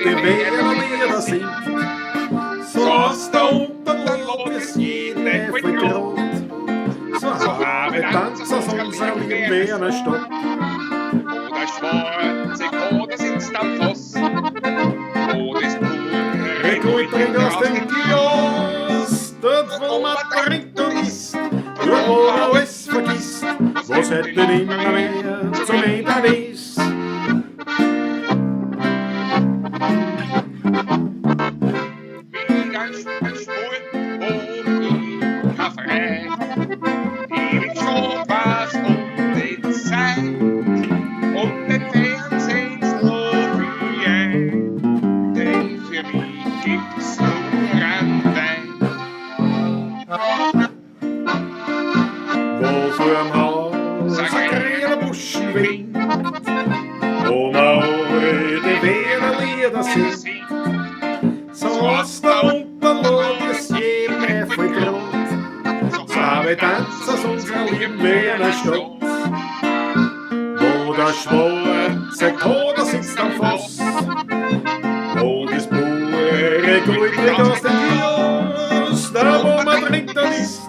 die Wiener Lieder singt. So aus der Unterlot ist jede voll grad. So habe Tanz aus unserer lieben Wiener Stadt. Wo der schwarze Koder sitzt am Fass, wo das pure Gold trinkt aus dem Glas, dort wo man trinkt und isst, dort wo man alles vergisst, was heute nimmer mehr zum Enden ist. Wie ein Spur, wo ich kein Frei. Ich will schon was um die Zeit und den Fernsehen schlaf ich ein, denn für mich gibt's nur einen Wein. Wo vorm Haus ein grüner Buschen winkt, wo man alte Wiener Lieder singt. So aus der Unterlot ist jedem voll grad. So habe Tanz aus unserer lieben Wiener Stadt. Wo der schwarze Koder sitzt am Fass, wo das pure Gold aus dem Glas, da wo man trinkt und isst,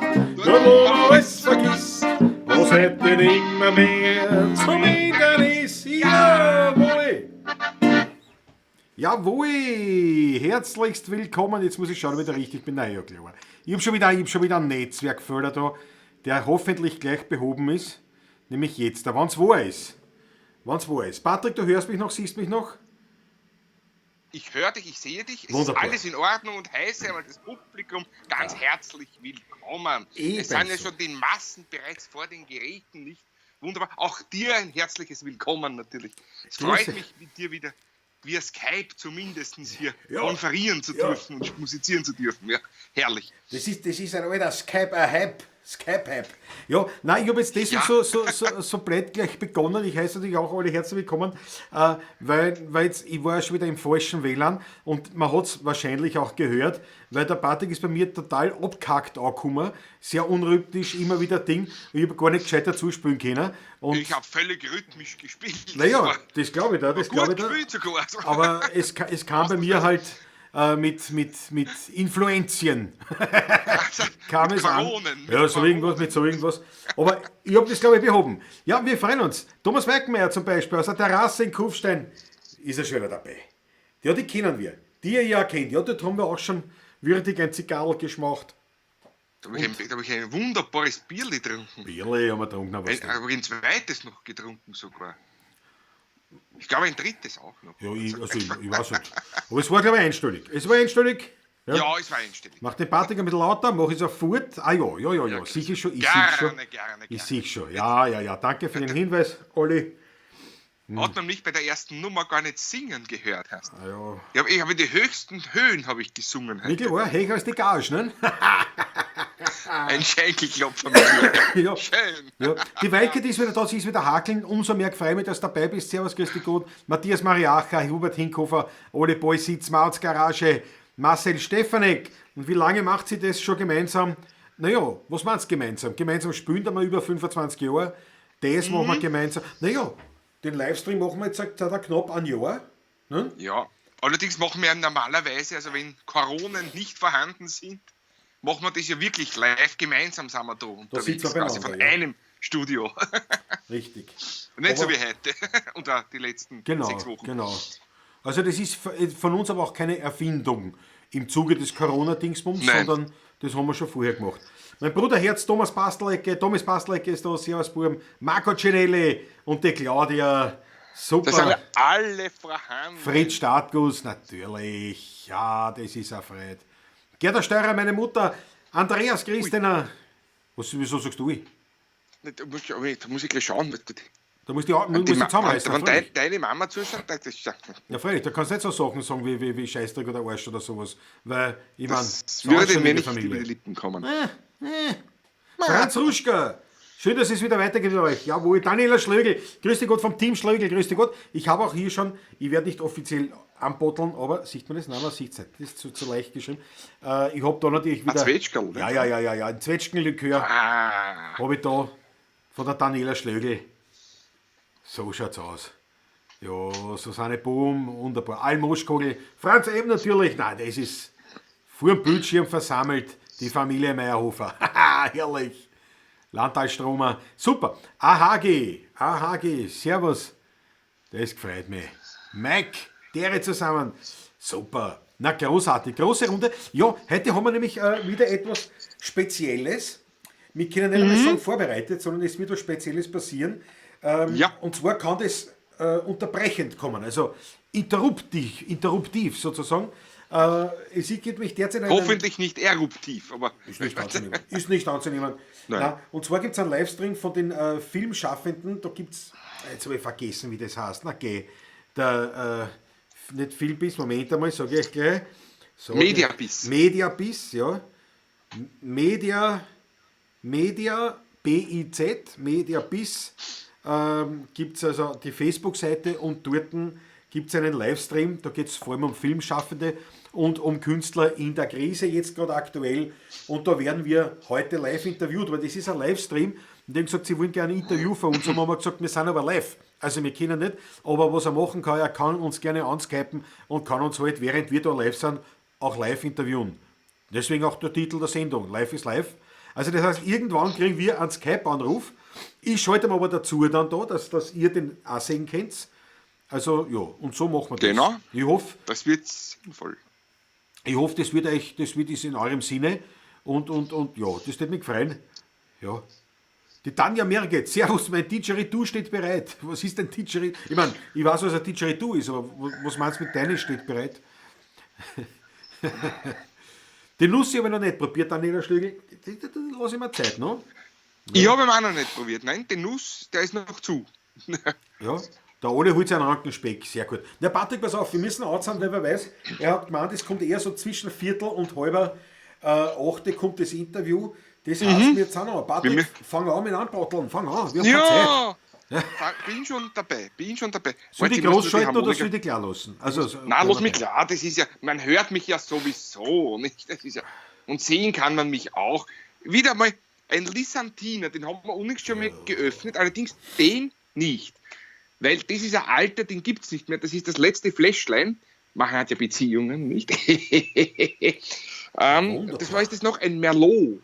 da wo man alles vergisst, was hätte nimmer mehr zum Enden ist. Jawohl! Jawohl! Herzlichst willkommen. Jetzt muss ich schauen, ob ich da richtig bin. Nein, ja klar. Ich hab schon wieder, ich hab schon wieder einen Netzwerkfehler da, der hoffentlich gleich behoben ist. Nämlich jetzt, da, wenn's wahr ist. Wenn's wahr ist. Patrick, du hörst mich noch, siehst mich noch? Ich höre dich, ich sehe dich. Es Wunderbar. ist alles in Ordnung und heiße einmal das Publikum ganz herzlich willkommen. Es sind ja Ebenso. schon die Massen bereits vor den Geräten, nicht? Wunderbar. Auch dir ein herzliches Willkommen natürlich. Es freut Grüße. mich, mit dir wieder via Skype zumindest hier Ja. konferieren zu Ja. dürfen und musizieren zu dürfen. Ja, herrlich. Das ist ein alter Skype-Hype. Skype-Hype. Ja, nein, ich habe jetzt deswegen Ja. so blöd gleich begonnen. Ich heiße natürlich auch alle herzlich willkommen, weil jetzt, ich war ja schon wieder im falschen WLAN und man hat's wahrscheinlich auch gehört, weil der Patrick ist bei mir total abgehackt angekommen. Sehr unrhythmisch, immer wieder Ding. Und ich habe gar nicht gescheit dazu spielen können. Und Ich habe völlig rhythmisch gespielt. naja, Das war das glaube ich da, das gut glaube ich da. gespielt sogar. Also, Aber es kam bei mir halt mit Influenzien. Kam mit es an. Koronen, mit Ja, so irgendwas, mit so irgendwas. Aber ich habe das, glaube ich, behoben. Ja, wir freuen uns. Thomas Weickenmeier zum Beispiel aus der Terrasse in Kufstein ist er schon wieder dabei. Ja, die kennen wir. Die ihr ja kennt. Ja, dort haben wir auch schon würdig ein Zigarrl geschmacht. Da habe ich, da hab ich ein wunderbares Bierli getrunken. Bierle haben wir getrunken, aber was Ein, habe ich ein zweites noch getrunken sogar. Ich glaube ein drittes auch noch. Ja, ich weiß nicht. Aber es war, glaube ich, einstellig. Es war einstellig. Ja. Ja, es war einstellig. Mach den Patrick ein bisschen lauter, mach ich sofort. Ah ja, ja, ja, ja, Ja, sicher schon, ich gerne, sehe schon. gerne, Ich gerne. sehe schon. Ja, ja, ja. Danke für den Hinweis, Olli. Hat man mich bei der ersten Nummer gar nicht singen gehört. Hast. Ah, ja. Ich hab in die höchsten Höhen habe ich gesungen heute. Wirklich wahr, höher als die Gage, ne? Ein Schenkelklopfer mit mir. Ja. Schön. Ja. Die Weike, die ist wieder da, sie ist wieder hakeln. Umso mehr freue ich mich, dass du dabei bist. Servus, grüß dich Gott. Matthias Mariacher, Hubert Hinkhofer, Ole Boysitz, Mautz Garage, Marcel Stefanek. Und wie lange macht sie das schon gemeinsam? Naja, was meinst du gemeinsam? Gemeinsam spielen da wir über 25 Jahre. Das machen wir gemeinsam. Naja, den Livestream machen wir jetzt seit knapp ein Jahr. Ne? Ja, allerdings machen wir ja normalerweise, also wenn Koronen nicht vorhanden sind, machen wir das ja wirklich live, gemeinsam sind wir da unterwegs, sitzen wir quasi beieinander, von ja. einem Studio. Richtig. Nicht so Aber- wie heute und auch die letzten Genau, 6 Wochen. genau. Also das ist von uns aber auch keine Erfindung im Zuge des Corona-Dingsbums, Nein. sondern das haben wir schon vorher gemacht. Mein Bruder Herz, Thomas Pastelecke, Thomas Pastelecke ist da, servus Burm, Marco Cinelli und die Claudia, super. Da sind wir alle vorhanden. Fred Startguss, natürlich, ja, das ist ein Fred. Gerda Steurer, meine Mutter, Andreas Christener. Was, wieso sagst du ich? Da muss ich gleich schauen. Da musst du, musst Die du zusammenreißen. wenn freilich. deine Mama zuschaut, das ist ja. Ja, freilich, da kannst du nicht so Sachen sagen wie Scheißdreck oder Arsch oder sowas. Weil, ich meine, Das würde mir nicht über die Lippen kommen. Franz Ruschka, schön, dass es wieder weitergeht mit euch. Jawohl, Daniela Schlögl, grüß dich Gott vom Team Schlögl, grüß dich Gott. Ich habe auch hier schon, ich werde nicht offiziell anbotteln, aber sieht man das? Nein, man sieht es nicht. Das ist zu leicht geschrieben. Ich habe da natürlich wieder. Ein Zwetschgerl, ne? Ja, ja, ja, ja, ja, ein Zwetschgenlikör Ah. habe ich da von der Daniela Schlögl. So schaut's aus. Ja, Susanne Bohm, wunderbar. Almoschkogel, Franz M. natürlich. Nein, das ist vor dem Bildschirm versammelt, die Familie Meyerhofer. Haha, herrlich. Landtalstromer, super. AHG, AHG, servus. Das gefreut mich. Mike, dere zusammen. Super. Na, großartig. Große Runde. Ja, heute haben wir nämlich wieder etwas Spezielles. Wir können nicht einmal sagen vorbereitet, sondern es wird was Spezielles passieren. Und zwar kann das unterbrechend kommen, also interruptiv sozusagen. Es gibt mich derzeit einen, Hoffentlich nicht eruptiv, aber ist nicht anzunehmen. Ist nicht anzunehmen. Nein. Na, und zwar gibt es einen Livestream von den Filmschaffenden, da gibt es, jetzt habe ich vergessen, wie das heißt, na geh, der, nicht Filmbiss, Moment einmal, sage ich gleich. Sag ich- Mediabiss. Mediabiss, ja. Media, Media, B-I-Z, Mediabiss, gibt es also die Facebook-Seite und dort gibt es einen Livestream, da geht es vor allem um Filmschaffende und um Künstler in der Krise, jetzt gerade aktuell. Und da werden wir heute live interviewt, weil das ist ein Livestream. Und die haben gesagt, sie wollen gerne ein Interview von uns. Und haben wir gesagt, wir sind aber live. Also wir können nicht, aber was er machen kann, er kann uns gerne anskypen und kann uns halt, während wir da live sind, auch live interviewen. Deswegen auch der Titel der Sendung, Live is Live. Also das heißt, irgendwann kriegen wir einen Skype-Anruf. Ich schalte ihm aber dazu dann da, dass ihr den auch sehen könnt. Also ja, und so machen wir das. Genau. Ich hoffe, Das wird sinnvoll. ich hoffe, das wird euch, das wird ist in eurem Sinne. Und ja, das wird mich freuen. Ja. Die Tanja Merget, servus, mein Didgeridoo steht bereit. Was ist denn Didgeridoo? Ich meine, ich weiß, was ein Didgeridoo ist, aber was meinst du mit deinem steht bereit? Die Nussi habe ich noch nicht probiert, Daniela Schlügel. Die lasse ich mir Zeit, ne? Ich habe ihn auch noch nicht probiert. Nein, die Nuss, der ist noch zu. Ja, der Ole holt sich einen Rankenspeck, sehr gut. Na Patrick, pass auf, wir müssen anzahlen, weil wer weiß, er hat gemeint, es kommt eher so zwischen Viertel und halber achte kommt das Interview. Das heißt, wir sind noch. Patrick, fang an mit Anbrotteln, fang an, wir haben keine Zeit. Ja, bin schon dabei, bin schon dabei. Soll Warte, ich ich muss groß nur die schalten oder Harmonika- soll ich die klar lassen? Also, so- Nein, lass mich klar, das ist ja, man hört mich ja sowieso, nicht? Das ist ja, und sehen kann man mich auch. Wieder mal ein Lissantiner, den haben wir unlängst schon mal geöffnet, allerdings den nicht. Weil das ist ein alter, den gibt es nicht mehr. Das ist das letzte Fläschlein. Man hat ja Beziehungen, nicht? Das war ist das noch ein Merlot,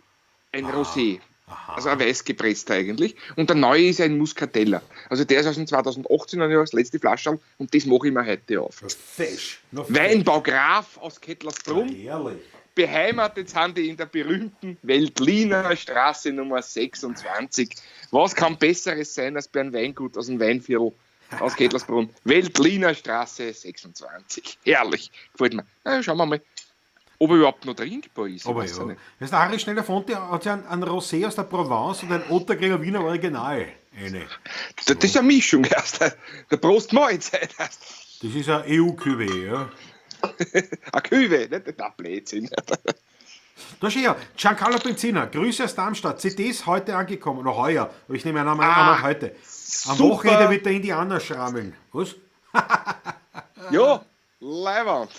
ein Rosé. Also ein weiß gepresster eigentlich. Und der neue ist ein Muscatella. Also der ist aus dem 2018, und ja, das letzte Flascherl. Und das mache ich mir heute auf. Fesch. Noch fesch. Weinbau Graf aus Kettlersbrunn. Herrlich. Beheimatet sind die in der berühmten Veltliner Straße Nummer 26. Was kann Besseres sein als bei einem Weingut aus dem Weinviertel aus Kettlersbrunn? Veltliner Straße 26. Herrlich. Gefällt mir. Na, schauen wir mal, ob er überhaupt noch trinkbar ist. Ich Aber weiß ja. nicht. Das ist der Harry Schneller Fonte, hat ja einen Rosé aus der Provence und ein Otterkringer Wiener Original. Eine. Das ist eine Mischung erst. Der Prost Mahlzeit. Das ist ein EU-Cuvée, ja. Eine Küwe, nicht? Der Blödsinn. Da steht ja, Giancarlo Benzina, Grüße aus Darmstadt, CDs heute angekommen, noch heuer, aber ich nehme an, an heute. Am super. Wochenende wird der Indianer schrammeln. Was? Ja, Leiwand.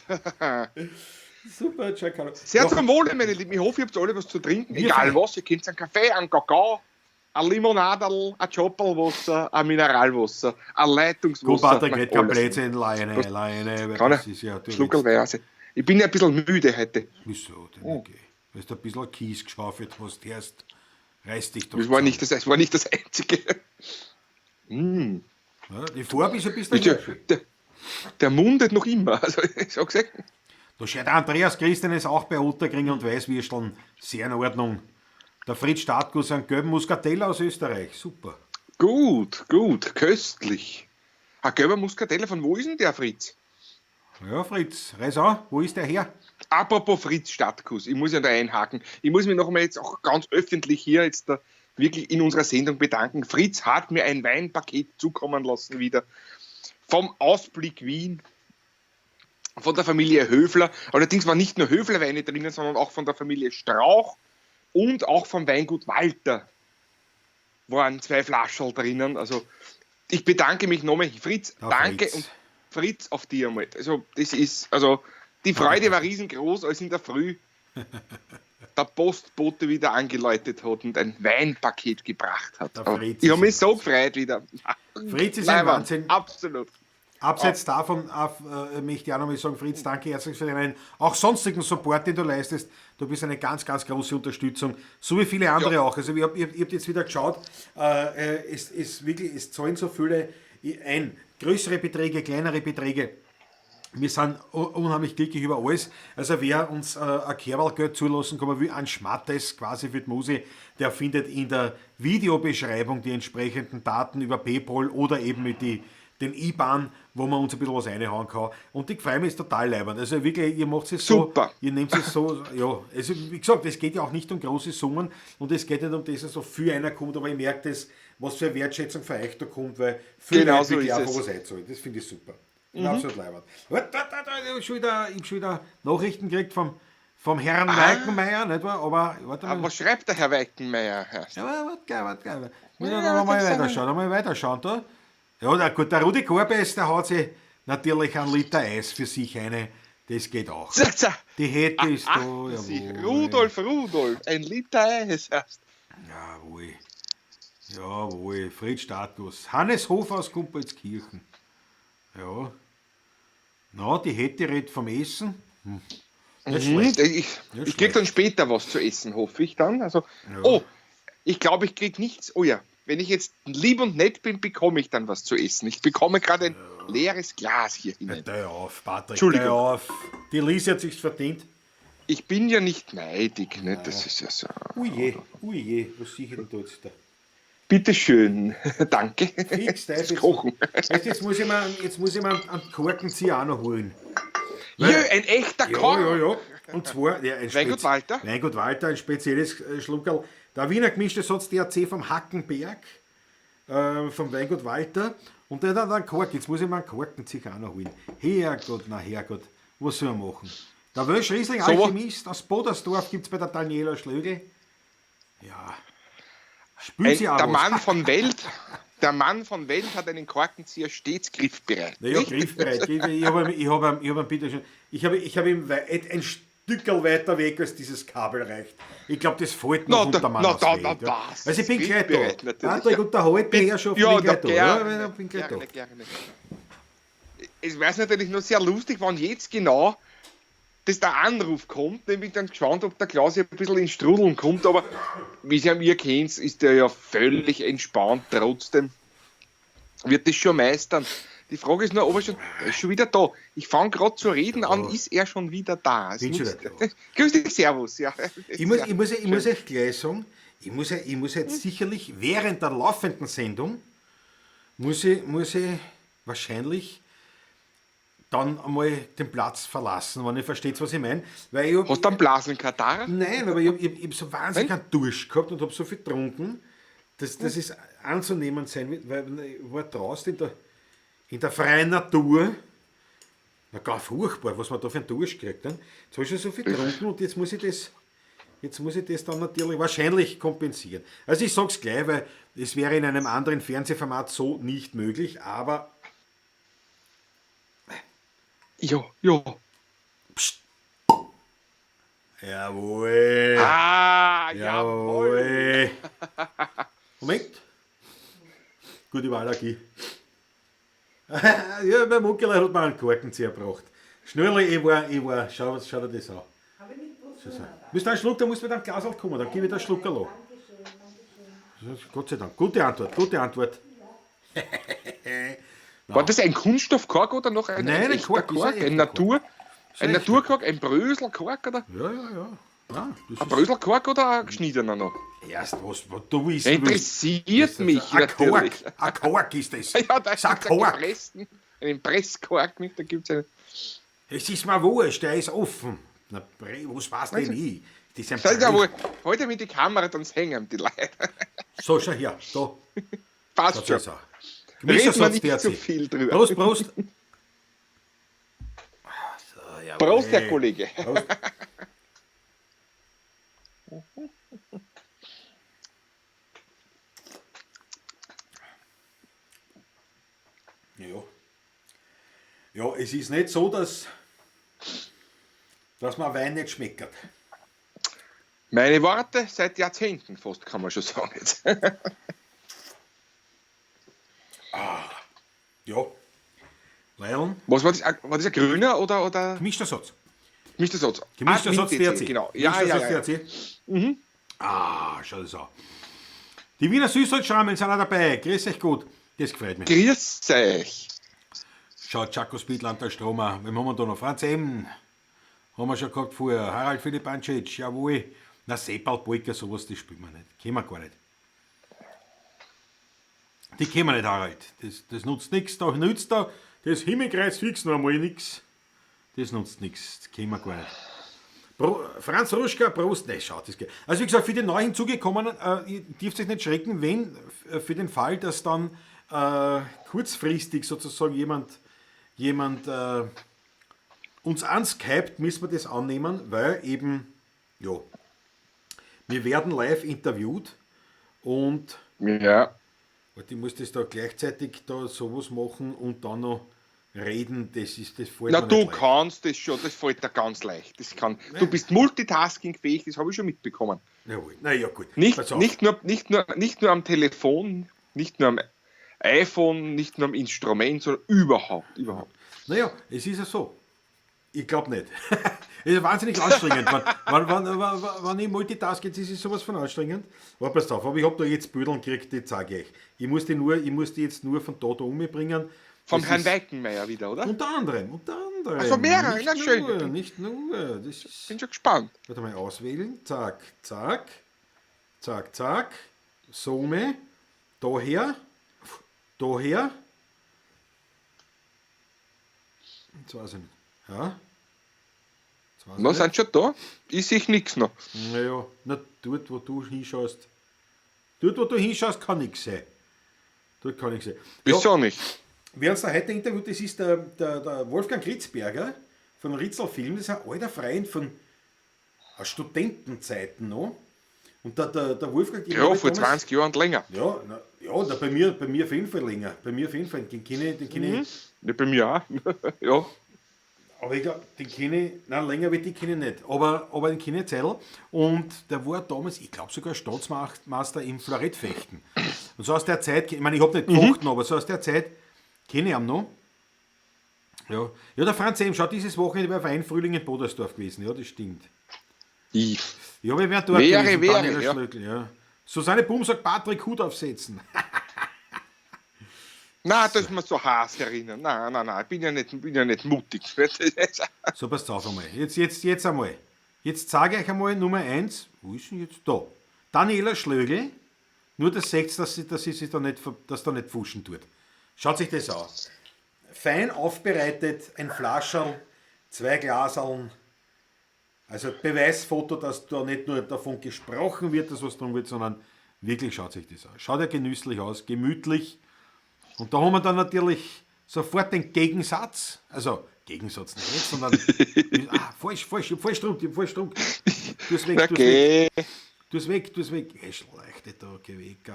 Super, Giancarlo. Sehr zum Wohle, meine Lieben. Ich hoffe, ihr habt alle was zu trinken. Wir Egal fein. was, ihr könnt einen Kaffee, einen Kakao, ein Limonaderl, ein Chopperlwasser, ein Mineralwasser, ein Gut, Leitungswasser. Patrick, red kein Alles. Blödsinn, Leine, Leine, weil Kann das ich? ist ja... Du Schluckerl Wein. Also, ich bin ja ein bisschen müde heute. Wieso denn? Okay. Weil du ein bisschen Kies geschaufelt hast, erst reiß dich doch Das war zusammen. nicht das, das, war nicht das Einzige. Ja, die Farbe ist ein bisschen... Der, der mundet noch immer. Also, ich sag's euch. Da steht der Andreas Christen ist auch bei Otterkring und Weißwürsteln. Sehr in Ordnung. Der Fritz Startguss einen gelben Muscatella aus Österreich. Super. Gut, gut, köstlich. Ein gelber Muscatella, von wo ist denn der, Fritz? Ja, Fritz, reiß an. Wo ist der her? Apropos Fritz Stadtkuss, ich muss ja da einhaken. Ich muss mich noch einmal jetzt auch ganz öffentlich hier jetzt da wirklich in unserer Sendung bedanken. Fritz hat mir ein Weinpaket zukommen lassen wieder vom Ausblick Wien, von der Familie Höfler. Allerdings waren nicht nur Höfler-Weine drinnen, sondern auch von der Familie Strauch und auch vom Weingut Walter waren 2 Flaschen drinnen. Also ich bedanke mich nochmal. Fritz, Ja, danke Fritz. und Fritz auf dir einmal. Also das ist, also die Freude war riesengroß, als in der Früh der Postbote wieder angeläutet hat und ein Weinpaket gebracht hat. Der Fritz Ich habe mich ist so gefreut wieder. Fritz ist ein Leiwand. Wahnsinn. Absolut. Abseits davon möchte ich auch noch mal sagen, Fritz, danke herzlich für deinen auch sonstigen Support, den du leistest. Du bist eine ganz, ganz große Unterstützung, so wie viele andere auch. Also ich hab jetzt wieder geschaut, es ist wirklich, es zahlen so viele ein. Größere Beträge, kleinere Beträge. Wir sind unheimlich glücklich über alles. Also wer uns ein Kerbalgeld zulassen kann, wie ein Schmattes quasi für die Musi, der findet in der Videobeschreibung die entsprechenden Daten über PayPal oder eben mit den IBAN, wo man uns ein bisschen was reinhauen kann. Und ich freue mich total leibend. Also wirklich, ihr macht es so, Super. Ihr nehmt es so, ja, also wie gesagt, es geht ja auch nicht um große Summen und es geht nicht um das, dass so viel einer kommt, aber ich merke das, was für eine Wertschätzung für euch da kommt, weil viele Genau Leute so wirklich ist einfach es. was einzahlen. Das finde ich super. Absolut leibend. Ich habe schon wieder Nachrichten gekriegt vom Herrn Weickenmeier, nicht wahr? Aber warte mal. Aber was schreibt der Herr Weickenmeier? Ja, warte, warte. Muss Ja, ich noch mal das ist weiterschauen, da. Ja, na gut, der Rudi Korbes, der hat sich natürlich einen Liter Eis für sich eine. Das geht auch. Die hätte ist da, jawohl. Rudolf, Rudolf, ein Liter Eis erst. Jawohl. Jawohl, Fritz Status. Hannes Hof aus Gumpoldskirchen. Ja. Na, die hätte redet vom Essen. Nicht schlecht. Ich Nicht krieg dann später was zu essen, hoffe ich dann. Also, Ja. oh, ich glaube, ich krieg nichts. Oh ja, wenn ich jetzt lieb und nett bin, bekomme ich dann was zu essen. Ich bekomme gerade ein leeres Glas hier hinein. Hör auf, Patrick, Entschuldigung. hör auf. Die Lise hat sich's verdient. Ich bin ja nicht neidig, ne? Das ist ja so. Uje, uje, was sehe ich denn da jetzt da? Bitte schön, danke. Fix, Das jetzt, Kochen. Weißt, jetzt muss ich mir, einen Korkenzieher auch noch holen. Jö, ein echter Kork. Ja, ja, ja. Und zwar, ja, ein Weingut Walter? Weingut Walter, ein spezielles Schluckerl. Der Wiener gemischte Satz DAC vom Hackenberg, vom Weingut Walter. Und der hat dann einen Kork. Jetzt muss ich mir einen Korkenzieher auch noch holen. Herrgott, na Herrgott, was soll man machen? Der Wölsch Riesling So, Alchemist aus Bodersdorf gibt es bei der Daniela Schlögl. Ja. Spült sie auch Der was. Mann von Welt, der Mann von Welt hat einen Korkenzieher stets griffbereit. Naja, nicht? griffbereit. Ich habe ihm, bitte schön, ich habe ihm ein Stückerl weiter weg, als dieses Kabel reicht. Ich glaube, das fällt noch unter meiner Welt, ja. Das Also ich bin gleich griffbereit, da. natürlich, Patrick, ja. unterhalte mich Herrschaft, Ja, bin gleich da. gerne, Ja, ich bin gleich gerne, da. gerne. Es wäre natürlich nur sehr lustig, wenn jetzt genau dass der Anruf kommt, dann bin ich dann gespannt, ob der Klaus ein bisschen in Strudeln kommt, aber wie ihr ihn kennt, ist der ja völlig entspannt trotzdem. Wird das schon meistern. Die Frage ist nur, ob er schon, er ist schon wieder da. Ich fange gerade zu reden an, ist er schon wieder da? Bin schon wieder da. Grüß dich, servus. Ja. Ich muss euch gleich sagen, ich muss jetzt sicherlich während der laufenden Sendung, muss ich wahrscheinlich dann einmal den Platz verlassen, wenn ihr versteht, was ich meine. Weil ich hab, Hast du einen Blasenkatarrh? Nein, aber ich hab so wahnsinnig einen Durst gehabt und hab so viel getrunken, dass das ist anzunehmen sein wird, weil ich war draußen in der freien Natur. Na, gar furchtbar, was man da für einen Durst kriegt. Ne? Jetzt habe ich schon so viel getrunken und jetzt muss ich das dann natürlich wahrscheinlich kompensieren. Also ich sag's gleich, weil es wäre in einem anderen Fernsehformat so nicht möglich, aber... Ja, ja. Psst. Jawohl. Ah, jawohl. Jawohl. Moment. Gut, ich war Allergie. Ja, mein Muckerl hat mir einen Korkenzieher gebracht. Schnurli, ich war, schau dir das an. Müsst du einen Schluck, da musst du mit einem Glas kommen, dann gebe ich dir einen Schluck an. Dankeschön, dankeschön. Gott sei Dank. Gute Antwort, gute Antwort. War das ein Kunststoffkork oder noch ein, Nein, ein ein echter Kork, ist ein Kork? Ein echter Natur, Ist ein ein Naturkork, ein Bröselkork oder? Ja, ja, ja. Ja, das Ein ist Bröselkork oder ein geschnittener noch? erst was, was du wissen willst. Interessiert mich Ein Kork, natürlich. ein Kork ist das. Ja, da Das ist ein gibt es einen Kork. gepressten, einen Presskork, nicht? Da gibt's einen. Es ist mir wurscht, der ist offen. Na, was weiß denn ich? Das ist ein Schau dir Brösel. wohl, heute mit die Kamera, dann hängen die Leute. So, schau her, da. Passt schon. So. Reden wir nicht zu viel drüber. Prost, Prost. So, jawohl. Prost, Herr Kollege. Prost. Ja. Ja, es ist nicht so, dass man Wein nicht schmeckt. Meine Worte seit Jahrzehnten fast, kann man schon sagen jetzt. Ja. Weil. Was war das? War das ein grüner oder? Gemischter Satz. Gemischter Satz. Gemischter Satz DRC. Genau. Ja, ja, ja. DRC. Mhm. Ah, schau das an. Die Wiener Süßholzschrammeln sind auch dabei. Grüß euch gut. Das gefällt mir. Grüß euch. Schau, Chaco Speedland, der Stromer. Wem haben wir da noch? Franz M. Haben wir schon gehabt vorher. Harald Philipp Ancic, jawohl. Na, Seppal, Polka, sowas, das spielen wir nicht. Kennen wir gar nicht. Die kennen wir nicht, Harald. Das nutzt nichts. Da nützt da das Himmelkreuz fix noch einmal nichts. Das nutzt nichts. Das kennen wir gar nicht. Franz Ruschka, Prost. Ne, schaut, das geht. Also wie gesagt, für die neu hinzugekommenen, ihr dürft euch nicht schrecken, wenn für den Fall, dass dann kurzfristig sozusagen jemand uns anskypt, müssen wir das annehmen, weil eben, ja, wir werden live interviewt und ja. Ich muss das da gleichzeitig da sowas machen und dann noch reden, das ist das fällt Na, mir du nicht leicht. Kannst das schon, das fällt dir ganz leicht. Das kann, du bist multitaskingfähig, das habe ich schon mitbekommen. Jawohl. Na ja, gut. Nicht nur am Telefon, nicht nur am iPhone, nicht nur am Instrument, sondern überhaupt. Naja, es ist ja so. Ich glaube nicht. Es ist wahnsinnig anstrengend. Wenn ich multitask, jetzt ist es sowas von anstrengend. Aber passt auf, aber ich habe da jetzt Bödeln gekriegt, die zeige ich euch. Ich muss die jetzt nur von da umbringen. Vom Herrn Weickenmeier wieder, oder? Unter anderem. Also mehrere, na schön. Nicht nur. Das ist, bin schon gespannt. Warte mal, auswählen. Zack, zack. Zack, zack. Summe. Daher. Daher. Jetzt weiß ich nicht. Ja. Na, sind schon da. Ich sehe nichts noch. Naja, na, dort, wo du hinschaust. Dort, wo du hinschaust, kann nichts sein. Dort kann nichts sein. Wieso nicht? Wer uns da heute interviewt, das ist der Wolfgang Ritzberger von Ritzel Film. Das ist ein alter Freund von Studentenzeiten noch. Und der Wolfgang... Ja, vor 20 Jahren und länger. Ja, na, ja, na, bei mir auf jeden Fall länger. Bei mir auf jeden Fall. Den kenne ich. Ja, bei mir auch. Ja. Aber ich glaube, den kenne ich, nein, länger wie die kenne ich nicht, aber den kenne ich Zeitl. Und der war damals, ich glaube sogar Staatsmeister im Florettfechten. Und so aus der Zeit, ich meine, ich habe nicht gefochten, aber so aus der Zeit kenne ich ihn noch. Ja, ja, der Franz M. Schaut, dieses Wochenende war Verein Frühling in Bodersdorf gewesen, ja, das stimmt. Ich. Ja, aber ich wäre dort wäre, gewesen, Daniela ja. Schlöckl, ja. Susanne Boom sagt, Patrick, Hut aufsetzen. Nein, das ist mir so heiß erinnern. Nein, ich bin ja nicht mutig. So, passt auf einmal. Jetzt einmal. Jetzt zeige ich euch einmal Nummer 1. Wo ist denn jetzt da? Daniela Schlögl. Nur das seht, dass sie sich da nicht, dass da nicht pfuschen tut. Schaut sich das an. Fein aufbereitet, ein Flascherl, 2 Glaserln. Also Beweisfoto, dass da nicht nur davon gesprochen wird, dass was drin wird, sondern wirklich schaut sich das an. Schaut ja genüsslich aus, gemütlich. Und da haben wir dann natürlich sofort den Gegensatz, also Gegensatz nicht, sondern falsch, ich hab falsch gedruckt. Tu's weg, okay. Tu's weg. Ey, schlechte da, geh weg.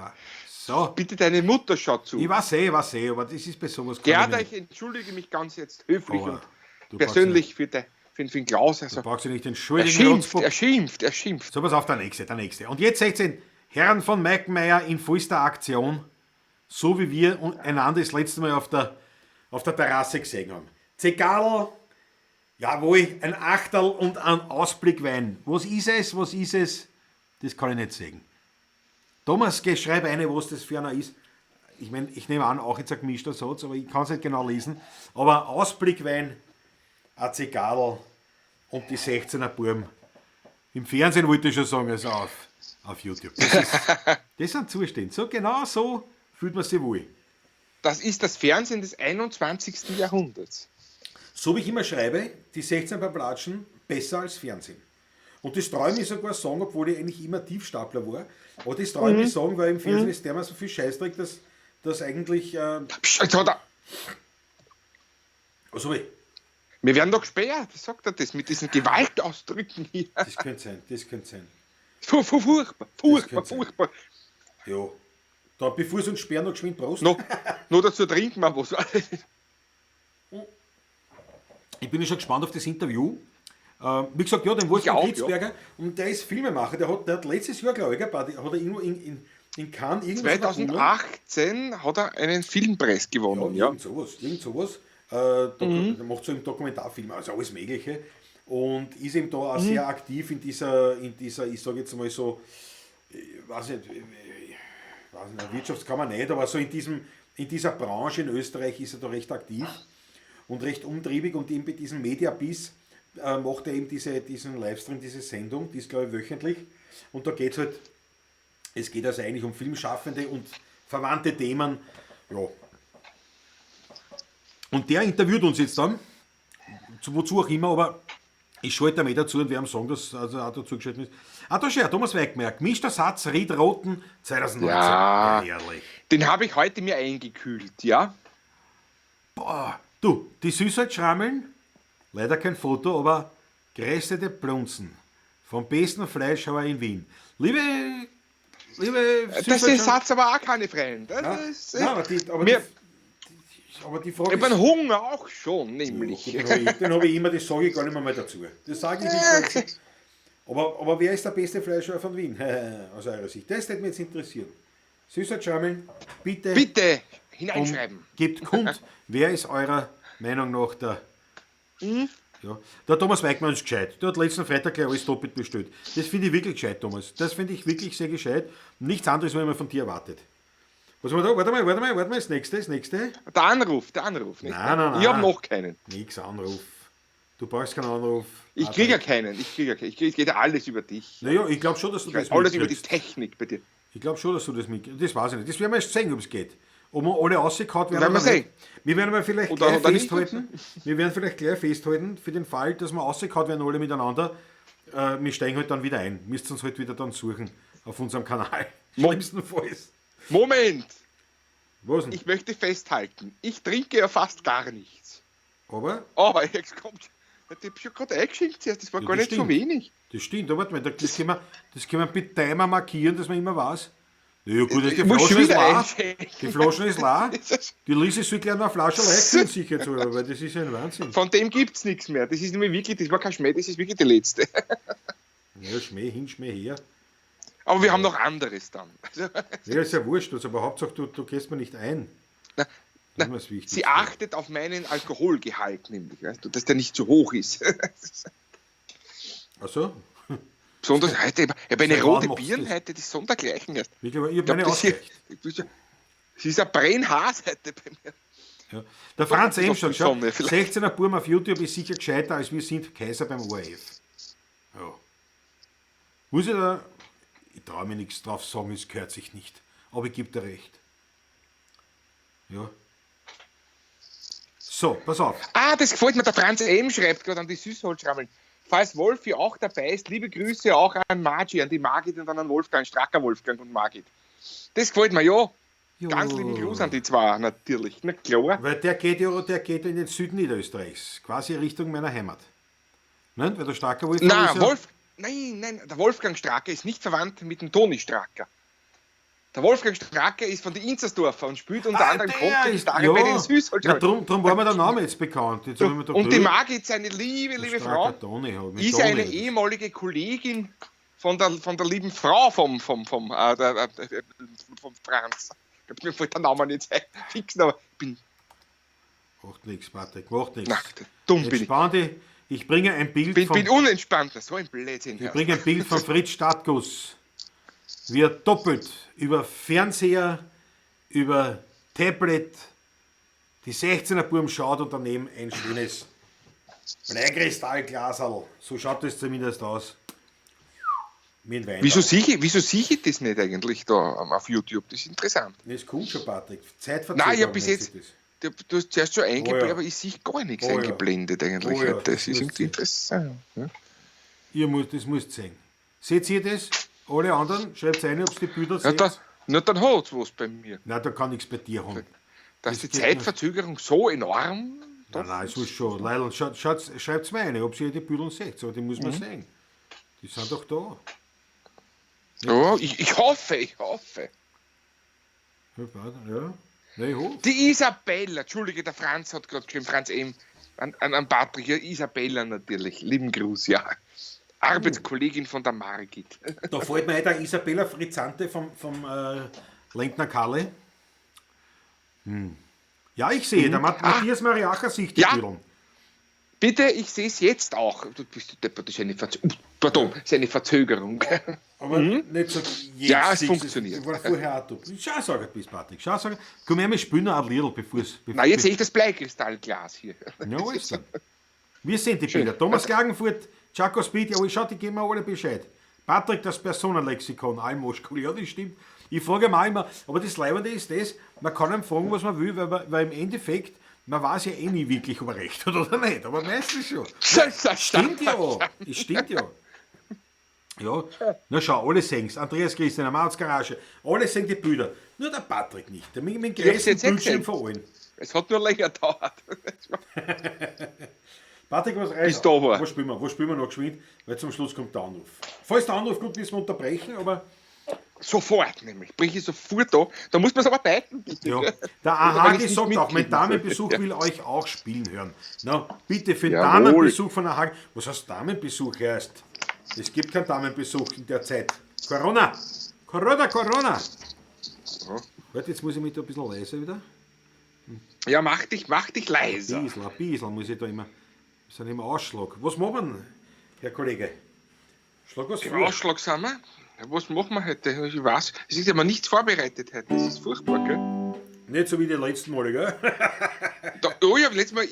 So. Bitte, deine Mutter schaut zu. Ich weiß eh, aber das ist bei sowas. Gerda, ich entschuldige mich ganz jetzt höflich und persönlich für den Klaus. Also, du brauchst dich nicht entschuldigen. Er schimpft. So, pass auf, der nächste. Und jetzt 16 Herren von Meckmeier in vollster Aktion. So wie wir einander das letzte Mal auf der Terrasse gesehen haben. Zigarrl, jawohl, ein Achterl und ein Ausblickwein. Was ist es? Das kann ich nicht sagen. Thomas, geh, schreib eine, was das für einer ist. Ich meine, ich nehme an, auch jetzt ein gemischter Satz, aber ich kann es nicht genau lesen. Aber Ausblickwein, ein Zigarrl und die 16er Burm. Im Fernsehen wollte ich schon sagen, also auf YouTube. Das sind Zustände. So, genau so fühlt man sich wohl. Das ist das Fernsehen des 21. Jahrhunderts. So wie ich immer schreibe, die 16 paar Platschen besser als Fernsehen. Und das traue ich mir sogar sagen, obwohl ich eigentlich immer Tiefstapler war. Aber das traue ich mir sagen, weil im Fernsehen ist dermaßen so viel Scheißdreck, dass eigentlich... Psst, jetzt hat er... Oh, sorry. Wir werden doch gesperrt, wie sagt er das, mit diesen Gewaltausdrücken hier. Das könnte sein, das könnte sein. Furchtbar, furchtbar, furchtbar. Ja. Da, bevor sie uns sperren, noch geschwind Prost. Noch dazu trinken wir was. Ich bin ja schon gespannt auf das Interview. Wie gesagt, ja, den Wolfgang Ritzberger, ja. Und der ist Filmemacher, der hat letztes Jahr, glaube ich, hat er irgendwo in Cannes irgendwas 2018 gewonnen. Hat er einen Filmpreis gewonnen, ja. Irgend sowas. Macht so im Dokumentarfilm, also alles Mögliche. Und ist eben da auch sehr aktiv in dieser, ich sage jetzt mal so, ich weiß nicht, Wirtschaftskammer nicht, aber so in dieser Branche in Österreich ist er da recht aktiv und recht umtriebig und eben bei diesem Mediabiz macht er eben diesen Livestream, diese Sendung, die ist glaube ich wöchentlich und da geht es halt, es geht also eigentlich um Filmschaffende und verwandte Themen, ja. Und der interviewt uns jetzt dann, wozu auch immer, aber ich schalte da dazu und wir haben sagen, dass also auch dazu geschaltet ist. Ah, da schau, Thomas Weigmerk, gemischter Satz, Ried Roten 2019. Ja, herrlich. Den habe ich heute mir eingekühlt, ja. Boah, du, die Süßholzschrammeln, leider kein Foto, aber grässete Blunzen vom besten Fleischhauer in Wien. Liebe Das ist Satz aber auch keine Freunde. Nein, aber die Frage ich bin Hunger auch schon, nämlich. Ja, den habe ich immer, das sage ich gar nicht mehr, mal dazu. Das sage ich nicht dazu. Aber wer ist der beste Fleischhauer von Wien? Aus eurer Sicht. Das würde mich jetzt interessieren. Süßholzschrammeln, bitte. Bitte hineinschreiben. Gebt kund, wer ist eurer Meinung nach der. Mhm. Ja. Der Thomas Weigmann ist gescheit. Der hat letzten Freitag gleich alles doppelt bestellt. Das finde ich wirklich gescheit, Thomas. Das finde ich wirklich sehr gescheit. Nichts anderes, was man von dir erwartet. Was haben wir da? Warte mal, das nächste. Der Anruf. Nicht? Nein. Ich habe noch keinen. Nix Anruf. Du brauchst keinen Anruf. Ich kriege ja keinen. Es geht ja alles über dich. Naja, ich glaube schon, dass du das alles über die Technik bei dir. Ich glaube schon, dass du das mitkriegst. Das weiß ich nicht. Das werden wir erst sehen, ob es geht. Ob wir alle rausgehauen werden. Wir sehen. Wir werden vielleicht gleich festhalten. Wir werden vielleicht gleich festhalten, für den Fall, dass wir rausgehauen werden, alle miteinander. Wir steigen halt dann wieder ein. Müsst uns halt wieder dann suchen auf unserem Kanal. Schlimmstenfalls. Moment! Was denn? Ich möchte festhalten, ich trinke ja fast gar nichts. Aber? Aber jetzt kommt. Ich habe schon gerade eingeschenkt zuerst, das war ja, gar das nicht so wenig. Das stimmt, aber warte mal, das können wir mit Timer markieren, dass man immer weiß. Ja gut, die Flasche ist leer. Die Flasche ist leer. Die Lise soll gleich noch eine Flasche leer sicher zu, weil das ist ja ein Wahnsinn. Von dem gibt es nichts mehr. Das ist nämlich wirklich, das war kein Schmäh, das ist wirklich die letzte. Ja, Schmäh hin, Schmäh her. Aber wir haben noch anderes dann. Ja, ist ja wurscht, also, aber Hauptsache, du gehst mir nicht ein. Na, sie achtet auf meinen Alkoholgehalt nämlich, weißt du, dass der nicht zu hoch ist. Ach so? Besonders heute, ich habe eine rote Birne heute, das ist sondergleichen erst. Wirklich, ich habe meine ausgereicht. Es ist ein Brennhaas heute bei mir. Ja. Der Franz M. sagt, schau, 16er Burm auf YouTube ist sicher gescheiter, als wir sind Kaiser beim ORF. Ja. Muss ich da... Ich traue mir nichts drauf sagen, es gehört sich nicht. Aber ich gebe dir recht. Ja. So, pass auf. Ah, das gefällt mir. Der Franz M. schreibt gerade an die Süßholzschrammeln. Falls Wolfi auch dabei ist, liebe Grüße auch an Margie, an die Margit und dann an Wolfgang, Stracker Wolfgang und Margit. Das gefällt mir, ja. Jo. Ganz lieben Gruß an die zwei, natürlich. Na klar. Weil der geht ja in den Süden Niederösterreichs, quasi Richtung meiner Heimat. Ne? Weil der Stracker Wolfgang Nein, ist ja Nein, der Wolfgang Stracker ist nicht verwandt mit dem Toni Stracker. Der Wolfgang Stracker ist von den Inzersdorfer und spielt unter anderem Kontragitarre bei den Süßholzschrammeln. Ja, drum war mir der Name jetzt bekannt. Jetzt und die Margit, seine liebe, liebe Frau, ist eine ehemalige Kollegin von der lieben Frau vom Franz. Ich glaube, mir fällt der Name nicht ein. Fixen, aber ich bin... Macht nichts, Patrick, macht nichts. Dumm bin ich. Ich bringe ein Bild bin unentspannt, so ein Blödsinn. Ich bringe ein Bild von Fritz Stadtguss, wie er doppelt über Fernseher, über Tablet die 16er Burm schaut und daneben ein schönes Bleikristallglaserl. So schaut das zumindest aus. Mit Wein. Wieso sehe ich das nicht eigentlich da auf YouTube? Das ist interessant. Das kommt schon, Patrick. Zeitverzögerung. Nein, ich habe bis jetzt... Du hast zuerst schon eingeblendet, aber ich sehe gar nichts eingeblendet eigentlich. Oh ja, das ist irgendwie interessant. Ja. Ihr müsst, das müsst sehen. Seht ihr das? Alle anderen, schreibt rein, ob es die Bilder seht. Na, dann hat es was bei mir. Nein, da kann nichts bei dir haben. Dass die Zeitverzögerung so enorm. Nein, es muss schon. Leute, schreibt es mir rein, ob ihr die Bilder seht. Aber die muss man sehen. Die sind doch da. Ja, ich hoffe, ich hoffe. Ja. Nein, die Isabella, Entschuldige, der Franz hat gerade geschrieben, Franz M. An Patrick, ja, Isabella natürlich, lieben Gruß, ja. Arbeitskollegin von der Margit. Da fällt mir ein, der Isabella Frizzante vom Lindner Karle. Ja, ich sehe, der Matthias Mariacher sieht die Ja. Bilder. Bitte, ich sehe es jetzt auch. Du bist deppert, das ist eine Pardon, das ist eine Verzögerung. Aber nicht so jetzt. Ja, es siehst funktioniert. Ich war vorher auch du. Schau, sag bist, Patrick. Schau, sag. Komm her, wir spielen noch ein Liedl, bevor es. Na, jetzt sehe ich das Bleikristallglas hier. Ja, alles dann. Wir sehen die Bilder. Thomas Klagenfurt, Chaco Speed, jawohl, schau, die geben mir alle Bescheid. Patrick, das Personenlexikon, Almoschkul, ja, das stimmt. Ich frage mich auch immer, aber das Leibende ist das, man kann ihm fragen, was man will, weil im Endeffekt, man weiß ja eh nie wirklich, ob er recht hat oder nicht, aber meistens schon. Stimmt ja, es stimmt ja. Ja, na schau, alle sehen's. Andreas Christian, Amats Garage, alle sehen die Bilder. Nur der Patrick nicht. Der mit dem Ich hab's größten jetzt eh Bildschirm gesehen. von allen. Es hat nur länger gedauert. Patrick, was reißt? Bis da war. Wo spielen wir? Wo spielen wir noch geschwind? Weil zum Schluss kommt der Anruf. Falls der Anruf kommt, müssen wir unterbrechen, aber Sofort nämlich. Brich ich sofort da. Da muss man es aber deuten, bitte. ja. gell? Der Oder wenn AHG ich's nicht sagt auch, mein mitkriegen Damenbesuch sollte. will euch auch spielen hören. Na, bitte für den Jawohl. Damenbesuch von AHG. Was heißt Damenbesuch erst? Es gibt keinen Damenbesuch in der Zeit. Corona! Corona, Corona! Warte, jetzt muss ich mich da ein bisschen leiser wieder. Ja, mach dich leiser. Ein bisschen muss ich da immer. Das ist immer Ausschlag. Was machen wir denn, Herr Kollege? Schlag was Im vor. Ausschlag sind wir. Ja, was machen wir heute? Ich weiß, es ist ja mal nichts vorbereitet heute. Das ist furchtbar, gell? Nicht so wie die letzten Male, gell? Da, oh ja, letztes Mal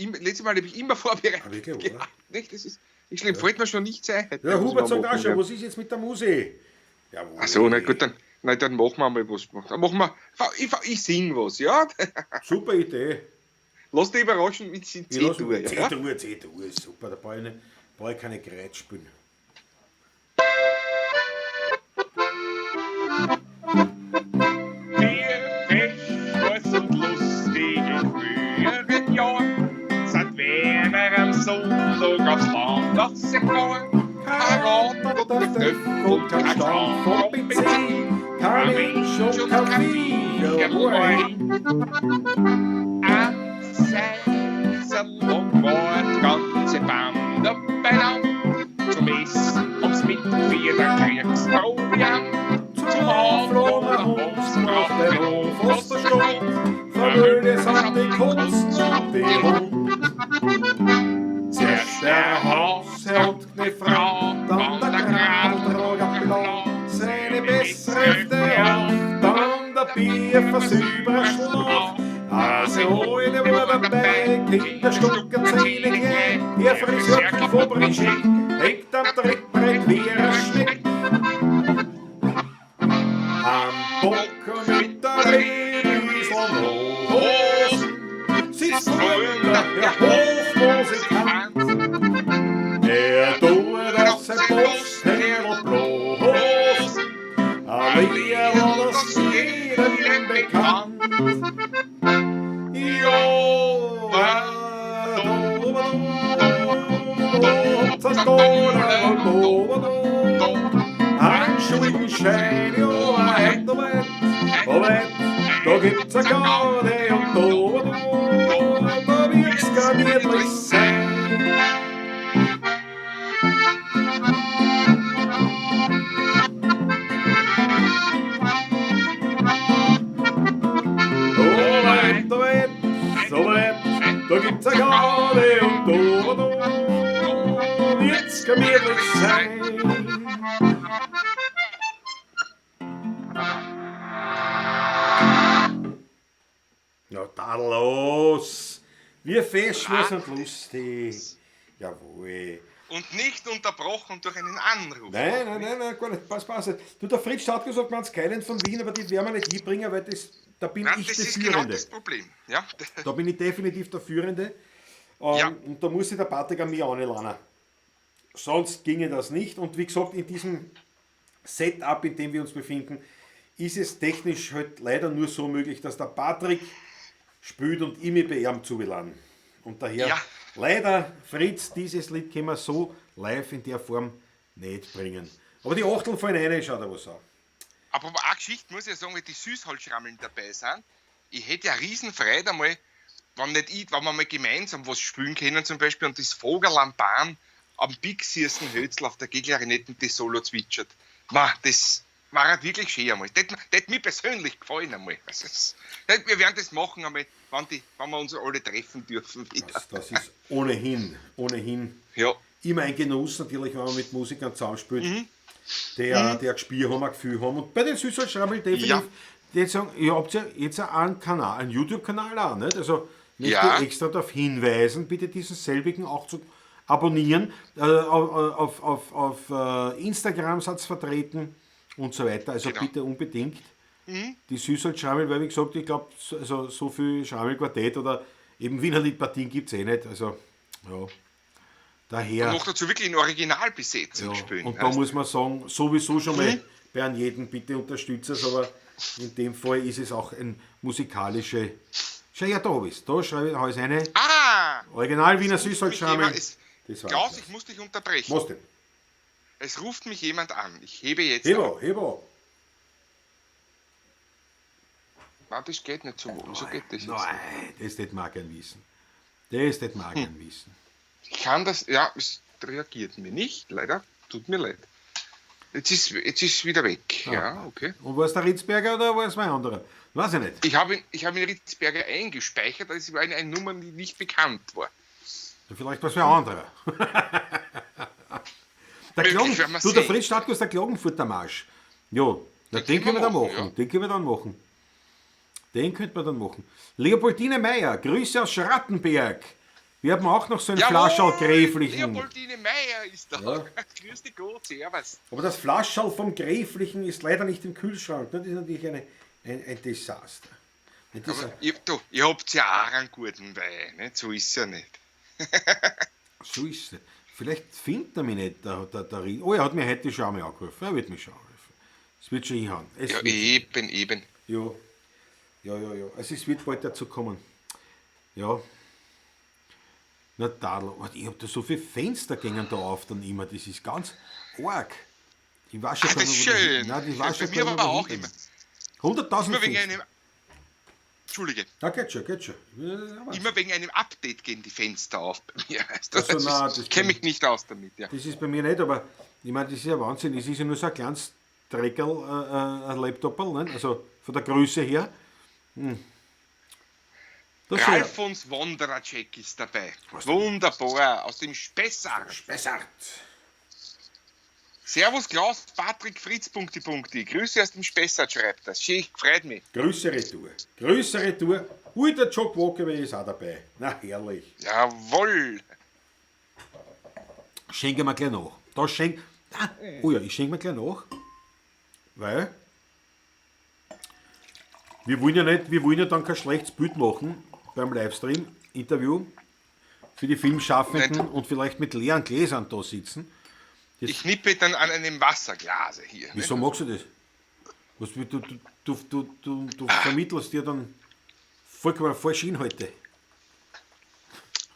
habe ich immer vorbereitet. Ah, wirklich, oder? Ja, nicht, das ist, ich schlimm, fällt mir schon nichts ein. Heute, Ja, was Hubert wir sagt auch machen schon, werden. was ist jetzt mit der Musik? Jawohl. Ach so, na gut, dann machen wir mal was. Dann machen wir, ich sing was, ja? Super Idee. Lass dich überraschen mit Ich lass C-Dur, mich- ja? C-Dur, C-Dur ist super. Da brauche ich, nicht- brauche ich keine Kreuz spielen. Wir fesch, und lustig in früheren Jahren sind Werner am Sonntag aufs Land rausgefahren. Kein Rad und kein Knöpf und kein Stand vom vom PC, Benzin, kein Mensch und kein Vieh, jawohl. Am Seiserl war die ganze Bande beieinander. Zum Essen haben's mitgeführt, ein Kriegsproviant. Zum Aufladen haben's gebraucht, den Hof aus der Stadt. Vermögen sind die Kunst und die Hund. Zuerst der Hausherr und die Frau, dann der Gradeltrager blau, seine bessere auf, dann der Bierfass überschlag. Also heute war dabei, Kinder schlucken Zähne gleich, der Friseur vom Brigitte hängt am Trittbrett wie ein Schnitt. Am Bock mit der Rebisel Hosen sitzt drüben der Hofmusikant. Er tut auf sein Posthändel bloß, ein Lied, das jedem bekannt. Ja, Ein Schuldenschein, ja, weit, weit, weit, da gibt's eine Garde und da, da wird's gemütlich sein. Oh, weit, weit, so weit, da gibt's eine Garde und da wird's gemütlich sein. Na, da los! Wir fesch, wir sind lustig. Jawohl. Und nicht unterbrochen durch einen Anruf. Nein, nein, nein, nein, gar nicht. Pass, pass. Du, der Fritz hat gesagt, man keinen von Wien, aber die werden wir nicht hinbringen, weil das, da bin Nein, ich das der ist genau Führende. das Problem. Ja? Da bin ich definitiv der Führende. Ja. Und da muss sich der Patrick an mich anlernen. Sonst ginge das nicht. Und wie gesagt, in diesem Setup, in dem wir uns befinden, ist es technisch halt leider nur so möglich, dass der Patrick spielt und ich mich bei ihm zugeladen. Und daher, Ja. leider, Fritz, dieses Lied können wir so live in der Form nicht bringen. Aber die Achteln fallen rein, schaut aber so. Aber eine Geschichte muss ich ja sagen, weil die Süßholzschrammeln dabei sind. Ich hätte ja Riesenfreude einmal, wenn nicht ich, wenn wir mal gemeinsam was spielen können zum Beispiel und das Vogel am Bahn am Pixiersten Hölzl auf der G-Klarinette das Solo zwitschert. Ma, das War halt wirklich schön einmal. Das hat mir persönlich gefallen einmal. Also, wir werden das machen einmal, wenn wir uns alle treffen dürfen wieder. Das ist ohnehin Ja. immer ein Genuss natürlich, wenn man mit Musikern zusammenspielt, die ein Gespür haben, ein Gefühl haben. Und bei den Süßholzschrammeln definitiv, die sagen, ihr habt ja jetzt auch einen Kanal, einen YouTube-Kanal auch, nicht? Also möchte ich extra darauf hinweisen, bitte diesen selbigen auch zu abonnieren, auf Instagram seid vertreten und so weiter. Also bitte unbedingt die Süßholzschrammeln, weil wie gesagt, ich glaub, so viel Schrammelquartett oder eben Wiener Liedpartien gibt's eh nicht. Also, ja. Daher. Und noch dazu wirklich in Originalbesetzung spielen, Und da weißt du? muss man sagen, sowieso schon mal bei einem jeden bitte unterstützt es, aber in dem Fall ist es auch ein musikalische. Schau, ja, da bist du. Da schreibe ich alles rein. Original Wiener Es ruft mich Süßholzschrammeln. jemand, es Das war Klaus, das. ich muss dich unterbrechen. Was denn? Es ruft mich jemand an. Ich hebe jetzt Hebo, ab. hebo. Warte, das geht nicht so wohl. Wieso geht das jetzt? Nein, das tät man auch gern wissen. Das tät man auch gern wissen. Ich kann das, ja, es reagiert mir nicht, leider. Tut mir leid. Jetzt ist wieder weg. Ja, okay. Und war es der Ritzberger oder war es mein anderer? Weiß ich nicht. Ich habe ihn Ritzberger eingespeichert, das war eine Nummer, die nicht bekannt war. Ja, vielleicht war es wer anderer. Der Möglich, Klagen, werden wir du, der sehen. Fritz Stadtguss, der Klagenfurter Marsch. Ja, na, Den den können können wir dann wir machen, machen. ja. Den können wir dann machen. Den könnte man dann machen. Leopoldine Meyer, Grüße aus Schrattenberg. Wir haben auch noch so ein Jawohl, Flascherl Gräflichen. Leopoldine Meyer ist da. Ja. Grüß dich Gott, servus. Aber das Flascherl vom Gräflichen ist leider nicht im Kühlschrank. Das ist natürlich ein Desaster. Ein Aber Desaster. ihr habt ja auch einen guten Wein, nicht? So ist es ja nicht. So ist es nicht. Vielleicht findet er mich nicht, der Rie-, oh, er hat mir heute schon einmal angerufen. Er wird mich schon anrufen. Es wird schon hinhauen. Es Ja, wird eben, eben. Ja. Ja, ja, ja. Also es wird bald dazu kommen. Ja. Na, Tadl, warte, ich hab da so viele Fenster gängen da auf dann immer. Das ist ganz arg. Ich weiß schon Ah, gar das nicht, ist wo die schön. hin-, Nein, ich weiß Bei schon mir gar nicht, aber wo die auch hin- immer. 100.000 Immer wegen Fenster. einem Entschuldige. Na, geht schon, geht schon. Ja, warte. Immer wegen einem Update gehen die Fenster auf bei mir. Weißt du? Ach so, Das nein, ist, das ich kenn bin mich nicht aus damit. Ja. Das ist bei mir nicht, aber ich meine, das ist ja Wahnsinn. Es ist ja nur so ein kleines Dreckerl, ein Laptopperl, ne? Also von der Größe her. Das ist ja Ralfons Wondracek ist dabei. Was denn? Wunderbar, aus dem Spessart. Spessart. Servus Klaus, Patrick Fritz, Punkti, Punkti. Grüße aus dem Spessart, schreibt das. Schön, freut mich. Grüße Retour. Grüße Retour. Ui, der Jock Walker ist auch dabei. Na, herrlich. Jawohl. Schenke mir gleich nach. Da schenk. Ah, oh ja, ich schenke mir gleich nach. Weil wir wollen ja nicht, wir wollen ja dann kein schlechtes Bild machen beim Livestream, Interview für die Filmschaffenden Nein. und vielleicht mit leeren Gläsern da sitzen. Das Ich nippe dann an einem Wasserglase hier. Ne? Wieso magst du das? Was, du vermittelst dir dann vollkommen falsche Inhalte.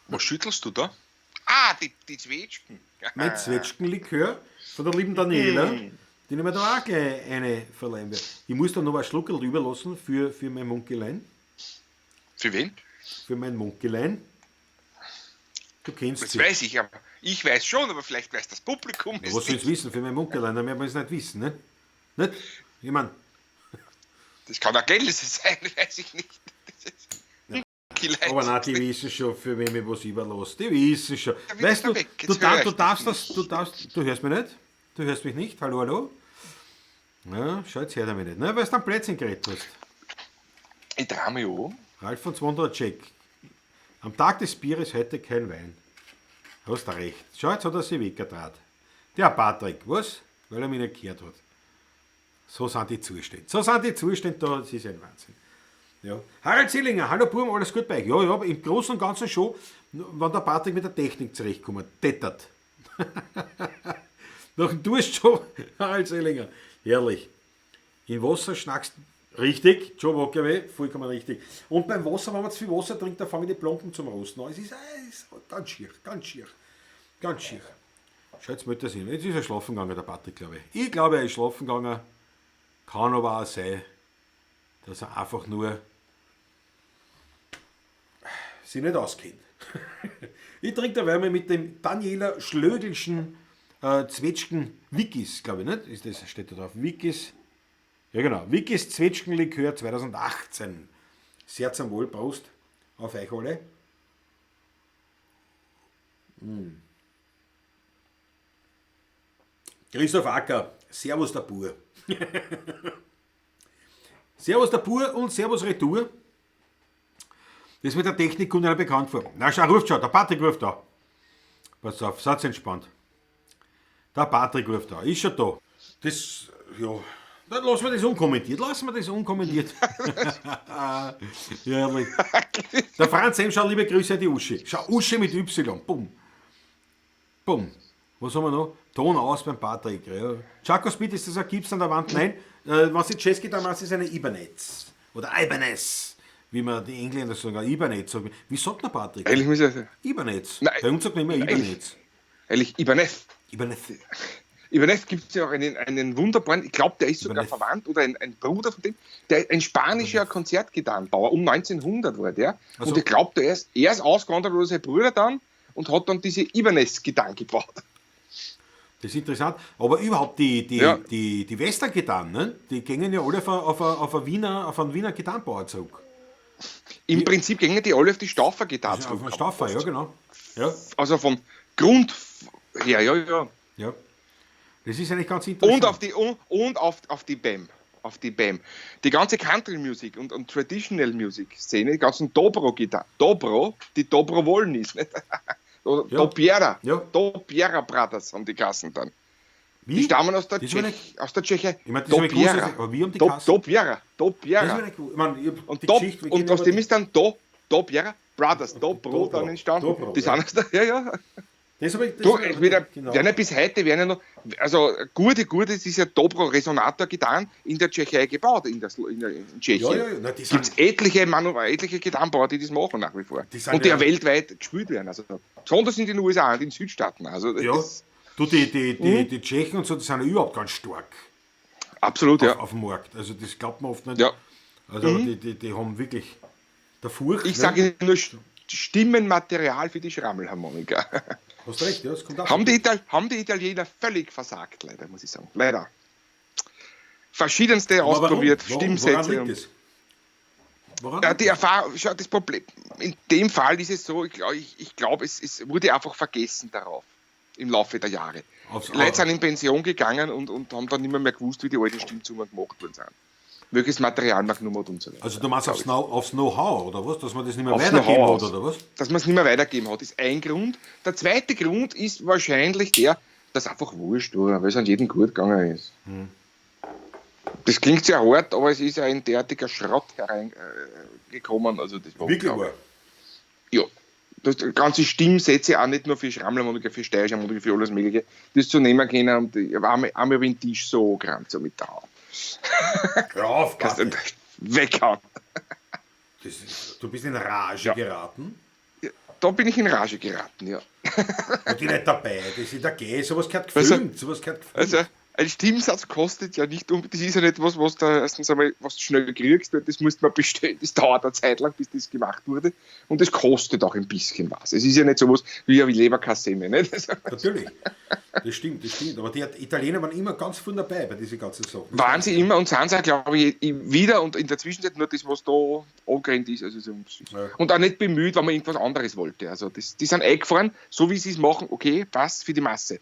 Was schüttelst du da? Ah, die Zwetschgen. Mein Zwetschgenlikör von der lieben Daniela, den ich mir da auch gleich eine verleihen werde. Ich muss da noch ein Schluckerl rüberlassen für mein Munkelein. Für wen? Für mein Munkelein. Du kennst Das sie. weiß ich, aber ich weiß schon, aber vielleicht weiß das Publikum Ja, es was soll's nicht. wissen für mein Munkelein? Dann werden wir es nicht wissen, ne? Nicht? Ich mein, Das kann auch Gelse sein, weiß ich nicht. Das ist Munkelein. aber nein, die wissen schon, für wen ich was überlasse. Die wissen schon. Da bin ich Weißt du, da weg. Jetzt du, hör darf, ich du dich darfst nicht. das, du darfst, du hörst mich nicht? Du hörst mich nicht? Hallo, hallo? Ja, schau, jetzt hört er mich nicht, ne? Weil du am Plätzchen geredet hast. Ich trau mich an. Ralf von Wondracek. Am Tag des Bieres heute kein Wein. Hast du recht. Schau, jetzt hat er sich weggetraut. Der Patrick, was? Weil er mich nicht gehört hat. So sind die Zustände. So sind die Zustände da, das ist ein Wahnsinn. Ja. Harald Zillinger, hallo Burm, alles gut bei euch? Ja, ja, aber im Großen und Ganzen schon, wenn der Patrick mit der Technik zurechtkommt, tettert. Nach dem Durst schon, Harald Zillinger. Herrlich. In Wasser schnackst richtig, Joe Walker, vollkommen richtig. Und beim Wasser, wenn man zu viel Wasser trinkt, da fangen die Plomben zum Rosten an. Es ist ganz schier, ganz schier, ganz schier. Schau, jetzt möchte er sich. Jetzt ist er schlafen gegangen, der Patrick, glaube ich. Ich glaube, er ist schlafen gegangen. Kann aber auch sein, dass er einfach nur sich nicht auskennt. Ich trinke dabei mal mit dem Daniela Schlögelschen Zwetschgen Wikis, glaube ich, nicht? Ist das, steht da drauf. Wikis. Ja, genau. Wikis Zwetschgenlikör 2018. Sehr zum Wohl, Prost auf euch alle. Mm. Christoph Acker, Servus der Bur. Servus der Bur und Servus Retour. Das mit der Technik kommt einer bekannt vor. Na, schau, ruft schon, der Patrick ruft da. Pass auf, seid entspannt. Der Patrick ruft da, ist schon da. Das, ja, dann lassen wir das unkommentiert. Lassen wir das unkommentiert. Ja, herrlich. Der Franz M. Schau, liebe Grüße an die Uschi. Schau, Uschi mit Y. Bumm. Bumm. Was haben wir noch? Ton aus beim Patrick. Ja. Chaco Speed, ist das ein Gips an der Wand? Nein. Was die Jazz-Gitarre macht, ist eine Ibanez. Oder Ibanez. Wie man die Engländer sagen. Ibanez. Wie sagt man, Patrick? Eigentlich muss ich. Ibanez. Nein. Bei uns sagt man immer Ibanez. Eigentlich Ibanez. Ibanez. Ibanez gibt es ja auch einen wunderbaren, ich glaube, der ist sogar Ibanez. verwandt oder ein Bruder von dem, der ein spanischer Konzertgitarrenbauer, um 1900 war der. Ach so. Und ich glaube, er ist ausgewandert oder sein Bruder dann und hat dann diese Ibanez-Gitarren gebaut. Das ist interessant. Aber überhaupt Ja. die Western-Gitarren, ne? Die gingen ja alle auf einen Wiener Gitarrenbauer zurück. Im Prinzip gingen die alle auf die Staufer-Gitarre Also zurück. auf einen Staufer, ja, genau. Ja, Also vom Grund her, ja, ja. ja. Das ist eigentlich ganz interessant. Und auf die, und auf die BAM. Auf die BAM. Die ganze Country Music und Traditional Music Szene, die ganzen Dobro-Gitarren. Dobro, die Dobro wollen ist, nicht? Oder Ja. Dopiera. Ja. Dopiera Brothers haben die Kassen dann. Wie? Die stammen aus der, Das war Tschech, aus der Tschechei. Ich meine, das hab ich gewusst, aber wie haben die Kassen? Dopiera. Das Dopiera. war nicht gut. Ich meine, ich hab Und, die Top, Geschichte, wir und kennen aus aber dem die- ist dann Dopiera Brothers, Dobro Dobro. dann entstanden. Dobro, die ja. sind aus der, ja, ja. Das hab ich, das Du, hab ich, wieder, genau. werden ja bis heute werden ja noch, also gute, das ist ja Dobro Resonator Gitarren in der Tschechei gebaut, in Tschechien. Ja, ja, ja. Na, die Gibt es sind, etliche Gitarrenbauer, die das machen nach wie vor. Die sind und die ja- ja weltweit gespielt werden. Also, besonders in den USA und in den Südstaaten. Also, das ja. ist Du, die Tschechen und so, die sind ja überhaupt ganz stark absolut, ja. auf dem Markt. Also das glaubt man oft nicht. Ja. Mhm. Also die haben wirklich der Furcht. Ich ne? sage nur Stimmenmaterial für die Schrammelharmonika. Hast recht, ja, das kommt auch. Haben die Italiener völlig versagt, leider, muss ich sagen. Leider. Verschiedenste Aber warum? ausprobiert, Warum? Stimmsätze. Woran und- liegt das? Woran Ja, liegt die Erfahrung, schau, das Problem, in dem Fall ist es so, ich glaube, es wurde einfach vergessen darauf im Laufe der Jahre. Leute sind in Pension gegangen und haben dann nicht mehr gewusst, wie die alten Stimmzungen gemacht worden sind. Welches Material man genommen hat und so weiter. Also du meinst aufs Know-how, oder was? Dass man das nicht mehr Aufs weitergeben Know-how hat, oder was? Dass man es nicht mehr weitergeben hat, ist ein Grund. Der zweite Grund ist wahrscheinlich der, dass einfach wurscht war, weil es an jedem gut gegangen ist. Das klingt sehr hart, aber es ist ja ein derartiger Schrott hereingekommen. Also das war Wirklich unglaublich. wahr. Ja. Das ganze Stimmsätze auch nicht nur für Schrammlerharmonika, für Steirische Harmonika, für alles Mögliche, das zu nehmen können und ich hab einmal über den Tisch so angerannt, so mit der Hand. Hör auf, Kannst du Patrick. weghauen. Du bist in Rage Ja. geraten. Da bin ich in Rage geraten, ja. Und die nicht dabei, das ist okay, sowas gehört Also- gefilmt, sowas gehört gefilmt. Also, ein Stimmsatz kostet ja nicht unbedingt, das ist ja nicht was, was da erstens einmal, was du schnell kriegst, weil das musst man bestellen, das dauert eine Zeit lang, bis das gemacht wurde und das kostet auch ein bisschen was. Es ist ja nicht sowas wie eine Leberkassemme, nicht? Also, Natürlich, das stimmt, das stimmt. Aber die Italiener waren immer ganz vorne dabei bei diesen ganzen Sachen. waren sie immer und sind sie auch, glaube ich, wieder und in der Zwischenzeit nur das, was da angerannt ist. Also so, Ja. Und auch nicht bemüht, wenn man irgendwas anderes wollte. Also das, die sind eingefahren, so wie sie es machen, okay, passt für die Masse.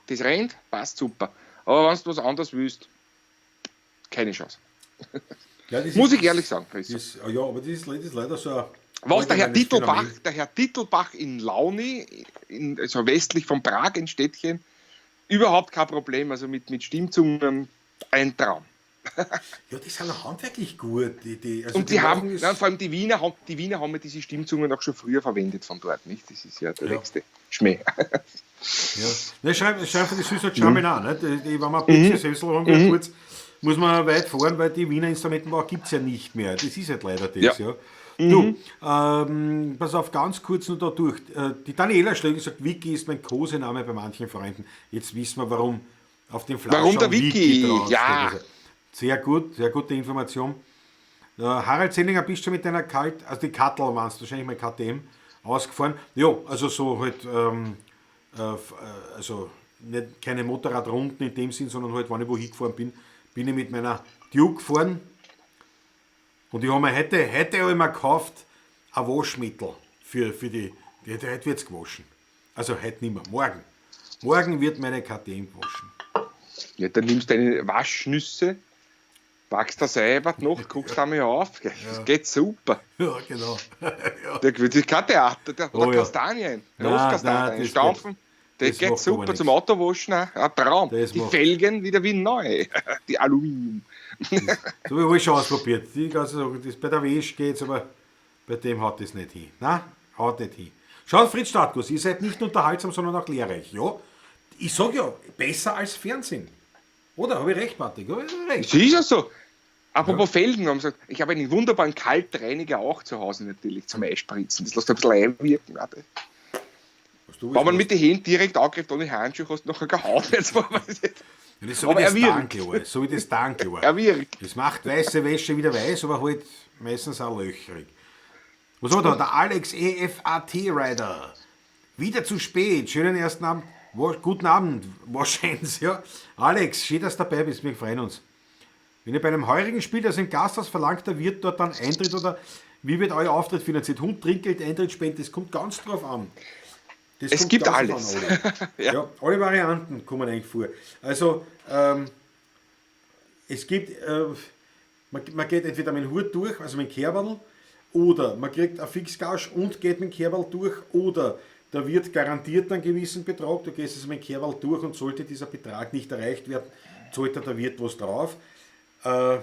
Das rennt, passt super. Aber wenn du was anderes willst, keine Chance. Ja, das Muss ist- ich ehrlich sagen. Chris. Das ist, ja, aber das ist leider so ein Was der Herr allgemeines Dittelbach, Phänomen. der Herr Dittelbach in Launi, also westlich von Prag, ein Städtchen, überhaupt kein Problem. Also mit Stimmzungen ein Traum. Ja, die sind auch handwerklich gut. Also Und die haben, machen es- nein, vor allem die Wiener haben ja diese Stimmzungen auch schon früher verwendet von dort, nicht? Das ist ja der Ja. nächste Schmäh. Ja. Ne, schreib für die Süße Charmin an. Ne? Wenn man ein bisschen Sessel haben will, kurz, muss man weit fahren, weil die Wiener Instrumentenbau gibt es ja nicht mehr. Das ist halt leider das. Ja. Ja. Du, pass auf, ganz kurz nur da durch. Die Daniela Schlögl sagt, Vicky ist mein Kosename bei manchen Freunden. Jetzt wissen wir, warum auf dem Flaschen Warum der Vicky? draufsteht. Ja. Also, sehr gut, sehr gute Information. Harald Zellinger, bist du mit deiner Kalt, also die Kattel meinst du, wahrscheinlich mal KTM, ausgefahren? Ja, also so halt, also nicht, keine Motorradrunden in dem Sinn, sondern halt, wenn ich wo hingefahren bin, Bin ich mit meiner Duke gefahren und ich habe mir heute hab ich mir gekauft ein Waschmittel für die heute wird es gewaschen. Also heute nicht mehr, morgen. Morgen wird meine KTM gewaschen. Ja, dann nimmst du deine Waschnüsse, packst das selber noch, guckst einmal auf. Das geht super. Ja, genau. Ja. Das ist kein Theater. Oder Kastanien. Rostkastanien. Stampfen. Das geht super zum Autowaschen. Ein Traum. Die Felgen wieder wie neu. Die Aluminium. Das habe ich schon ausprobiert. Die ganze Sache, das bei der Wäsche geht es, aber bei dem haut das nicht hin. Nein, haut nicht hin. Schaut, Fritz Stadtguss, ihr seid nicht nur unterhaltsam, sondern auch lehrreich. Ja, ich sage ja, besser als Fernsehen. Oder? Habe ich recht, Patrick? Habe ich recht? Das ist ja so. Apropos Felgen, haben gesagt, ich habe einen wunderbaren Kaltreiniger auch zu Hause natürlich zum Einspritzen. Das lässt ein bisschen einwirken. Wenn man mit den Händen direkt angreift, ohne Handschuhe, hast du nachher keine Haut. Ja, das ist so wie das Tanklor. So wie das Tanklor. Er wirkt. Das macht weiße Wäsche wieder weiß, aber halt meistens auch löchrig. Was haben wir da? Der Alex EFAT Rider. Wieder zu spät. Schönen ersten Abend. Guten Abend, wahrscheinlich, ja. Alex, schön, dass du dabei bist. Wir freuen uns. Wenn ihr bei einem heurigen Spiel, das im Gasthaus verlangt, da wird dort dann Eintritt oder wie wird euer Auftritt finanziert? Hund, Trinkgeld, Eintritt, Spende, das kommt ganz drauf an. Das es gibt alles. An, alle. Ja. Ja, alle Varianten kommen eigentlich vor. Also, es gibt, man geht entweder mit dem Hut durch, also mit dem Kerberl, oder man kriegt eine Fixgage und geht mit dem Kerberl durch, oder da wird garantiert einen gewissen Betrag, du gehst also mit dem Kerberl durch und sollte dieser Betrag nicht erreicht werden, zahlt der Wirt was drauf. Alle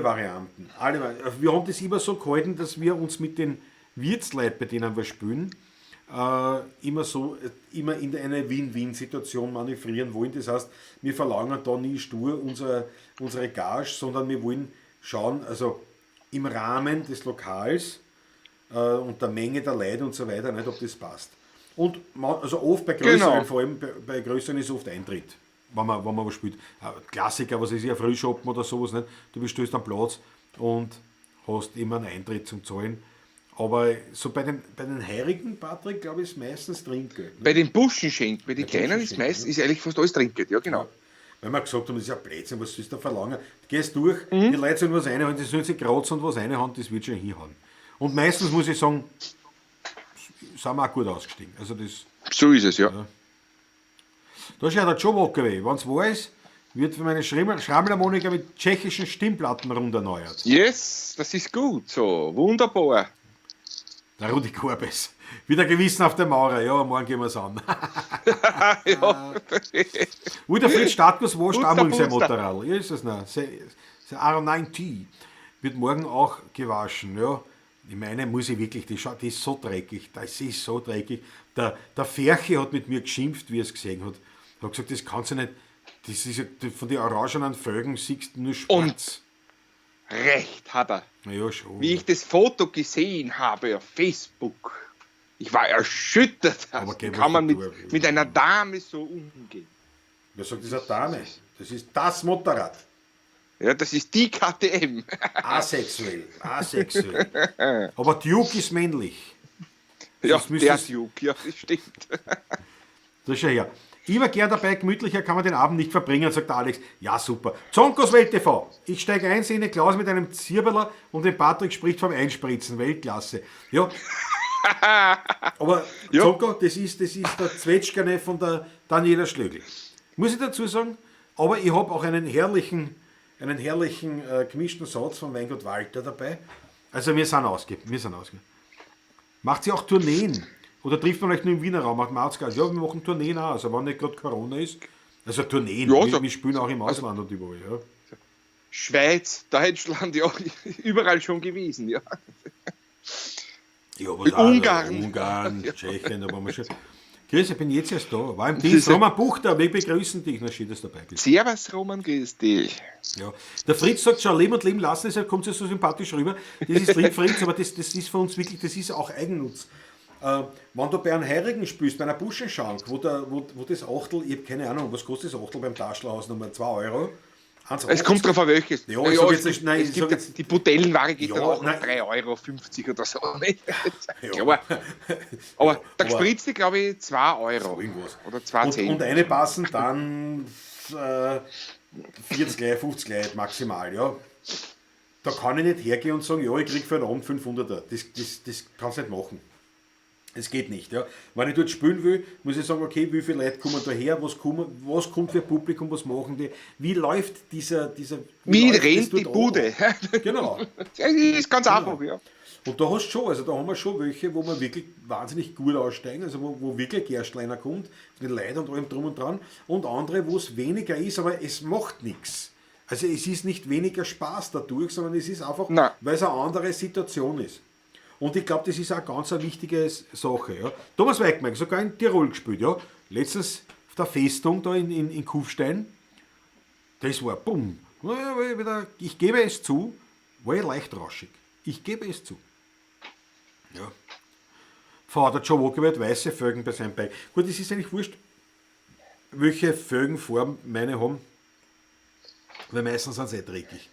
Varianten. Alle, wir haben das immer so gehalten, dass wir uns mit den Wirtsleuten, bei denen wir spielen, immer in eine Win-Win-Situation manövrieren wollen. Das heißt, wir verlangen da nie stur unsere Gage, sondern wir wollen schauen, also im Rahmen des Lokals und der Menge der Leute und so weiter, nicht, ob das passt. Und man, also oft bei größeren, genau. Vor allem bei größeren ist oft Eintritt, wenn man was spielt. Klassiker, was ist ja, Frühschoppen oder sowas, nicht? Du bestellst am Platz und hast immer einen Eintritt zum Zahlen. Aber so bei den Heirigen, Patrick, glaube ich, ist meistens Trinkgeld. Ne? Bei den Buschenschenken, bei den Kleinen ist meistens ist eigentlich fast alles Trinkgeld, ja genau. Ja. Weil wir gesagt haben, das ist ja Blödsinn, was sollst du da verlangen? Du gehst durch, die Leute sollen was reinhauen, die sollen sich kratzen und was reinhauen, das wird schon hinhauen. Und meistens muss ich sagen, sind wir auch gut ausgestiegen. Also das, so ist es, ja. Ja. Da ist ja der Joe Walker, wenn es wahr ist, wird für meine Schrammelharmonika mit tschechischen Stimmplatten rund erneuert. Yes, das ist gut so, wunderbar. Der Rudi Korbes. Wieder Gewissen auf der Maurer. Ja, morgen gehen wir es an. Ja. Wo der Fritz Stadtguss wascht auch morgen sein Motorrad. Ja, ist das noch. Sein R9T wird morgen auch gewaschen. Ja. Ich meine, muss ich wirklich, die ist so dreckig. Das ist so dreckig. Der Ferche hat mit mir geschimpft, wie er es gesehen hat. Er hat gesagt, das kannst du nicht. Das ist ja, von den orangenen Felgen siehst du nur schwarz. Und recht hat er. Ja, schon. Wie ich das Foto gesehen habe auf Facebook, ich war erschüttert. Aber wie kann man mit einer Dame so umgehen? Wer sagt, das ist eine Dame? Das ist das Motorrad. Ja, das ist die KTM. Asexuell, asexuell. Aber Duke ist männlich. Ja, der Duke, ja, das stimmt. Das ist ja her. Immer gern dabei, gemütlicher kann man den Abend nicht verbringen, sagt Alex. Ja, super. Zonkos Welt TV. Ich steige ein, sehe Klaus mit einem Zirbeler und den Patrick spricht vom Einspritzen. Weltklasse. Ja. Aber ja. Zonko, das ist der Zwetschgerne von der Daniela Schlögl. Muss ich dazu sagen, aber ich habe auch einen herrlichen gemischten Satz von Weingut Walter dabei. Also wir sind ausgegeben. Macht sie auch Tourneen? Oder trifft man euch nur im Wiener Raum? Macht man ja, wir machen Tourneen auch, also wenn nicht gerade Corona ist. Also Tourneen, ja, also, wir spielen auch im Ausland und überall. Ja. Schweiz, Deutschland, ja, überall schon gewesen, ja. Ja, was auch, Ungarn. Ungarn, ja. Tschechien, da waren wir schon. Chris, ich bin jetzt erst da. War im Dienst. Roman Buchter, wir begrüßen dich. Na, schön, dass du dabei bist. Servus, Roman, grüß dich. Ja. Der Fritz sagt schon, leben und leben lassen, deshalb kommt es so sympathisch rüber. Das ist lieb, Fritz, aber das ist für uns wirklich, das ist auch Eigennutz. Wenn du bei einem Heirigen spielst, bei einer Buschenschank, wo das Achtel, ich habe keine Ahnung, was kostet das Achtel beim Taschlerhaus? Nochmal 2 Euro. 1,80. Es kommt drauf an welches. Ja, ich sag jetzt nicht, nein, ich sag jetzt, die Butellenware geht ja, dann auch 3,50 Euro oder so. Nicht? Ja. Aber der gespritzte, glaube ich, 2 Euro. So irgendwas. Oder 2,10. Und eine passen dann, 40 Leute, 50 Leute maximal, ja. Da kann ich nicht hergehen und sagen, ja, ich krieg für einen Abend 500er. Das kannst du nicht machen. Das geht nicht. Ja. Wenn ich dort spielen will, muss ich sagen, okay, wie viele Leute kommen da her, was kommt für Publikum, was machen die, wie läuft dieser Wie läuft das rennt die dort Bude? ab? Genau. Das ist ganz einfach, ja. Und da hast du schon, also da haben wir schon welche, wo wir wirklich wahnsinnig gut aussteigen, also wo wirklich Gerstleiner kommt, mit Leid und allem drum und dran, und andere, wo es weniger ist, aber es macht nichts. Also es ist nicht weniger Spaß dadurch, sondern es ist einfach, Nein. weil es eine andere Situation ist. Und ich glaube, das ist auch ganz eine wichtige Sache. Ja. Thomas Weigmann, sogar in Tirol gespielt, ja. Letztens auf der Festung da in Kufstein, das war bumm. Ich gebe es zu, war ich leicht rauschig. Ich gebe es zu. Ja. Vater Joe Walker hat weiße Felgen bei seinem Bike. Gut, es ist eigentlich wurscht, welche Felgenform meine haben, weil meistens sind sie eh dreckig.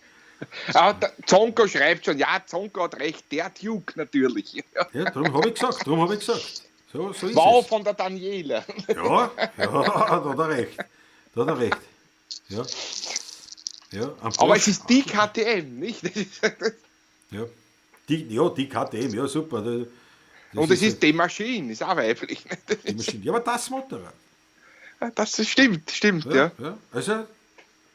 Ah, der Zonko schreibt schon, ja, Zonko hat recht, der Duke natürlich. Ja, darum habe ich gesagt, darum habe ich gesagt. So ist Wow es. von der Daniela. Ja, ja, da hat er recht. Da hat er recht. Ja. Ja, am Aber Bosch. es ist die KTM, nicht? Ja. Die KTM, ja, super. Das Und es ist die Maschine, ist auch weiblich. die Maschine. Ja, aber das Motorrad. Das stimmt, ja. Ja. Also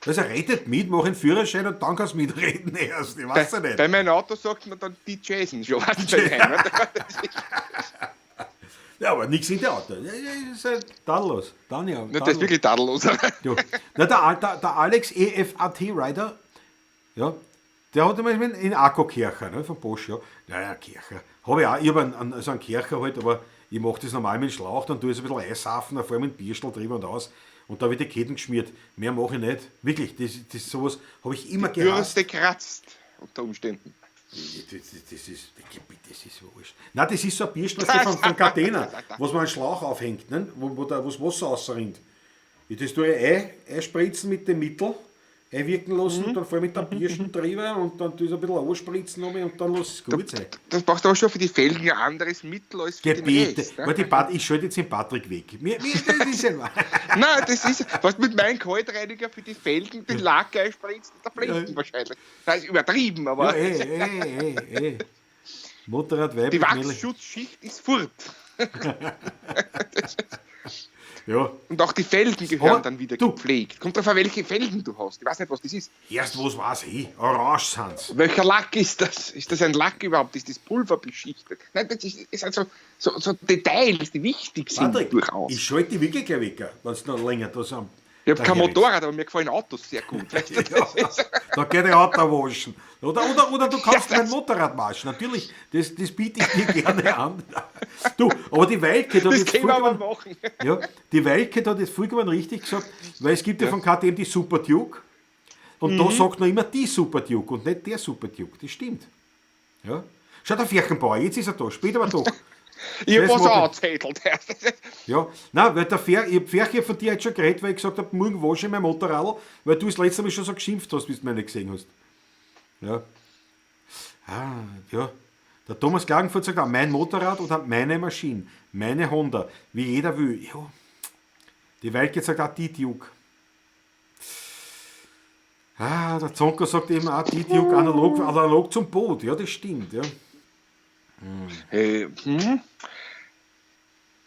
redet mit, mach einen Führerschein und dann kannst du mitreden erst. Ich weiß ja nicht. Bei meinem Auto sagt man dann die Jason schon. Was bei deinem. Ja, aber nichts in der Auto. Ja, ja, ist halt tadellos. Dann ja, Na, das ist wirklich tadellos. Ja. Na, der Alex EFAT Rider, ja, der hat immer in Akku-Kercher, ne, von Bosch, ja. Naja, Kercher. Hab ich auch, ich hab einen Kercher halt, aber ich mach das normal mit dem Schlauch, dann tue ich es ein bisschen Eishafen, dann fahr ich mit dem Bierschl drüber und aus. Und da wird die Ketten geschmiert. Mehr mache ich nicht. Wirklich, das sowas habe ich immer Die gehasst. Bürste kratzt unter Umständen. Das ist wurscht. Nein, das ist so ein Bierschl, was von Catena, was man einen Schlauch aufhängt, ne? wo das Wasser rausrinnt. Ich das tue ich einspritzen mit dem Mittel, einwirken lassen, dann fahr ich mit der Bierschen drüber und dann tue ich ein bisschen anspritzen nochmal und dann lass es gut sein. Das brauchst du auch schon für die Felgen ein anderes Mittel als für den Gebete. Rest, ne? Warte, ich schalte jetzt den Patrick weg. Das ist ein Nein, das ist, was mit meinem Kaltreiniger für die Felgen den Lack einspritzt, da blinken wahrscheinlich. Das ist übertrieben, aber Ja, Motorrad, die weiblich, männlich. Wachsschutzschicht ist fort. Ja. Und auch die Felgen gehören Aber dann wieder du- gepflegt. Kommt drauf an, welche Felgen du hast. Ich weiß nicht, was das ist. Erst was weiß ich. Orange sind's. Welcher Lack ist das? Ist das ein Lack überhaupt? Ist das Pulver beschichtet? Nein, das ist also so Details, die wichtig sind Patrick, durchaus. ich schalte die wirklich gleich weg, wenn es noch länger da sind. Ich habe kein Daher Motorrad, aber mir gefallen Autos sehr gut. Weißt du, das ist, Da geht die Auto waschen. Oder du kannst Ja, mein das- Motorrad waschen. Natürlich, das biete ich dir gerne an. Du, aber die Weilke hat das jetzt können wir aber vollkommen, machen. ja, die Weilke hat jetzt vollkommen richtig gesagt, weil es gibt ja von KTM die Super Duke. Und da sagt man immer die Super Duke und nicht der Super Duke. Das stimmt. Ja. Schau, der Ferchenbauer, jetzt ist er da, später aber doch. Ich habe Das was Motor- angezettelt. Ja, nein, weil der Fer, ich hab Ferchi von dir heute schon geredet, weil ich gesagt habe, morgen wasche ich mein Motorrad, weil du das letzte Mal schon so geschimpft hast, wie du mich nicht gesehen hast. Ja. Ah, ja. Der Thomas Klagenfurt sagt auch, mein Motorrad oder meine Maschine, meine Honda, wie jeder will. Ja. Die Weilke sagt auch, die Duke. Ah, der Zonko sagt eben auch, die Duke analog zum Boot. Ja, das stimmt, ja.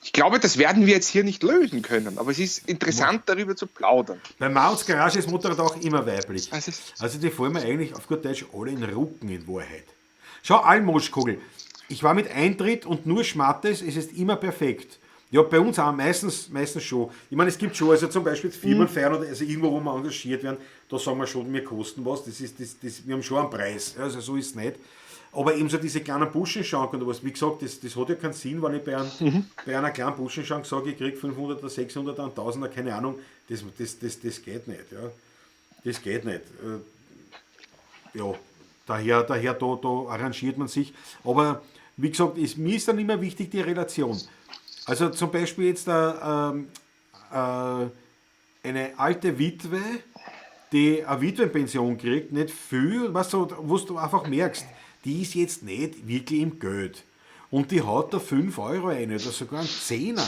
Ich glaube, das werden wir jetzt hier nicht lösen können, aber es ist interessant, darüber zu plaudern. Bei Mauts Garage ist Motorrad auch immer weiblich. Also es- Also die fallen mir eigentlich auf gut Deutsch alle in den Rücken in Wahrheit. Schau, Almoschkugel. Ich war mit Eintritt und nur Schmattes, es ist immer perfekt. Ja, bei uns auch, meistens schon. Ich meine, es gibt schon, also zum Beispiel Firmenfeiern oder also irgendwo, wo wir engagiert werden, da sagen wir schon, wir kosten was, wir haben schon einen Preis. Also so ist es nicht. Aber eben so diese kleinen Buschenschank und was, wie gesagt, das hat ja keinen Sinn, wenn ich bei einer kleinen Buschenschank sage, ich krieg 500er, 600er, 1000er, keine Ahnung, das geht nicht. Ja. Das geht nicht. Ja, daher da arrangiert man sich. Aber wie gesagt, mir ist dann immer wichtig die Relation. Also zum Beispiel jetzt eine alte Witwe, die eine Witwenpension kriegt, nicht viel, weißt du, wo du einfach merkst, die ist jetzt nicht wirklich im Geld. Und die haut da 5 Euro rein oder sogar einen Zehner.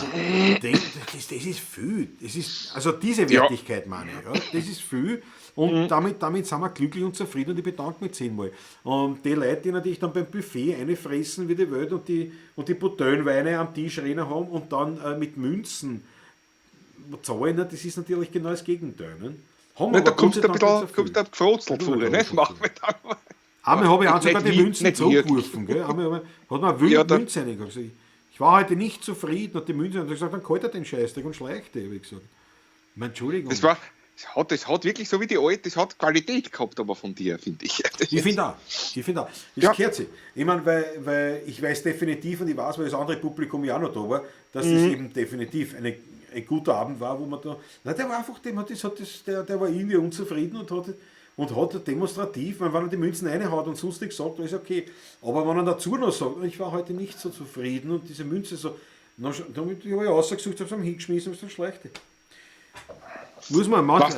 Das ist viel. Das ist, also diese Wertigkeit meine ich. Ja, das ist viel. Und damit sind wir glücklich und zufrieden und ich bedanke mich 10-mal. Und die Leute, die natürlich dann beim Buffet reinfressen wie die Welt und die Butellenweine am Tisch rein haben und dann mit Münzen zahlen, das ist natürlich genau das Gegenteil. Ne? Haben wir da aber kommst Gott du sei ein Dank bisschen, nicht so kommst viel. du gefrotzelt Da vor, tut ne? man Machen wir dann. Einmal habe ich auch Nicht sogar die Münzen nicht wirklich. zurückgeworfen. Gell? Einmal hat man eine Ja, da- Münze reingegangen. Ich war heute nicht zufrieden, hat die Münze und gesagt, dann kalt er den Scheißdreck und schleicht die, habe ich gesagt. Ich meine, Entschuldigung. Das hat wirklich so wie die alte, das hat Qualität gehabt, aber von dir, finde ich. Ich finde auch. Ich finde auch. Das gehört sich. Ich meine, weil ich weiß definitiv und ich weiß, weil das andere Publikum ja auch noch da war, dass das eben definitiv ein guter Abend war, wo man da. Na, der war einfach, dem hat das, hat das, der war irgendwie unzufrieden und hat demonstrativ, wenn er die Münzen reinhaut und sonst nichts sagt, dann ist okay. Aber wenn er dazu noch sagt, ich war heute nicht so zufrieden und diese Münze so, dann habe ich rausgesucht, habe es hingeschmissen und es dann schlecht. Muss man manchmal.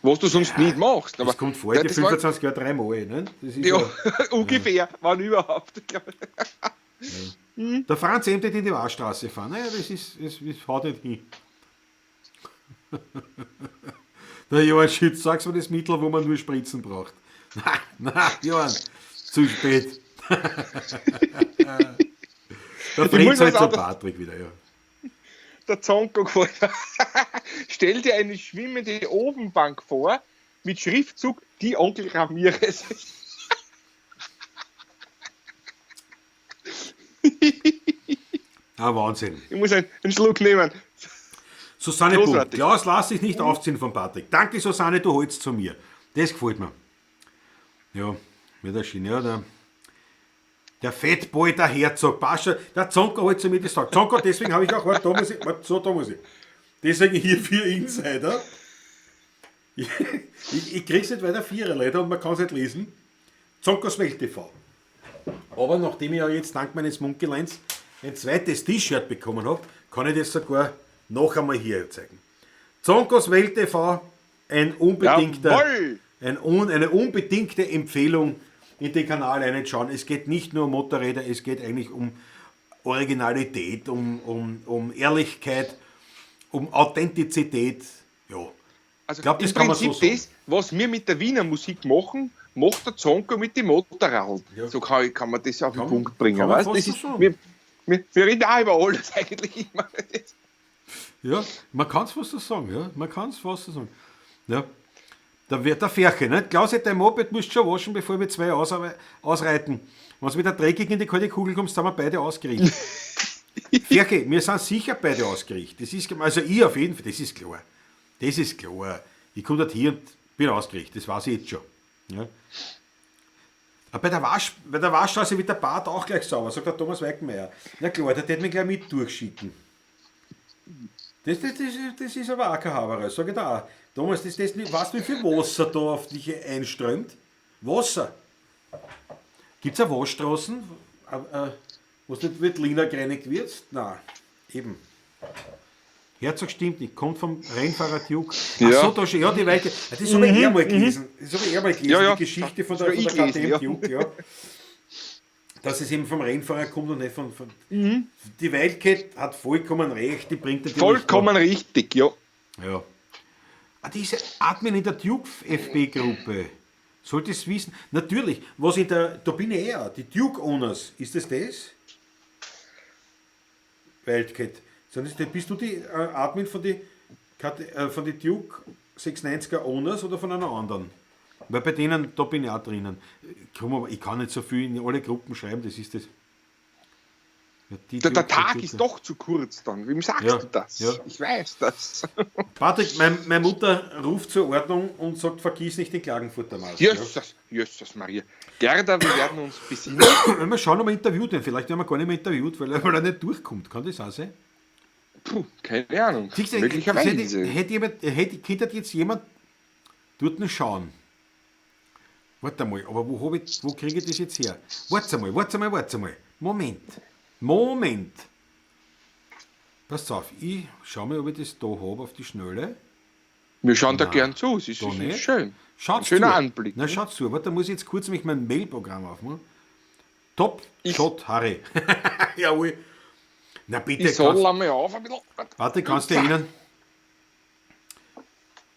Was du sonst nicht machst. Aber Das kommt vor, die das war- 25 Jahre dreimal. Ne? Das ist Ja, ja, ungefähr, wann überhaupt. Der Franz M. in die Waschstraße fahren. Naja, das haut nicht hin. Der Johann Schütz, sag's mir das Mittel, wo man nur Spritzen braucht. Na, Johann, zu spät. Der Ich Fritz muss halt was zu anderes- Patrick wieder, ja. Der Zonko gefällt. Stell dir eine schwimmende Ofenbank vor, mit Schriftzug Die Onkel Ramirez. Ah, Wahnsinn. Ich muss einen Schluck nehmen. Susanne Punkt. Großartig. Klaus, lass dich nicht aufziehen von Patrick. Danke, Susanne, du holst zu mir. Das gefällt mir. Ja, wird er schön. Ja, der Fettboy, der Herzog, Pascha, der Zonko holt zu mir das sagt. Zonko, deswegen habe ich auch, warte, da muss ich, warte, so, da muss ich. Deswegen hier 4 Insider. Ich krieg's nicht weiter, 4 leider, und man kann's nicht lesen. Zonkos Welt TV. Aber nachdem ich ja jetzt dank meines Munkeleins ein zweites T-Shirt bekommen habe, kann ich das sogar noch einmal hier zeigen. Zonkos Welt TV, eine unbedingte Empfehlung, in den Kanal reinschauen. Es geht nicht nur um Motorräder, es geht eigentlich um Originalität, um Ehrlichkeit, um Authentizität. Ja. Also Ich glaub, das im kann man so Prinzip sagen. das, was wir mit der Wiener Musik machen, macht der Zonko mit dem Motorrad. Ja. So kann man das auf den Punkt bringen. Kann man weißt? fast Das so ist, sagen. wir reden auch über alles eigentlich immer. Ja, man kann's fast so sagen. Ja. Man kann's fast so sagen. Ja. Der Ferche, ne? Klaus, dein Moped musst du schon waschen, bevor wir 2 ausreiten. Wenn du wieder dreckig in die kalte Kugel kommst, sind wir beide ausgerichtet. Ferche, wir sind sicher beide ausgerichtet. Das ist, also ich auf jeden Fall, das ist klar. Das ist klar. Ich komme dort hier und bin ausgerichtet, das weiß ich jetzt schon. Ja. Aber bei der Waschstraße wird der Bart auch gleich sauber, sagt der Thomas Weickenmeier. Na klar, der tät mich gleich mit durchschicken. Das ist aber auch kein Haberer, sag ich da auch. Thomas, weißt du, wie viel Wasser da auf dich einströmt? Wasser. Gibt's auch Waschstraßen, wo es nicht mit Lina gereinigt wird? Nein, eben. Herzog stimmt nicht, kommt vom Rennfahrer Duke. Ach Ja. so, da schon, ja, die Weiche. Das habe ich eher mal gelesen. Das habe ich eher mal gelesen, Ja, ja. die Geschichte Das hab von ich der gelesen, KTM ja. Duke, ja. Dass es eben vom Rennfahrer kommt und nicht von Die Wildcat hat vollkommen recht, die bringt natürlich Vollkommen richtig, ja. Ja. Ah, diese Admin in der Duke F B-Gruppe. Solltest du wissen. Natürlich, was in der, da bin ich eher, die Duke Owners, ist das das? Wildcat. Sind das, bist du die Admin von die von die Duke 96er Owners oder von einer anderen? Weil bei denen, da bin ich auch drinnen. Komm, aber ich kann nicht so viel in alle Gruppen schreiben, das ist das. Ja, die Der Duke, Tag die ist Duke. doch zu kurz dann. Wem sagst Ja, du das? ja. Ich weiß das. Patrick, meine Mutter ruft zur Ordnung und sagt, vergiss nicht den Klagenfurter Marsch. Jesus, Jesus Maria. Gerda, wir werden uns besinnen. Wenn wir schauen, ob wir interviewt werden. Vielleicht werden wir gar nicht mehr interviewt, weil er nicht durchkommt. Kann das auch sein? Puh, keine Ahnung. Siehst du, Möglicherweise. Könnte jetzt jemand dort schauen? Warte mal, aber wo kriege ich das jetzt her? Warte mal. Moment. Moment. Pass auf, ich schau mal, ob ich das da hab auf die Schnelle. Wir schauen da Nein, gern zu, es ist da nicht. schön. Schaut Ein schöner zu. Anblick. Na, schaut zu. Warte, da muss ich jetzt kurz mich mein Mailprogramm aufmachen. Top Shot, Harry. Jawohl. Na bitte, Ich soll einmal auf ein bisschen. Warte, kannst du dich erinnern?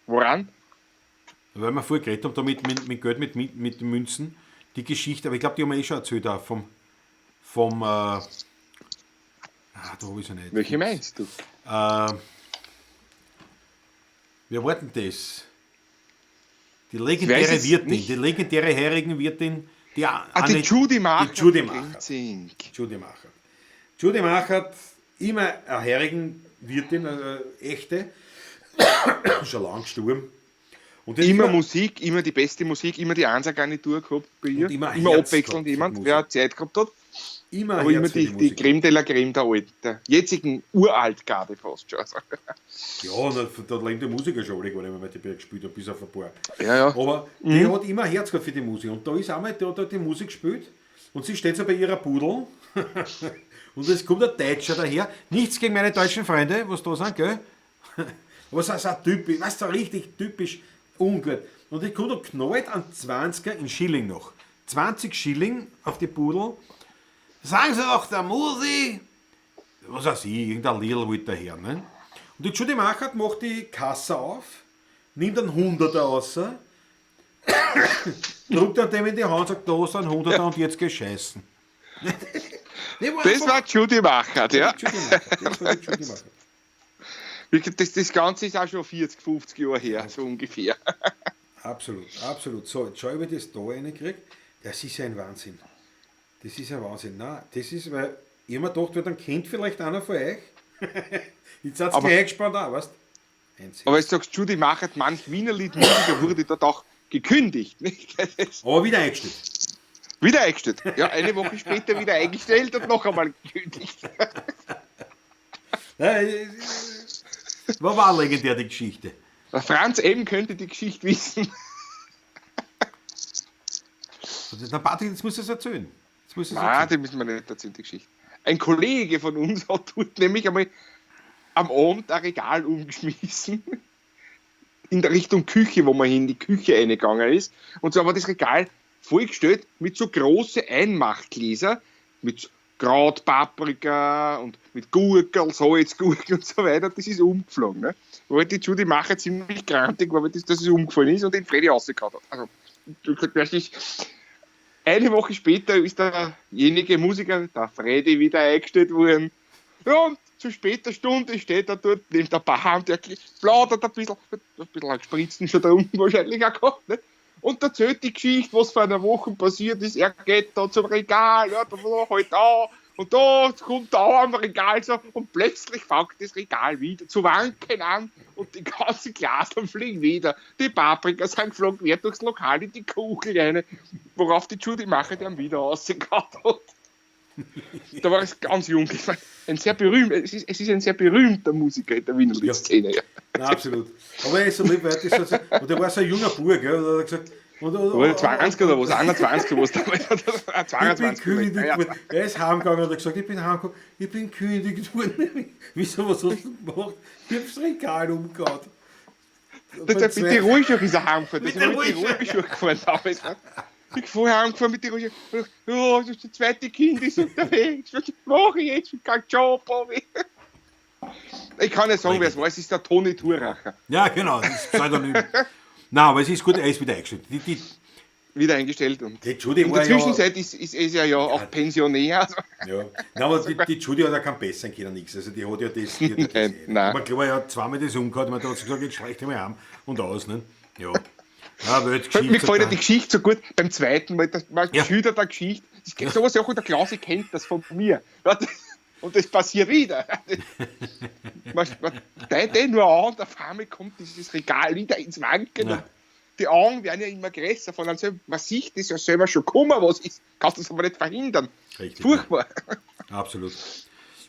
Woran? Weil wir vorher geredet haben, da mit Geld, mit Münzen, die Geschichte, aber ich glaube, die haben wir eh schon erzählt auch vom da habe ich sie nicht. Welche meinst du? Wer war denn das? Die legendäre Wirtin, die legendäre Herigen-Wirtin, die, die Judy Machert. Die Judy Machert. Judy Machert. Judy Machert, immer eine Herigen-Wirtin, also echte, schon lange gestorben. Und immer Musik, immer die beste Musik, immer die Einser-Garnitur gehabt bei ihr. Immer, immer abwechselnd jemand, wer Zeit gehabt hat. Immer aber immer die Creme de la Creme der alten, der jetzigen Uraltgarde fast schon. Ja, da leben die Musiker schon alle gar nicht mehr, weil die gespielt haben, bis auf ein paar. Ja, ja. Aber die hat immer Herz gehabt für die Musik. Und da ist einmal, der hat die Musik gespielt und sie steht so bei ihrer Pudel und es kommt ein Deutscher daher. Nichts gegen meine deutschen Freunde, was da sind, gell? Aber so ein typisch, weißt du, so richtig typisch ungut. Und ich komme da knallt an 20er in Schilling noch. 20 Schilling auf die Pudel. Sagen Sie doch der Musi, was weiß ich, irgendein Lidl wollte daher, ne? Und die Judy Machert macht die Kasse auf, nimmt einen Hunderter raus, drückt dann dem in die Hand und sagt, da ist ein Hunderter und jetzt geh scheißen. Das war Judy Machert, ja. Judy Machert, das war die Judy Machert. Das Ganze ist auch schon 40, 50 Jahre her, so ungefähr. Absolut, absolut. So, jetzt schau ich, ob ich das da reinkriege. Das ist ja ein Wahnsinn. Das ist ein Wahnsinn. Nein, das ist, weil ich mir gedacht, dann kennt vielleicht einer von euch. Jetzt seid ihr gleich eingespannt auch, weißt du? Aber jetzt sagst du, Judy Machert, manch Wiener Liedmusiker wurde dort auch gekündigt. Nicht? Aber wieder eingestellt. Wieder eingestellt. Ja, eine Woche später wieder eingestellt und noch einmal gekündigt. Nein, war auch legendär die Geschichte. Der Franz M. könnte die Geschichte wissen. Na, Patrick, jetzt musst du es erzählen. Nein, die müssen wir nicht erzählen, die Geschichte. Ein Kollege von uns hat dort nämlich einmal am Abend ein Regal umgeschmissen. In der Richtung Küche, wo man in die Küche reingegangen ist. Und zwar war das Regal vollgestellt mit so großen Einmachgläser, mit Kraut, Paprika und mit Gurkel, Salzgurkel und so weiter. Das ist umgeflogen. Ne? Weil die Judy Macher ziemlich grantig war, weil das ist umgefallen ist und den Freddy rausgehauen hat. Also, das ist, eine Woche später ist derjenige Musiker, der Freddy, wieder eingestellt worden. Ja, und zu später Stunde steht er dort, nimmt ein paar Hand, der plaudert ein bisschen gespritzten schon da unten wahrscheinlich auch gehabt, ne? Und erzählt die Geschichte, was vor einer Woche passiert ist. Er geht da zum Regal, ja, da halt da und da kommt da am Regal so und plötzlich fängt das Regal wieder zu wanken an und die ganzen Glaseln fliegen wieder. Die Paprika sind geflogen, quer durchs Lokal in die Kugel rein, worauf die Judy Macher dann wieder rausgehauen hat. Da war es ganz jung. Ein sehr berühmt, es ist ein sehr berühmter Musiker in der Wiener Liedszene. Ja. Ja. Absolut. Aber er ist so lieb, weil das so, und er war so ein junger Bub, gell, und er hat gesagt, und, 20 oder was, 21 oder was damals, 22. Ich bin kündigt worden. Er ist heimgegangen und hat gesagt, ich bin heimgegangen, ich bin kündigt worden. Wieso, was hast du gemacht? Ich hab's Regal umgehauen. Das mit den Rollschuhen ist er heimgefahren. Das ist mit den Rollschuhen gefahren damals. Ich bin vorher heimgefahren mit den Rollschuhen. Ja, das ist das zweite Kind, ist unterwegs. Was mache ich jetzt? Ich keinen Job habe. Ich kann nicht sagen, wer es war. Es ist der Toni Thuracher. Ja, genau, das ist Pseudonym. Nein, aber es ist gut, er ist wieder eingestellt. Wieder eingestellt. Und die Judy in der Zwischenzeit ist er ja auch Pensionär. Also. Ja. Nein, aber die Judy hat ja keinen besseren können, nichts. Also die hat ja das. Die hat ja das nein. Aber klar, er hat zweimal das umgehauen, man hat gesagt, jetzt schleicht er mal heim und aus. Ne? Ja. Ja, Weltgeschichte. Mir gefällt ja die Geschichte so gut. Beim zweiten Mal, man schildert eine Geschichte. Das ist sowas ja auch, der Klausi kennt das von mir. Und das passiert wieder. Man teilt den nur an und auf einmal kommt dieses Regal wieder ins Wanken. Ja. Die Augen werden ja immer größer von einem selber. Man sieht das ja selber schon kommen, was ist. Kannst du das aber nicht verhindern. Richtig. Furchtbar. Ja. Absolut.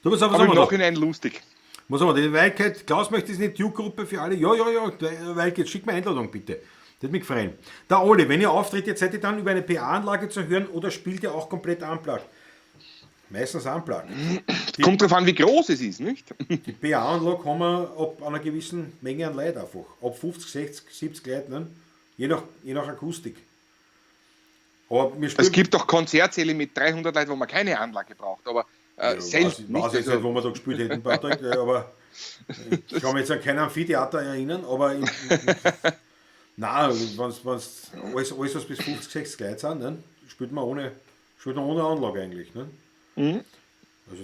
Du, was aber im Nachhinein lustig. Was haben wir? Die Wildcat, Klaus möchte es nicht, Duke-Gruppe für alle. Ja, Wildcat, schick mir Einladung bitte. Das würde mich freuen. Der Oli, wenn ihr auftritt, seid ihr dann über eine PA-Anlage zu hören oder spielt ihr auch komplett unplugged? Meistens unplugged. Kommt drauf an, wie groß es ist, nicht? Die PA-Anlage haben wir ab einer gewissen Menge an Leuten einfach. Ab 50, 60, 70 Leuten, ne? Je nach Akustik. Aber wir Es spielen, gibt doch Konzertsäle mit 300 Leuten, wo man keine Anlage braucht, aber ja, selten. weiß Nicht? ich jetzt Also, nicht, wo wir da gespielt hätten, Patrick, aber ich kann mich jetzt an kein Amphitheater erinnern, aber nein, wenn's alles, was bis 50, 60 Leute sind, ne, spielt man ohne Anlage eigentlich. Ne? Mhm. Also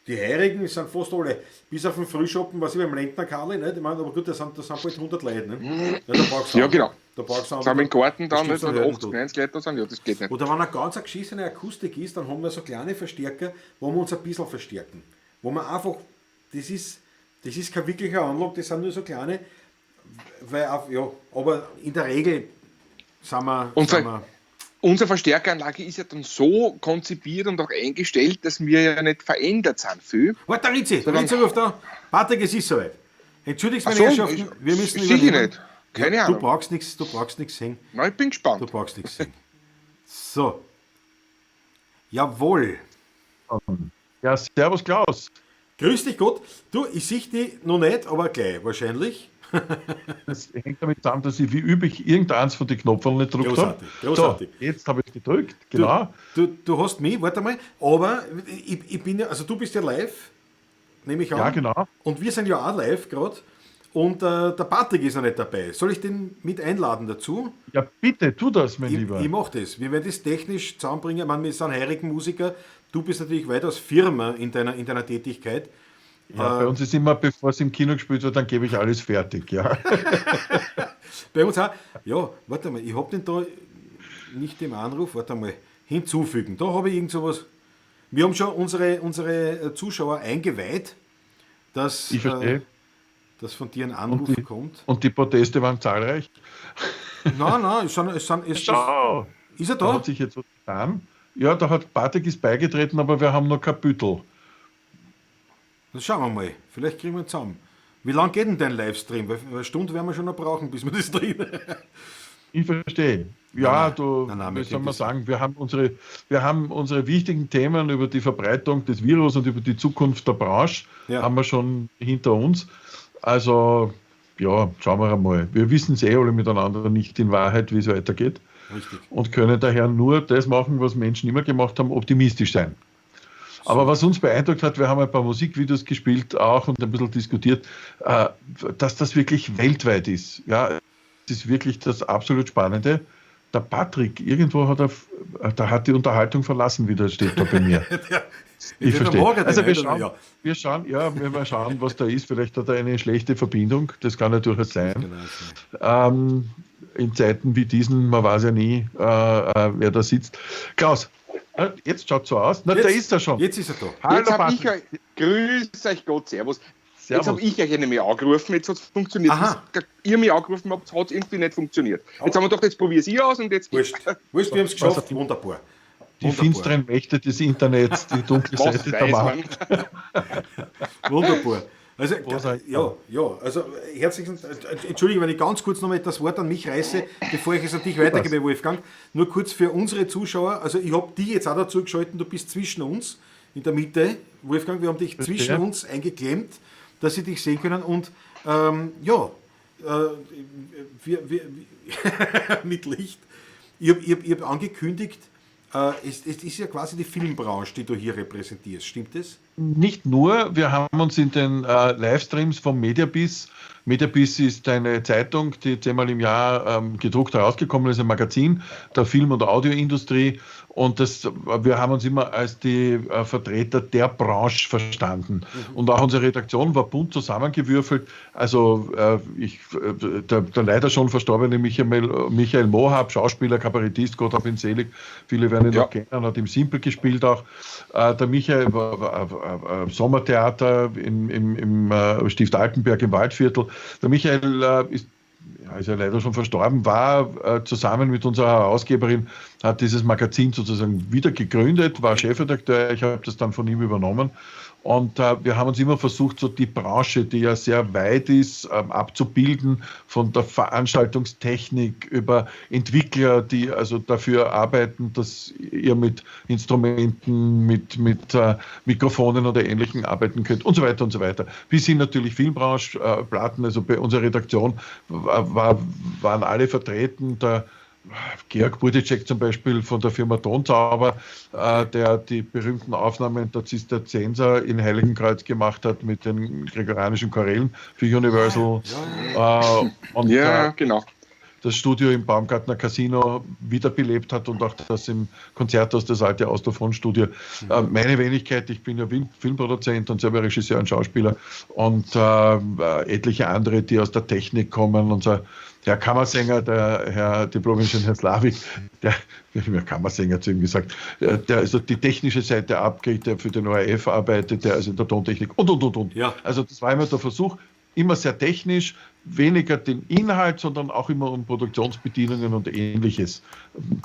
die Heurigen sind fast alle, bis auf den Frühschoppen, was ich beim Lentner Karli, nicht? Ich meine, aber gut, da sind bald 100 Leute. Ne? Ja, da brauchst du Ja, genau. Da brauchst du sind wir im Garten Da dann, nicht, stirbst du wenn halt 80, 90 Leute da sind, ja, das geht nicht. Oder wenn eine ganz geschissene Akustik ist, dann haben wir so kleine Verstärker, wo wir uns ein bisschen verstärken. Wo man einfach, das ist keine wirkliche Anlage, das sind nur so kleine, weil auch, ja, aber in der Regel sind wir. Unsere Verstärkeranlage ist ja dann so konzipiert und auch eingestellt, dass wir ja nicht verändert sind viel. Warte, Rizzi ruft da. Patrick, es ist soweit. Entschuldigt meine Ach so, Herrschaften, wir müssen sicher übernehmen. nicht. Keine Ja, Ahnung. Du brauchst nichts sehen. Na, ich bin gespannt. Du brauchst nichts sehen. So. Jawohl. Ja, servus Klaus. Grüß dich Gott. Du, ich sehe dich noch nicht, aber gleich wahrscheinlich. Das hängt damit zusammen, dass ich wie üblich irgendeins von den Knopfen nicht gedrückt habe. Großartig. So, jetzt habe ich gedrückt, genau. Du hast mich, warte mal, aber ich bin ja, also du bist ja live, nehme ich an. Ja, genau. Und wir sind ja auch live gerade. Und der Patrick ist noch nicht dabei. Soll ich den mit einladen dazu? Ja, bitte, tu das, mein Lieber. Ich mache das. Wir werden das technisch zusammenbringen. Ich meine, wir sind heurigen Musiker. Du bist natürlich weitaus firmer in deiner Tätigkeit. Ja, bei uns ist immer, bevor es im Kino gespielt wird, dann gebe ich alles fertig, ja. Bei uns auch. Ja, warte mal, ich habe den da nicht im Anruf, warte mal, hinzufügen. Da habe ich irgend sowas. Wir haben schon unsere Zuschauer eingeweiht, dass, ich verstehe. Dass von dir ein Anruf kommt. Und die Proteste waren zahlreich. Nein, es sind, Schau, ist er da? Da hat sich jetzt was getan. Ja, da hat Patrick ist beigetreten, aber wir haben noch Kapitel. Dann schauen wir mal, vielleicht kriegen wir ihn zusammen. Wie lange geht denn dein Livestream? Weil eine Stunde werden wir schon noch brauchen, bis wir das drehen. Ich verstehe. Ja, nein, wie soll man sagen, wir haben unsere wichtigen Themen über die Verbreitung des Virus und über die Zukunft der Branche, haben wir schon hinter uns. Also, ja, schauen wir einmal. Wir wissen es eh alle miteinander nicht in Wahrheit, wie es weitergeht. Richtig. Und können daher nur das machen, was Menschen immer gemacht haben, optimistisch sein. Aber was uns beeindruckt hat, wir haben ein paar Musikvideos gespielt auch und ein bisschen diskutiert, dass das wirklich weltweit ist. Ja, das ist wirklich das absolut Spannende. Der Patrick, irgendwo hat er hat die Unterhaltung verlassen, wieder steht da bei mir. Ich verstehe. Also wir schauen, was da ist. Vielleicht hat er eine schlechte Verbindung, das kann ja durchaus sein. Genau. In Zeiten wie diesen, man weiß ja nie, wer da sitzt. Klaus, jetzt schaut es so aus. Na, jetzt, da ist er schon. Jetzt ist er da. Hallo, jetzt hab Patrick. Ich grüß euch Gott, servus. Servus. Jetzt habe ich euch nämlich angerufen, jetzt hat es funktioniert. Aha. Ihr mich angerufen habt, hat es irgendwie nicht funktioniert. Jetzt haben wir gedacht, jetzt probiere ich es aus und jetzt. Wurscht, wir haben es geschafft. Wunderbar. Die finsteren Mächte des Internets, die dunkle Seite der Macht. Wunderbar. Also, ja, also herzlichen, Entschuldigung, wenn ich ganz kurz nochmal das Wort an mich reiße, bevor ich es an dich weitergebe, Wolfgang. Nur kurz für unsere Zuschauer, also ich habe dich jetzt auch dazu geschalten, du bist zwischen uns, in der Mitte, Wolfgang, wir haben dich zwischen uns eingeklemmt, dass sie dich sehen können und wir mit Licht. Ich hab angekündigt, es ist ja quasi die Filmbranche, die du hier repräsentierst, stimmt das? Nicht nur, wir haben uns in den Livestreams vom Mediabiz, Mediabiz ist eine Zeitung, die 10-mal im Jahr gedruckt herausgekommen ist, ein Magazin der Film- und Audioindustrie, und wir haben uns immer als die Vertreter der Branche verstanden. Mhm. Und auch unsere Redaktion war bunt zusammengewürfelt. Also der leider schon verstorbene Michael Mohab, Schauspieler, Kabarettist, Gott hab ihn selig, viele werden ihn noch kennen, hat im Simpel gespielt auch. Der Michael war Sommertheater im Stift Altenberg im Waldviertel. Der Michael ist ja leider schon verstorben, war zusammen mit unserer Herausgeberin, hat dieses Magazin sozusagen wieder gegründet, war Chefredakteur, ich habe das dann von ihm übernommen. Und wir haben uns immer versucht, so die Branche, die ja sehr weit ist, abzubilden, von der Veranstaltungstechnik über Entwickler, die also dafür arbeiten, dass ihr mit Instrumenten, mit Mikrofonen oder Ähnlichem arbeiten könnt und so weiter und so weiter. Bis hin natürlich Filmbranche, Platten, also bei unserer Redaktion waren alle vertreten, der Georg Budicek zum Beispiel von der Firma Tonzauber, der die berühmten Aufnahmen der Zisterzienser in Heiligenkreuz gemacht hat mit den gregorianischen Chorälen für Universal. Ja, und ja, genau. Das Studio im Baumgartner Casino wiederbelebt hat und auch das im Konzerthaus, das alte Austrophon-Studio. Meine Wenigkeit, ich bin ja Filmproduzent und selber Regisseur und Schauspieler und etliche andere, die aus der Technik kommen. Unser Herr Kammersänger, der Herr Diplom-Ingenieur Slavik, der, ich habe Kammersänger zu ihm gesagt, der also die technische Seite abkriegt, der für den ORF arbeitet, der also in der Tontechnik und. Ja. Also das war immer der Versuch, immer sehr technisch, weniger den Inhalt, sondern auch immer um Produktionsbedingungen und Ähnliches.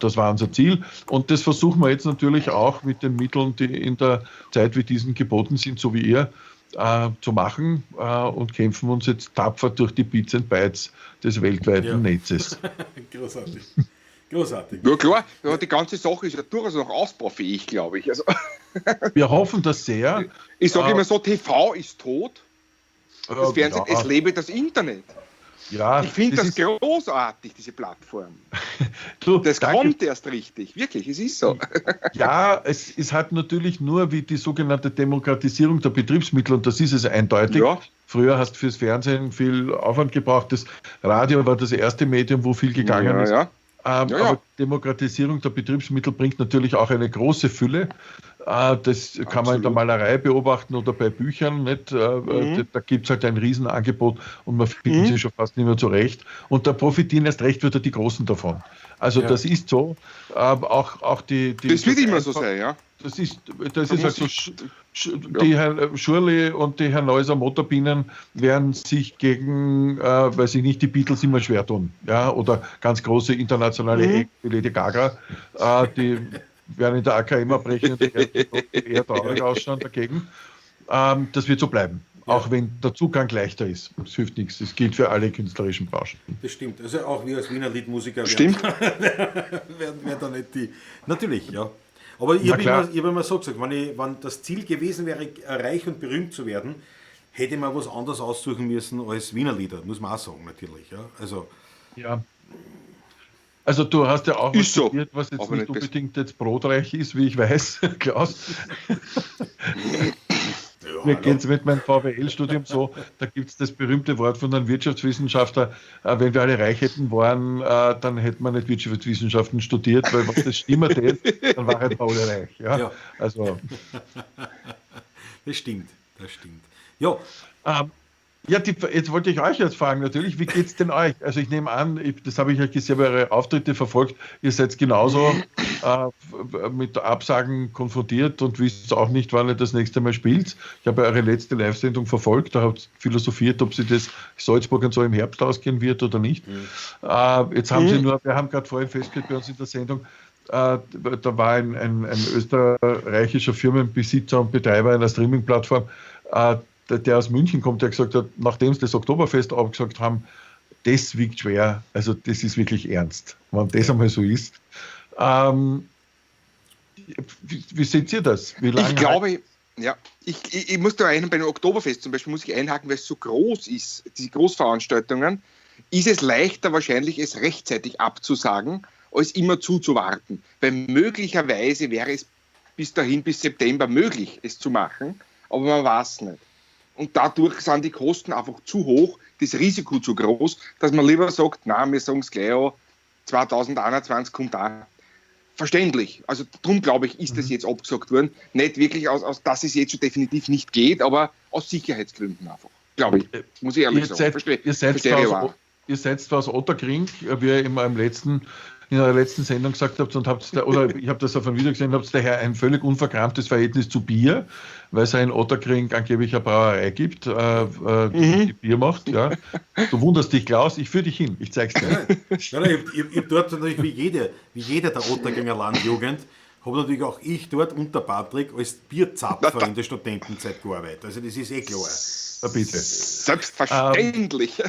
Das war unser Ziel. Und das versuchen wir jetzt natürlich auch mit den Mitteln, die in der Zeit wie diesen geboten sind, so wie ihr, zu machen und kämpfen uns jetzt tapfer durch die Bits and Bytes des weltweiten Netzes. Großartig. Großartig. Ja klar, ja, die ganze Sache ist ja durchaus noch ausbaufähig, glaube ich. Also wir hoffen das sehr. Ich sage immer so, TV ist tot. Das Fernsehen, es lebe das Internet. Ja, ich finde das großartig, diese Plattform. Du, das danke. Kommt erst richtig, wirklich, es ist so. Ja, es ist halt natürlich nur wie die sogenannte Demokratisierung der Betriebsmittel, und das ist es eindeutig. Ja. Früher hast du fürs Fernsehen viel Aufwand gebraucht, das Radio war das erste Medium, wo viel gegangen ist. Ja. Aber Demokratisierung der Betriebsmittel bringt natürlich auch eine große Fülle. Das kann man in der Malerei beobachten oder bei Büchern. Nicht? Da gibt es halt ein Riesenangebot und man findet sich schon fast nicht mehr zurecht. Und da profitieren erst recht wieder die Großen davon. Also das ist so. Auch die das wird immer so sein, ja. Das ist halt so. Die Herr Schurli und die Herr Neuser Motorbienen werden sich gegen, weiß ich nicht, die Beatles immer schwer tun. Ja? Oder ganz große internationale Acts wie Lady Gaga, die werden in der AKM abbrechen und eher traurig ausschauen dagegen. Das wird so bleiben, auch wenn der Zugang leichter ist. Es hilft nichts, das gilt für alle künstlerischen Branchen. Das stimmt, also auch wir als Wiener Liedmusiker werden da nicht die... Natürlich, ja. Aber ich habe immer so gesagt, wenn das Ziel gewesen wäre, reich und berühmt zu werden, hätte man was anderes aussuchen müssen als Wiener Lieder, muss man auch sagen, natürlich. Ja. Also, ja. Also du hast ja auch was studiert, was jetzt nicht unbedingt jetzt brotreich ist, wie ich weiß, Klaus. Ja, mir geht es mit meinem VWL-Studium so, da gibt es das berühmte Wort von einem Wirtschaftswissenschaftler, wenn wir alle reich hätten wollen, dann hätten wir nicht Wirtschaftswissenschaften studiert, weil wenn das stimmt, dann waren wir alle reich. Ja? Ja. Also. Das stimmt, das stimmt. Ja. Ja, jetzt wollte ich euch jetzt fragen natürlich, wie geht es denn euch? Also ich nehme an, das habe ich euch gesehen, bei eure Auftritte verfolgt, ihr seid genauso mit Absagen konfrontiert und wisst auch nicht, wann ihr das nächste Mal spielt. Ich habe eure letzte Live-Sendung verfolgt, da habt ihr philosophiert, ob sie das Salzburg und so im Herbst ausgehen wird oder nicht. Jetzt haben sie nur, wir haben gerade vorhin festgestellt bei uns in der Sendung, da war ein österreichischer Firmenbesitzer und Betreiber einer Streaming-Plattform, der aus München kommt, der gesagt hat, nachdem sie das Oktoberfest abgesagt haben, das wiegt schwer, also das ist wirklich ernst, wenn das einmal so ist. Wie seht ihr das? Wie lange ich glaube, ja, ich muss da bei dem Oktoberfest zum Beispiel muss ich einhaken, weil es so groß ist, diese Großveranstaltungen, ist es leichter wahrscheinlich, es rechtzeitig abzusagen, als immer zuzuwarten, weil möglicherweise wäre es bis dahin, bis September möglich, es zu machen, aber man weiß nicht. Und dadurch sind die Kosten einfach zu hoch, das Risiko zu groß, dass man lieber sagt, nein, wir sagen es gleich an, 2021 kommt auch. Verständlich. Also darum, glaube ich, ist das jetzt abgesagt worden. Nicht wirklich, aus dass es jetzt so definitiv nicht geht, aber aus Sicherheitsgründen einfach. Glaube ich. Muss ich ehrlich sagen. Ihr seid zwar aus Ottakring, wie ihr in eurem letzten in eurer letzten Sendung gesagt habt und habt da, oder ich habe das auf einem Video gesehen, habt daher ein völlig unverkrampftes Verhältnis zu Bier, weil es ja in Ottakring angeblich eine Brauerei gibt, die Bier macht. Ja. Du wunderst dich, Klaus, ich führe dich hin, ich zeig's dir. Ja, ich hab dort natürlich wie jeder der Ottakringer Landjugend, habe natürlich auch ich dort unter Patrick als Bierzapfer in der Studentenzeit gearbeitet. Also das ist eh klar. Bitte. Selbstverständlich.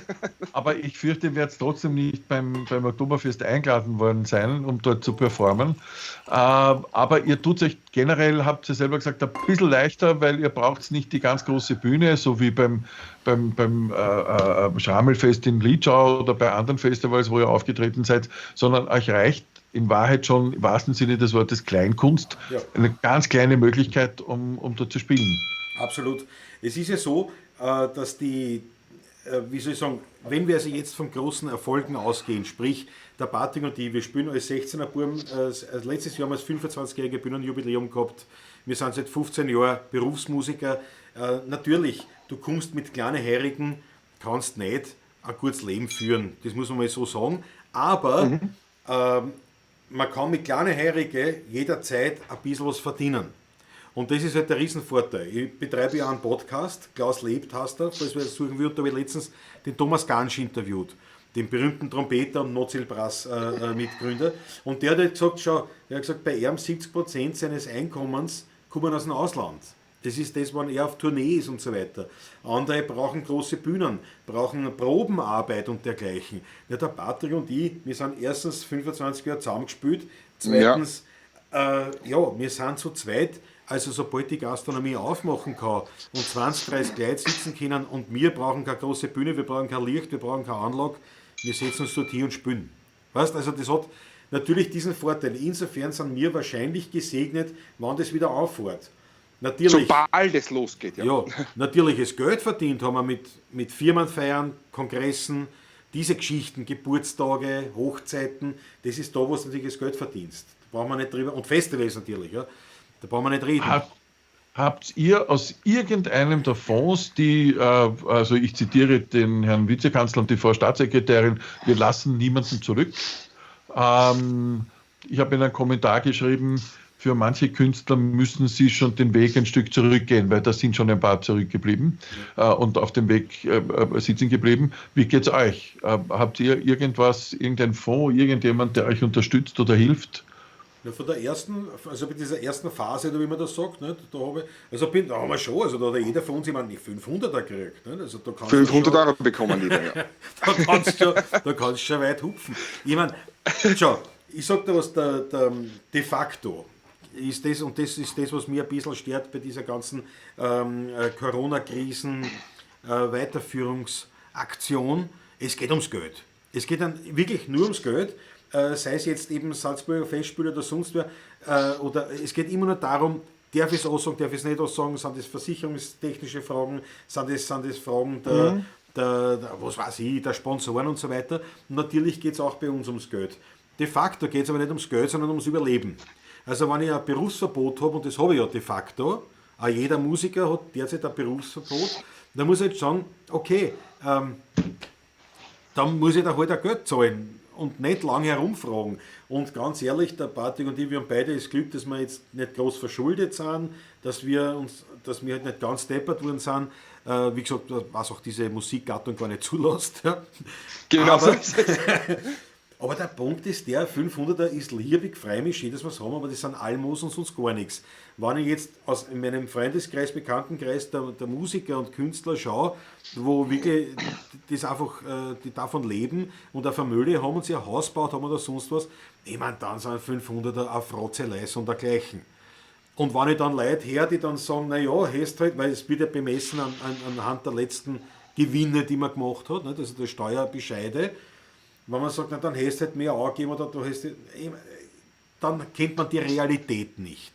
Aber ich fürchte, ihr werdet trotzdem nicht beim Oktoberfest eingeladen worden sein, um dort zu performen. Aber ihr tut euch generell, habt ihr selber gesagt, ein bisschen leichter, weil ihr braucht nicht die ganz große Bühne, so wie beim Schrammelfest in Litschau oder bei anderen Festivals, wo ihr aufgetreten seid, sondern euch reicht in Wahrheit schon, im wahrsten Sinne des Wortes, Kleinkunst, ja, eine ganz kleine Möglichkeit, um dort zu spielen. Absolut. Es ist ja so, dass die, wie soll ich sagen, wenn wir also jetzt von großen Erfolgen ausgehen, sprich der Patrick und ich, wir spielen als 16er Buben, letztes Jahr haben wir das 25-jährige Bühnenjubiläum gehabt, wir sind seit 15 Jahren Berufsmusiker. Natürlich, du kommst mit kleinen Heurigen, kannst nicht ein gutes Leben führen, das muss man mal so sagen, aber man kann mit kleinen Heurigen jederzeit ein bisschen was verdienen. Und das ist halt der Riesenvorteil. Ich betreibe ja einen Podcast, Klaus lebt heißt er, falls wir das suchen würden, da habe ich letztens den Thomas Gansch interviewt, den berühmten Trompeter und Notzielbrass Mitgründer. Und der hat halt gesagt, schau, er hat gesagt, bei ihm 70% seines Einkommens kommen aus dem Ausland. Das ist das, wenn er auf Tournee ist und so weiter. Andere brauchen große Bühnen, brauchen Probenarbeit und dergleichen. Ja, der Patrick und ich, wir sind erstens 25 Jahre zusammengespielt, zweitens, ja, wir sind zu zweit. Also sobald die Gastronomie aufmachen kann und 20, 30 Leute sitzen können und wir brauchen keine große Bühne, wir brauchen kein Licht, wir brauchen keine Anlage, wir setzen uns dort hin und spielen. Weißt, also das hat natürlich diesen Vorteil. Insofern sind wir wahrscheinlich gesegnet, wann das wieder auffährt. Natürlich, sobald es losgeht. Ja, ja, natürlich, das Geld verdient haben wir mit Firmenfeiern, Kongressen, diese Geschichten, Geburtstage, Hochzeiten, das ist da, wo du natürlich das Geld verdienst. Da brauchen wir nicht drüber. Und Festivals natürlich, ja. Da brauchen wir nicht reden. Habt ihr aus irgendeinem der Fonds, die, also ich zitiere den Herrn Vizekanzler und die Frau Staatssekretärin, wir lassen niemanden zurück. Ich habe in einem Kommentar geschrieben, für manche Künstler müssen sie schon den Weg ein Stück zurückgehen, weil da sind schon ein paar zurückgeblieben und auf dem Weg sitzen geblieben. Wie geht's euch? Habt ihr irgendwas, irgendein Fonds, irgendjemand, der euch unterstützt oder hilft? Ja, von der ersten, also bei dieser ersten Phase, wie man das sagt, nicht, da habe ich, also bin, da haben wir schon, also da hat jeder von uns, ich meine, die 500er gekriegt. Nicht? Also da kannst 500 schon, Euro bekommen, lieber, ja. da kannst du schon weit hupfen. Ich meine, schau, ich sag dir was, der de facto ist das, und das ist das, was mir ein bisschen stört bei dieser ganzen Corona-Krisen Weiterführungsaktion, es geht ums Geld. Es geht dann wirklich nur ums Geld, sei es jetzt eben Salzburger Festspiele oder sonst wer, oder es geht immer nur darum, darf ich es aussagen, darf ich es nicht aussagen, sind das versicherungstechnische Fragen, sind das Fragen der was weiß ich, der Sponsoren und so weiter. Und natürlich geht es auch bei uns ums Geld. De facto geht es aber nicht ums Geld, sondern ums Überleben. Also wenn ich ein Berufsverbot habe, und das habe ich ja de facto, auch jeder Musiker hat derzeit ein Berufsverbot, dann muss ich jetzt sagen, okay, dann muss ich da halt auch Geld zahlen und nicht lange herumfragen. Und ganz ehrlich, der Patrick und ich, wir haben beide das Glück, dass wir jetzt nicht groß verschuldet sind, dass wir halt nicht ganz deppert worden sind. Wie gesagt, was auch diese Musikgattung gar nicht zulässt. Ja. Genau. Aber der Punkt ist der, 500er ist liebig, frei mich, schön, dass wir es haben, aber das sind Almosen und sonst gar nichts. Wenn ich jetzt aus meinem Freundeskreis, Bekanntenkreis der Musiker und Künstler schaue, wo wirklich das einfach, die davon leben und eine Vermögen haben und sie ein Haus baut haben oder sonst was, ich meine, dann sind 500er eine Frotzelei und dergleichen. Und wenn ich dann Leute her, die dann sagen, naja, hast halt, weil es wird ja bemessen anhand der letzten Gewinne, die man gemacht hat, nicht? Also der Steuerbescheide, wenn man sagt, na, dann hast du halt mehr angegeben oder du hast, dann kennt man die Realität nicht.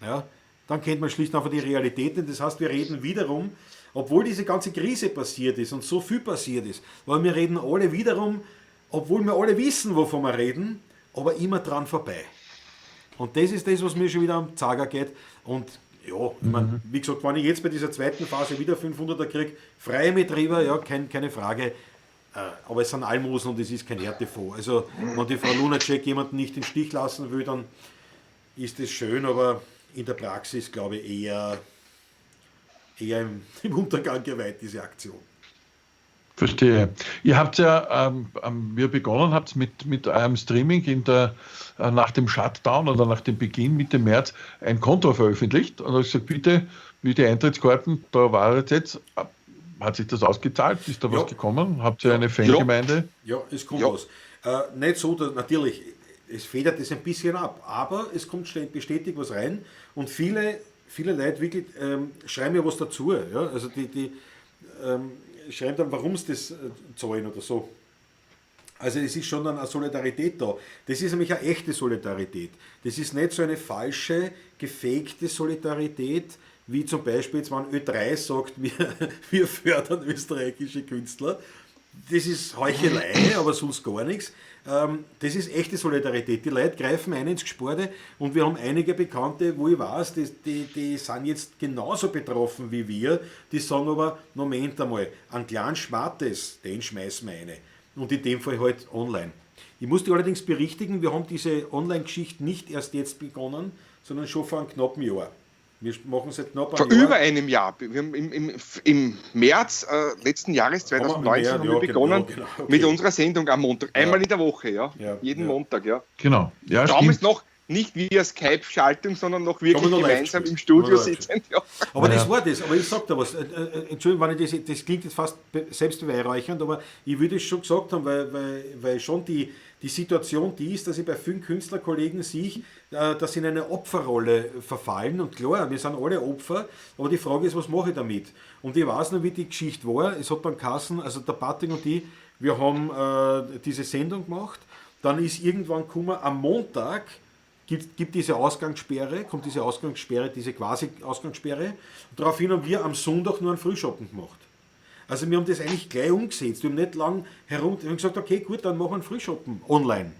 Ja? Dann kennt man schlicht und einfach die Realität nicht. Das heißt, wir reden wiederum, obwohl diese ganze Krise passiert ist und so viel passiert ist, weil wir reden alle wiederum, obwohl wir alle wissen, wovon wir reden, aber immer dran vorbei. Und das ist das, was mir schon wieder am Zager geht. Und ja, ich mein, wie gesagt, wenn ich jetzt bei dieser zweiten Phase wieder 500er kriege, frei mit drüber, ja, keine Frage. Aber es sind Almosen und es ist kein Härtefonds. Also, wenn die Frau Lunacek jemanden nicht im Stich lassen will, dann ist das schön, aber in der Praxis, glaube ich, eher im Untergang geweiht, diese Aktion. Verstehe. Ihr habt ja, wir begonnen habt mit eurem Streaming in der, nach dem Shutdown oder nach dem Beginn Mitte März ein Konto veröffentlicht und habt gesagt, bitte, wie die Eintrittskarten, da war es jetzt, Hat sich das ausgezahlt? Ist da was gekommen? Habt ihr eine Fangemeinde? Ja, es kommt was. Nicht so, dass, natürlich, es federt es ein bisschen ab, aber es kommt bestätigt was rein und viele, viele Leute wirklich schreiben ja was dazu. Ja? Also die schreiben dann, warum sie das zahlen oder so. Also es ist schon eine Solidarität da. Das ist nämlich eine echte Solidarität. Das ist nicht so eine falsche, gefakte Solidarität, wie zum Beispiel jetzt, wenn Ö3 sagt, wir fördern österreichische Künstler. Das ist Heuchelei, aber sonst gar nichts. Das ist echte Solidarität. Die Leute greifen ein ins Gesporde und wir haben einige Bekannte, wo ich weiß, die sind jetzt genauso betroffen wie wir. Die sagen aber, Moment einmal, einen kleinen Schmattes, den schmeißen wir rein. Und in dem Fall halt online. Ich muss dich allerdings berichtigen, wir haben diese Online-Geschichte nicht erst jetzt begonnen, sondern schon vor einem knappen Jahr. Wir machen seit knapp einem Vor über einem Jahr. Wir haben im März letzten Jahres, 2019, haben wir begonnen okay. mit unserer Sendung am Montag. Einmal in der Woche, ja. Jeden Montag, ja. Genau. Ja, damals noch nicht via Skype-Schaltung, sondern noch wirklich noch gemeinsam im Studio sitzen. Ja. Aber das war das. Aber ich sag da was. Entschuldigung, wenn ich das klingt jetzt fast selbstbeweihräuchernd, aber ich würde es schon gesagt haben, weil schon die Situation die ist, dass ich bei vielen Künstlerkollegen sehe, dass sie in eine Opferrolle verfallen. Und klar, wir sind alle Opfer, aber die Frage ist, was mache ich damit? Und ich weiß noch, wie die Geschichte war. Es hat dann Kassen, also der Patrick und ich, wir haben diese Sendung gemacht. Dann ist irgendwann gekommen, am Montag gibt diese Ausgangssperre, kommt diese Ausgangssperre, diese quasi Ausgangssperre. Und daraufhin haben wir am Sonntag nur einen Frühschoppen gemacht. Also wir haben das eigentlich gleich umgesetzt. Wir haben nicht lang herum, wir haben gesagt, okay, gut, dann machen wir einen Frühschoppen online.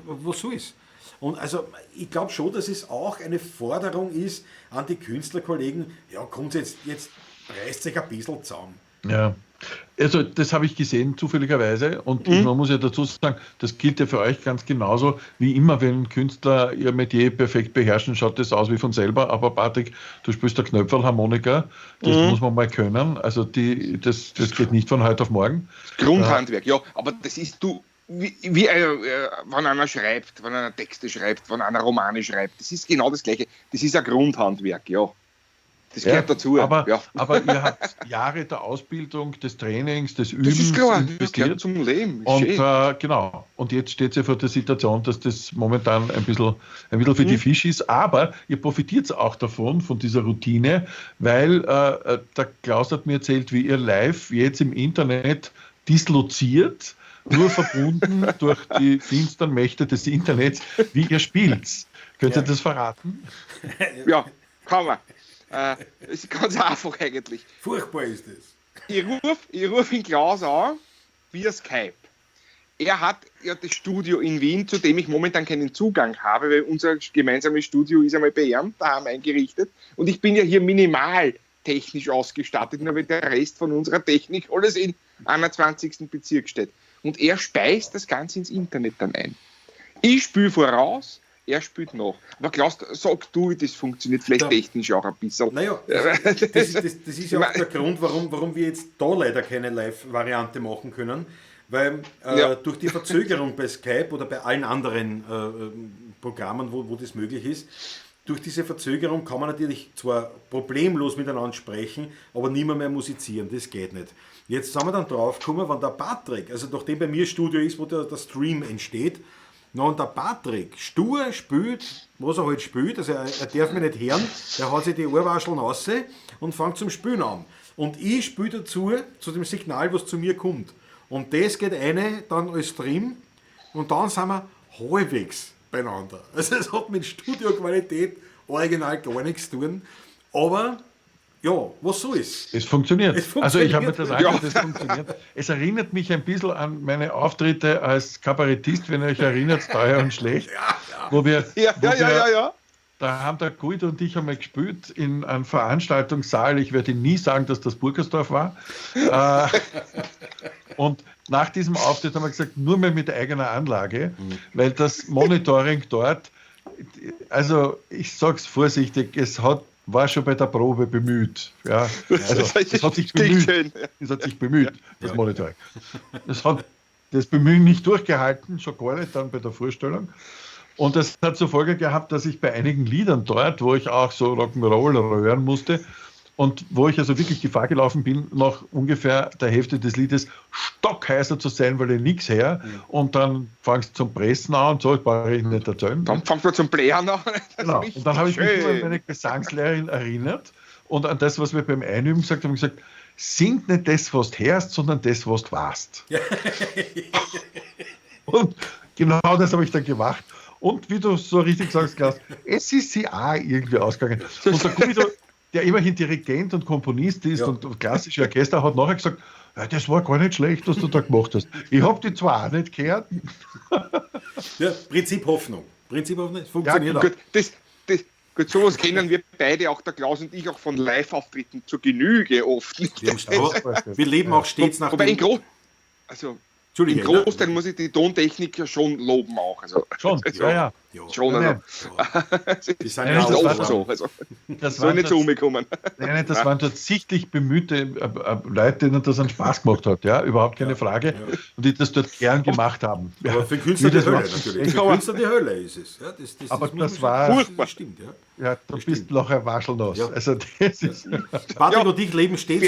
Was soll's? Und also ich glaube schon, dass es auch eine Forderung ist an die Künstlerkollegen, ja, kommt jetzt reißt sich ein bisschen zusammen. Ja, also das habe ich gesehen, zufälligerweise, und man muss ja dazu sagen, das gilt ja für euch ganz genauso, wie immer, wenn Künstler ihr Metier perfekt beherrschen, schaut das aus wie von selber, aber Patrick, du spielst der Knöpferlharmonika, das muss man mal können, also das geht nicht von heute auf morgen. Grundhandwerk, ja, aber das ist wie wenn einer schreibt, wenn einer Texte schreibt, wenn einer Romane schreibt, das ist genau das Gleiche, das ist ein Grundhandwerk, ja. Das gehört dazu. Aber, aber ihr habt Jahre der Ausbildung, des Trainings, des Übens. Das ist klar, das gehört zum Leben. Und genau. Und jetzt steht ihr vor der Situation, dass das momentan ein bisschen für die Fisch ist. Aber ihr profitiert auch davon, von dieser Routine, weil der Klaus hat mir erzählt, wie ihr live jetzt im Internet disloziert, nur verbunden durch die finsteren Mächte des Internets, wie ihr spielt. Könnt ihr das verraten? Ja, kann man. Es ist ganz einfach eigentlich. Furchtbar ist das. Ich ruf ihn Klaus an via Skype. Er hat ja das Studio in Wien, zu dem ich momentan keinen Zugang habe, weil unser gemeinsames Studio ist einmal bei ihm daheim eingerichtet. Und ich bin ja hier minimal technisch ausgestattet, nur weil der Rest von unserer Technik alles im 21. Bezirk steht. Und er speist das Ganze ins Internet dann ein. Ich spüle voraus, er spielt noch. Aber Klaus, sag du, wie das funktioniert, vielleicht technisch auch ein bisschen. Naja, das ist ja auch der Grund, warum wir jetzt da leider keine Live-Variante machen können, weil durch die Verzögerung bei Skype oder bei allen anderen Programmen, wo das möglich ist, durch diese Verzögerung kann man natürlich zwar problemlos miteinander sprechen, aber niemand mehr musizieren, das geht nicht. Jetzt sind wir dann drauf gekommen, wenn der Patrick, also nachdem bei mir Studio ist, wo der Stream entsteht, na und der Patrick stur spielt, was er halt spielt, also er darf mich nicht hören, der haut sich die Ohrwascheln raus und fängt zum Spielen an. Und ich spiele dazu, zu dem Signal, was zu mir kommt. Und das geht eine dann als Stream und dann sind wir halbwegs beieinander. Also es hat mit Studioqualität original gar nichts zu tun, aber ja, was soll's? Es funktioniert. Also ich habe mir das angehört, es funktioniert. Es erinnert mich ein bisschen an meine Auftritte als Kabarettist, wenn ihr euch erinnert, teuer und schlecht. Wo wir, da haben der Guido und ich einmal gespielt in einem Veranstaltungssaal. Ich werde nie sagen, dass das Burgersdorf war. Und nach diesem Auftritt haben wir gesagt, nur mehr mit eigener Anlage, weil das Monitoring dort, also ich sag's vorsichtig, es war schon bei der Probe bemüht. Ja. Also, es hat sich bemüht. Es hat sich bemüht, das Monitoring. Es hat das Bemühen nicht durchgehalten, schon gar nicht dann bei der Vorstellung. Und das hat zur Folge gehabt, dass ich bei einigen Liedern dort, wo ich auch so Rock'n'Roll röhren musste, Und wo ich also wirklich Gefahr gelaufen bin, nach ungefähr der Hälfte des Liedes stockheißer zu sein, weil ich nichts her. Und dann fangst du zum Pressen an und so, das brauche ich nicht erzählen. Dann fangst du zum Blähen an. Genau. Und dann habe ich mich an meine Gesangslehrerin erinnert und an das, was wir beim Einüben gesagt haben, gesagt, sing nicht das, was du hörst, sondern das, was du warst. Und genau das habe ich dann gemacht. Und wie du so richtig sagst, Klaus, es ist sie auch irgendwie ausgegangen. Und der Guido, der immerhin Dirigent und Komponist ist und klassische Orchester, hat nachher gesagt, ja, das war gar nicht schlecht, was du da gemacht hast. Ich habe die zwar auch nicht gehört. Ja, Prinzip Hoffnung. Prinzip Hoffnung, funktioniert ja, auch. Gut, gut, sowas kennen wir beide, auch der Klaus und ich, auch von Live-Auftritten zur Genüge oft. Ja, wir leben auch stets nach dem... Im Großteil muss ich die Tontechnik ja schon loben auch. Also, schon, also, ja. Schon, also. Die sind ja auch so. Also, das soll nicht so umgekommen. Nein, das waren dort sichtlich bemühte Leute, denen das einen Spaß gemacht hat, ja, überhaupt keine Frage. Ja. Und die das dort gern gemacht haben. Aber für Künstler die Hölle natürlich. Für Künstler die Hölle ist es. Ja, aber das war furchtbar. Stimmt, ja. Ja, du bist noch ein Waschelnuss. Ja. Also das ist Patrick und ich leben stets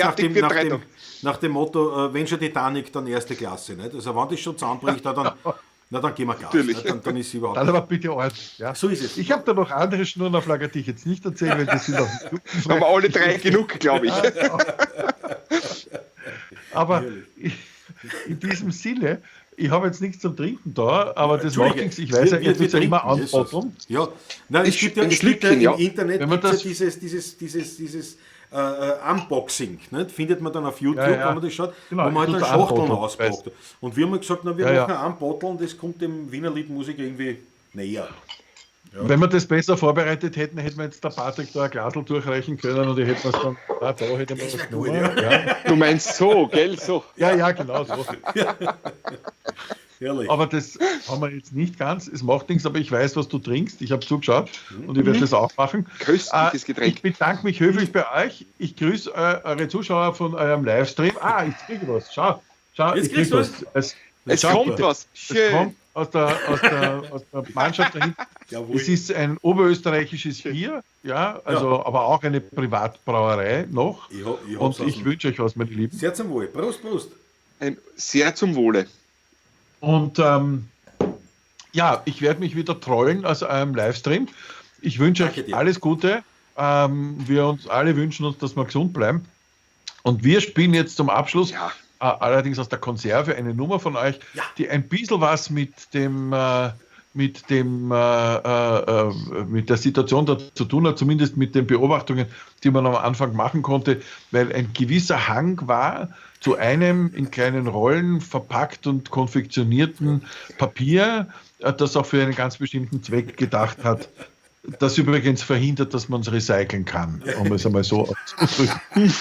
nach dem Motto, wenn schon Titanic, dann erste Klasse. Nicht? Also wenn das schon zusammenbricht, dann gehen wir Gas. Dann ist sie überhaupt. Dann aber bitte ordentlich. Ja. So ist es. Ich habe da noch andere Schnurren auf Lager, die ich jetzt nicht erzählen, weil das sind auch haben wir alle drei genug, glaube ich. Aber in diesem Sinne, ich habe jetzt nichts zum Trinken da, aber das macht nichts. Ich weiß ja, ihr tut ja immer anbotteln. Ja, nein, es gibt ja im Internet dieses Unboxing, nicht? Findet man dann auf YouTube, wenn man das schaut, genau, wo man halt dann Schachteln auspackt. Und wir haben gesagt, na, wir machen Unbotteln, das kommt dem Wiener Liedmusiker irgendwie näher. Ja. Wenn wir das besser vorbereitet hätten, hätten wir jetzt der Patrick da ein Glasl durchreichen können und ich hätte was dann, da hätte man was genommen. Ja. Du meinst so, gell? So. Ja, genau so. Ja. Herrlich. Aber das haben wir jetzt nicht ganz. Es macht nichts, aber ich weiß, was du trinkst. Ich habe zugeschaut und ich werde das auch machen. Köstliches Getränk. Ich bedanke mich höflich bei euch. Ich grüße eure Zuschauer von eurem Livestream. Ah, ich kriege was. Schau, jetzt ich kriege was. Es kommt was. Schön. Es kommt aus der Mannschaft dahinter. Jawohl. Es ist ein oberösterreichisches Bier, ja, also, aber auch eine Privatbrauerei noch. Und ich wünsche euch was, meine Lieben. Sehr zum Wohl. Prost, Prost. Sehr zum Wohle. Und ich werde mich wieder trollen aus eurem Livestream. Ich wünsche euch alles Gute. Wir uns alle wünschen uns, dass wir gesund bleiben. Und wir spielen jetzt zum Abschluss, allerdings aus der Konserve, eine Nummer von euch, die ein bisschen was mit der Situation da zu tun hat, zumindest mit den Beobachtungen, die man am Anfang machen konnte, weil ein gewisser Hang war zu einem in kleinen Rollen verpackt und konfektionierten Papier, das auch für einen ganz bestimmten Zweck gedacht hat, das übrigens verhindert, dass man es recyceln kann, um es einmal so auszudrücken.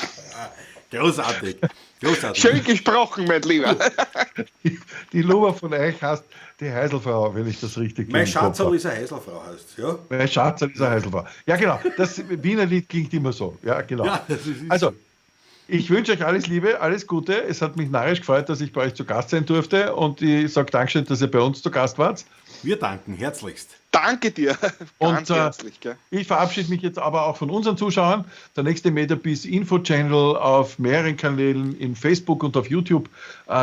Großartig. Großartig. Schön gesprochen, mein Lieber. Die Nummer von euch heißt die Heiselfrau, wenn ich das richtig Mein Schatzerl ist eine Heiselfrau, heißt ja. Mein Schatzerl ist eine Heiselfrau. Ja, genau. Das Wiener Lied klingt immer so. Ja, genau. Ja, das ist also, ich wünsche euch alles Liebe, alles Gute. Es hat mich narrisch gefreut, dass ich bei euch zu Gast sein durfte und ich sage Dankeschön, dass ihr bei uns zu Gast wart. Wir danken herzlichst. Danke dir. Ganz und herzlich, gell? Ich verabschiede mich jetzt aber auch von unseren Zuschauern. Der nächste Mediapiece Info Channel auf mehreren Kanälen in Facebook und auf YouTube.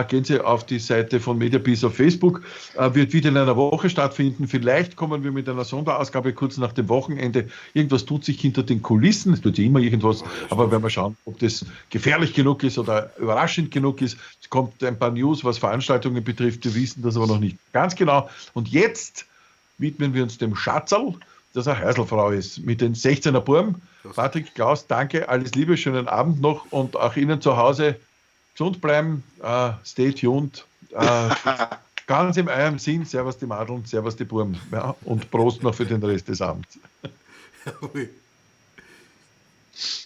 Gehen Sie auf die Seite von Mediapiece auf Facebook. Wird wieder in einer Woche stattfinden. Vielleicht kommen wir mit einer Sonderausgabe kurz nach dem Wochenende. Irgendwas tut sich hinter den Kulissen. Es tut sich immer irgendwas. Aber werden wir schauen, ob das gefährlich genug ist oder überraschend genug ist. Es kommt ein paar News, was Veranstaltungen betrifft. Wir wissen das aber noch nicht ganz genau. Und jetzt widmen wir uns dem Schatzerl, das eine Heiselfrau ist, mit den 16er Burm. Patrick, Klaus, danke, alles Liebe, schönen Abend noch und auch Ihnen zu Hause gesund bleiben, stay tuned. Ganz in eurem Sinn, servus die Madeln, servus die Burm. Ja, und Prost noch für den Rest des Abends.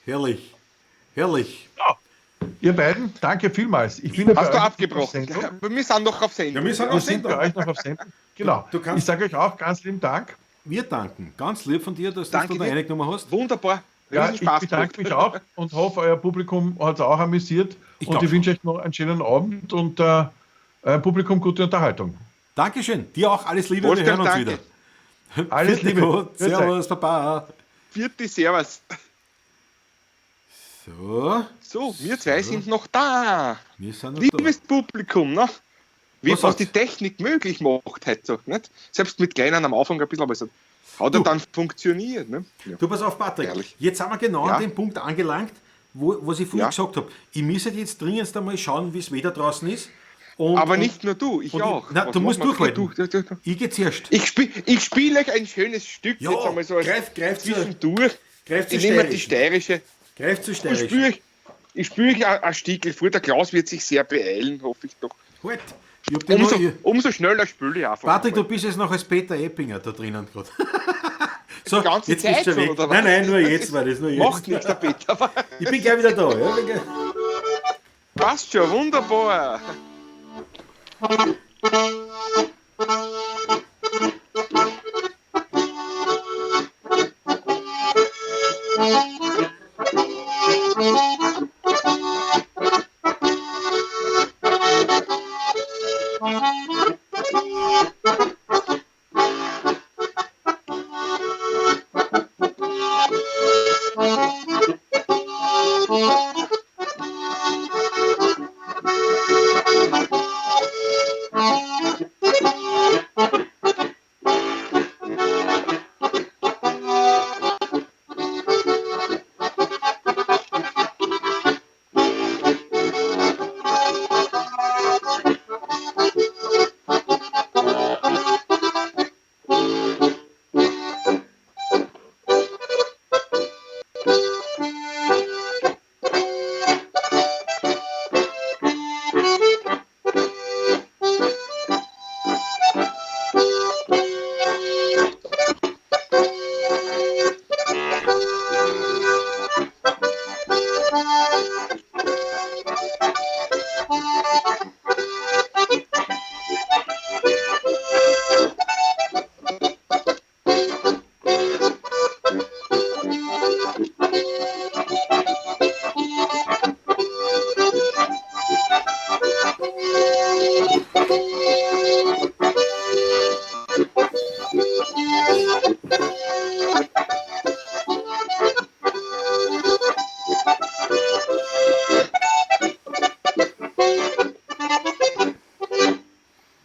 Herrlich, herrlich. Ja. Ihr beiden, danke vielmals. Ich bin Hast du abgebrochen? Wir sind noch auf Sendung. Ja, wir sind, sind bei euch noch auf Sendung. Genau. Ich sage euch auch ganz lieben Dank. Wir danken. Ganz lieb von dir, dass du da reingenommen hast. Wunderbar. Ja, ich bedanke mich auch und hoffe, euer Publikum hat es auch amüsiert. Und ich wünsche euch noch einen schönen Abend und eurem Publikum gute Unterhaltung. Dankeschön. Dir auch alles Liebe. Wir hören uns wieder. Alles Liebe. Servus, Baba. Vierte Servus. So. So, wir zwei sind noch da. Wir sind noch Liebes Publikum, ne? Wie, Was was, sagt's? die Technik möglich macht heute, nicht? Selbst mit kleinen am Anfang ein bisschen, aber es hat ja dann funktioniert. Ne? Ja. Du, pass auf, Patrick. Herrlich. Jetzt sind wir genau Ja. an dem Punkt angelangt, wo, was ich vorhin Ja. gesagt habe. Ich muss halt jetzt dringend einmal schauen, wie es Wetter draußen ist. Und, Aber und, nicht nur du, ich und auch. Ich, na, Was du musst machen wir? durchhalten. Du. Ich gehe zuerst. Ich spiele ich spiel euch ein schönes Stück Ja, jetzt einmal so als greif zur- zwischendurch. greif zur Ich nehme die steirischen. steirische. Greif zu Ich steirisch. spüre ich, ich spür euch ein Stickel vor. Der Klaus wird sich sehr beeilen, hoffe ich doch. Halt. Ich hab den Umso, noch, ich, umso schneller spüle ich einfach. Patrick, du einmal. bist jetzt noch als Peter Eppinger da drinnen gerade. So, Die ganze jetzt bist Zeit du schon, weg. oder was? Nein, nein, nur jetzt war das. Nur jetzt. Macht nichts, der Peter. Ich bin gleich wieder da. Ja? Bin gleich- Passt schon, wunderbar.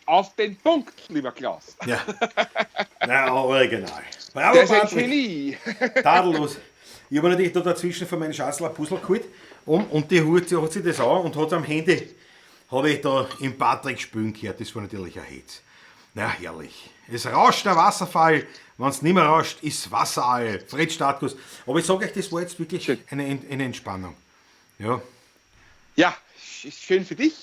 Auf den Punkt, lieber Klaus. Ja. Na, original. Bravo, Der ist ein Patrick. Genie. Tadellos. Ich habe natürlich da dazwischen von meinem Schatzl ein Puzzle geholt um, und die holt, hat sich das an und hat am Handy, habe ich da im Patrick spülen gehört. Das war natürlich ein Hetz. Na, herrlich. Es rauscht der Wasserfall, wenn es nicht mehr rauscht, ist Wasser all. Fred Startkuss. Aber ich sage euch, das war jetzt wirklich Schön. eine Entspannung. Ja. Ja, ist schön für dich.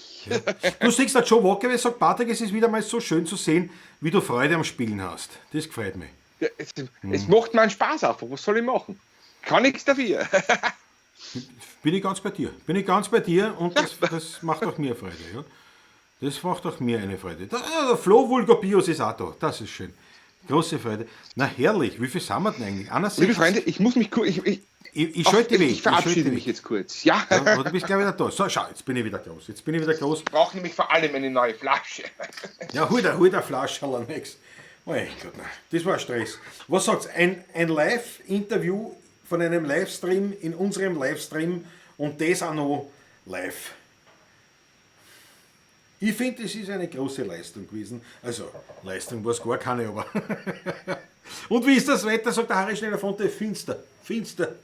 Du siehst, der Joe Walker, wie sagt Patrick, es ist wieder mal so schön zu sehen, wie du Freude am Spielen hast. Das gefreut mich. Ja, es macht mir einen Spaß einfach. Was soll ich machen? Kann nichts dafür. Bin ich ganz bei dir. Bin ich ganz bei dir und das macht auch mir Freude. Ja? Das macht auch mir eine Freude. Der Flo Vulgobius ist auch da. Das ist schön. Große Freude. Na herrlich, wie viel sind wir denn eigentlich? 61? Liebe Freunde, ich muss mich kurz. Ich schalte weg. Ich verabschiede schalte mich weg. jetzt kurz. Ja. Ja, aber du bist gleich wieder da. So, schau, jetzt bin ich wieder groß. Jetzt bin ich wieder groß. Ich brauche nämlich vor allem eine neue Flasche. Ja, hol dir eine Flasche, nix. Mein Gott, nein. Das war Stress. Was sagt's? Ein Live-Interview von einem Livestream in unserem Livestream und das auch noch live. Ich finde, es ist eine große Leistung gewesen. Also, Leistung war es gar keine, aber. Und wie ist das Wetter, sagt der Harry Schneller-Fonte? Finster. Finster.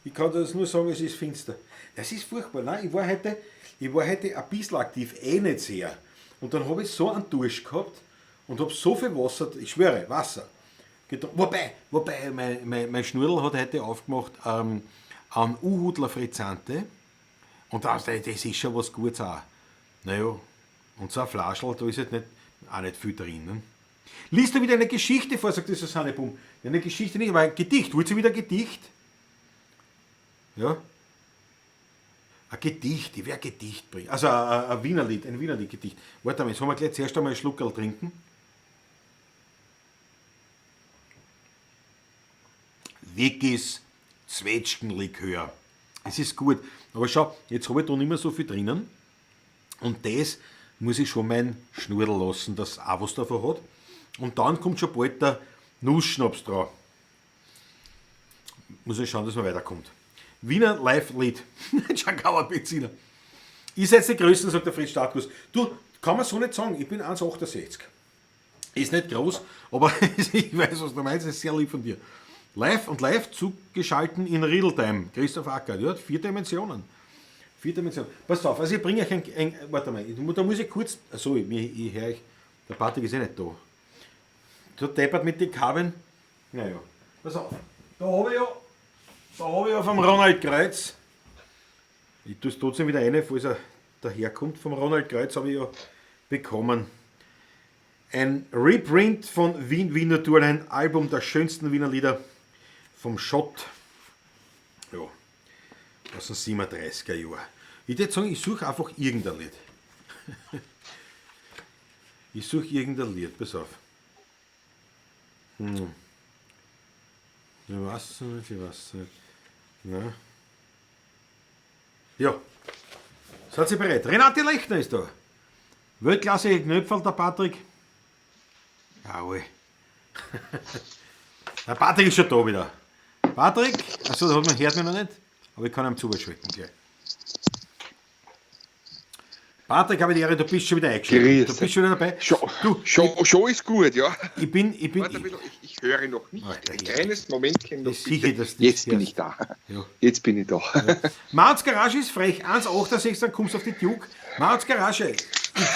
Ich kann das nur sagen, es ist finster. Das ist furchtbar. Nein, ich war heute ein bisschen aktiv, eh nicht sehr. Und dann habe ich so einen Durst gehabt und habe so viel Wasser, ich schwöre, Wasser. getrunken. Wobei mein Schnurl hat heute aufgemacht an Uhudler Frizzante. Und das ist schon was Gutes auch. Naja, und so ein Flaschel, da ist halt nicht, auch nicht viel drinnen. Liest du wieder eine Geschichte vor, sagt die Susanne Bum. Eine Geschichte nicht, aber ein Gedicht. Wollt ihr wieder ein Gedicht? Ja. Ein Gedicht, ich werde ein Gedicht bringen. Also ein Wienerlied, ein Wienerlied-Gedicht. Warte mal, jetzt wollen wir gleich zuerst einmal einen Schluckerl trinken. Wickis Zwetschgenlikör. Es ist gut. Aber schau, jetzt habe ich da nicht mehr so viel drinnen. Und das muss ich schon mein Schnurl lassen, dass auch was davon hat. Und dann kommt schon bald der Nussschnaps drauf. Muss ich schauen, dass man weiterkommt. Wiener Live-Lied. Giancarlo Bezzina. Ihr seid die Größten, sagt der Fritz Startkus. Du, kann man so nicht sagen, ich bin 1,68. Ist nicht groß, aber ich weiß, was du meinst, ist sehr lieb von dir. Live und live zugeschalten in Riedeltime. Christoph Acker, ja, 4 Dimensionen. 4 Dimensionen. Passt auf, also ich bringe euch ein warte mal, da muss ich kurz, achso, ich höre euch, der Patrick ist eh nicht da. Du deppert mit den Kabeln. Naja, pass auf, da habe ich ja vom Ronald Kreuz, ich tue es trotzdem wieder rein, falls er daherkommt, vom Ronald Kreuz habe ich ja bekommen. Ein Reprint von Wien Wiener Tour, ein Album der schönsten Wiener Lieder vom Schott. Ja, aus den 37er Jahren. Ich würde sagen, ich suche einfach irgendein Lied. Ich suche irgendein Lied, pass auf. Ich weiß nicht, Na. Ja, seid ihr bereit? Renate Lechner ist da. Weltklasse Knöpferl, der Patrick. Jawohl. Der Patrick ist schon da wieder. Patrick, achso, da hat man, hört mich noch nicht, aber ich kann ihm zuschalten gleich. Patrick, habe die Ehre, du bist schon wieder eingeschaltet. Du bist schon wieder dabei. Schon ist gut, ja. Ich bin. Warte ein bisschen, ich höre noch nicht. Alter, ein kleines Momentchen noch. Sicher, dass jetzt bin ich da. Ja. Jetzt bin ich da. Ja. Mauts Garage ist frech. 1,68, dann kommst du auf die Duke. Mauts Garage, ich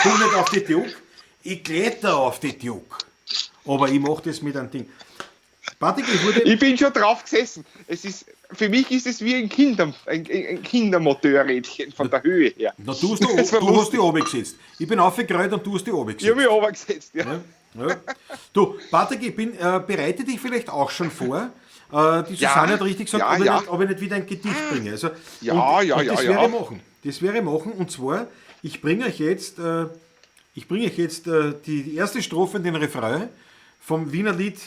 komme nicht auf die Duke. Ich kletter auf die Duke. Aber ich mache das mit einem Ding. Patrick, ich bin schon drauf gesessen. Es ist, für mich ist es wie ein Kindermotorrädchen von der Höhe her. Na, du hast die oben gesetzt. Ich bin aufgerollt und du hast die oben gesetzt. Ich habe mich oben gesetzt, ja. Ja. Du, Patrick, ich bin, bereite dich vielleicht auch schon vor. Die Susanne hat richtig gesagt, ob ich nicht wieder ein Gedicht bringe. Also, das werde ich machen. Das werde ich machen. Und zwar, ich bringe euch jetzt, die erste Strophe in den Refrain vom Wiener Lied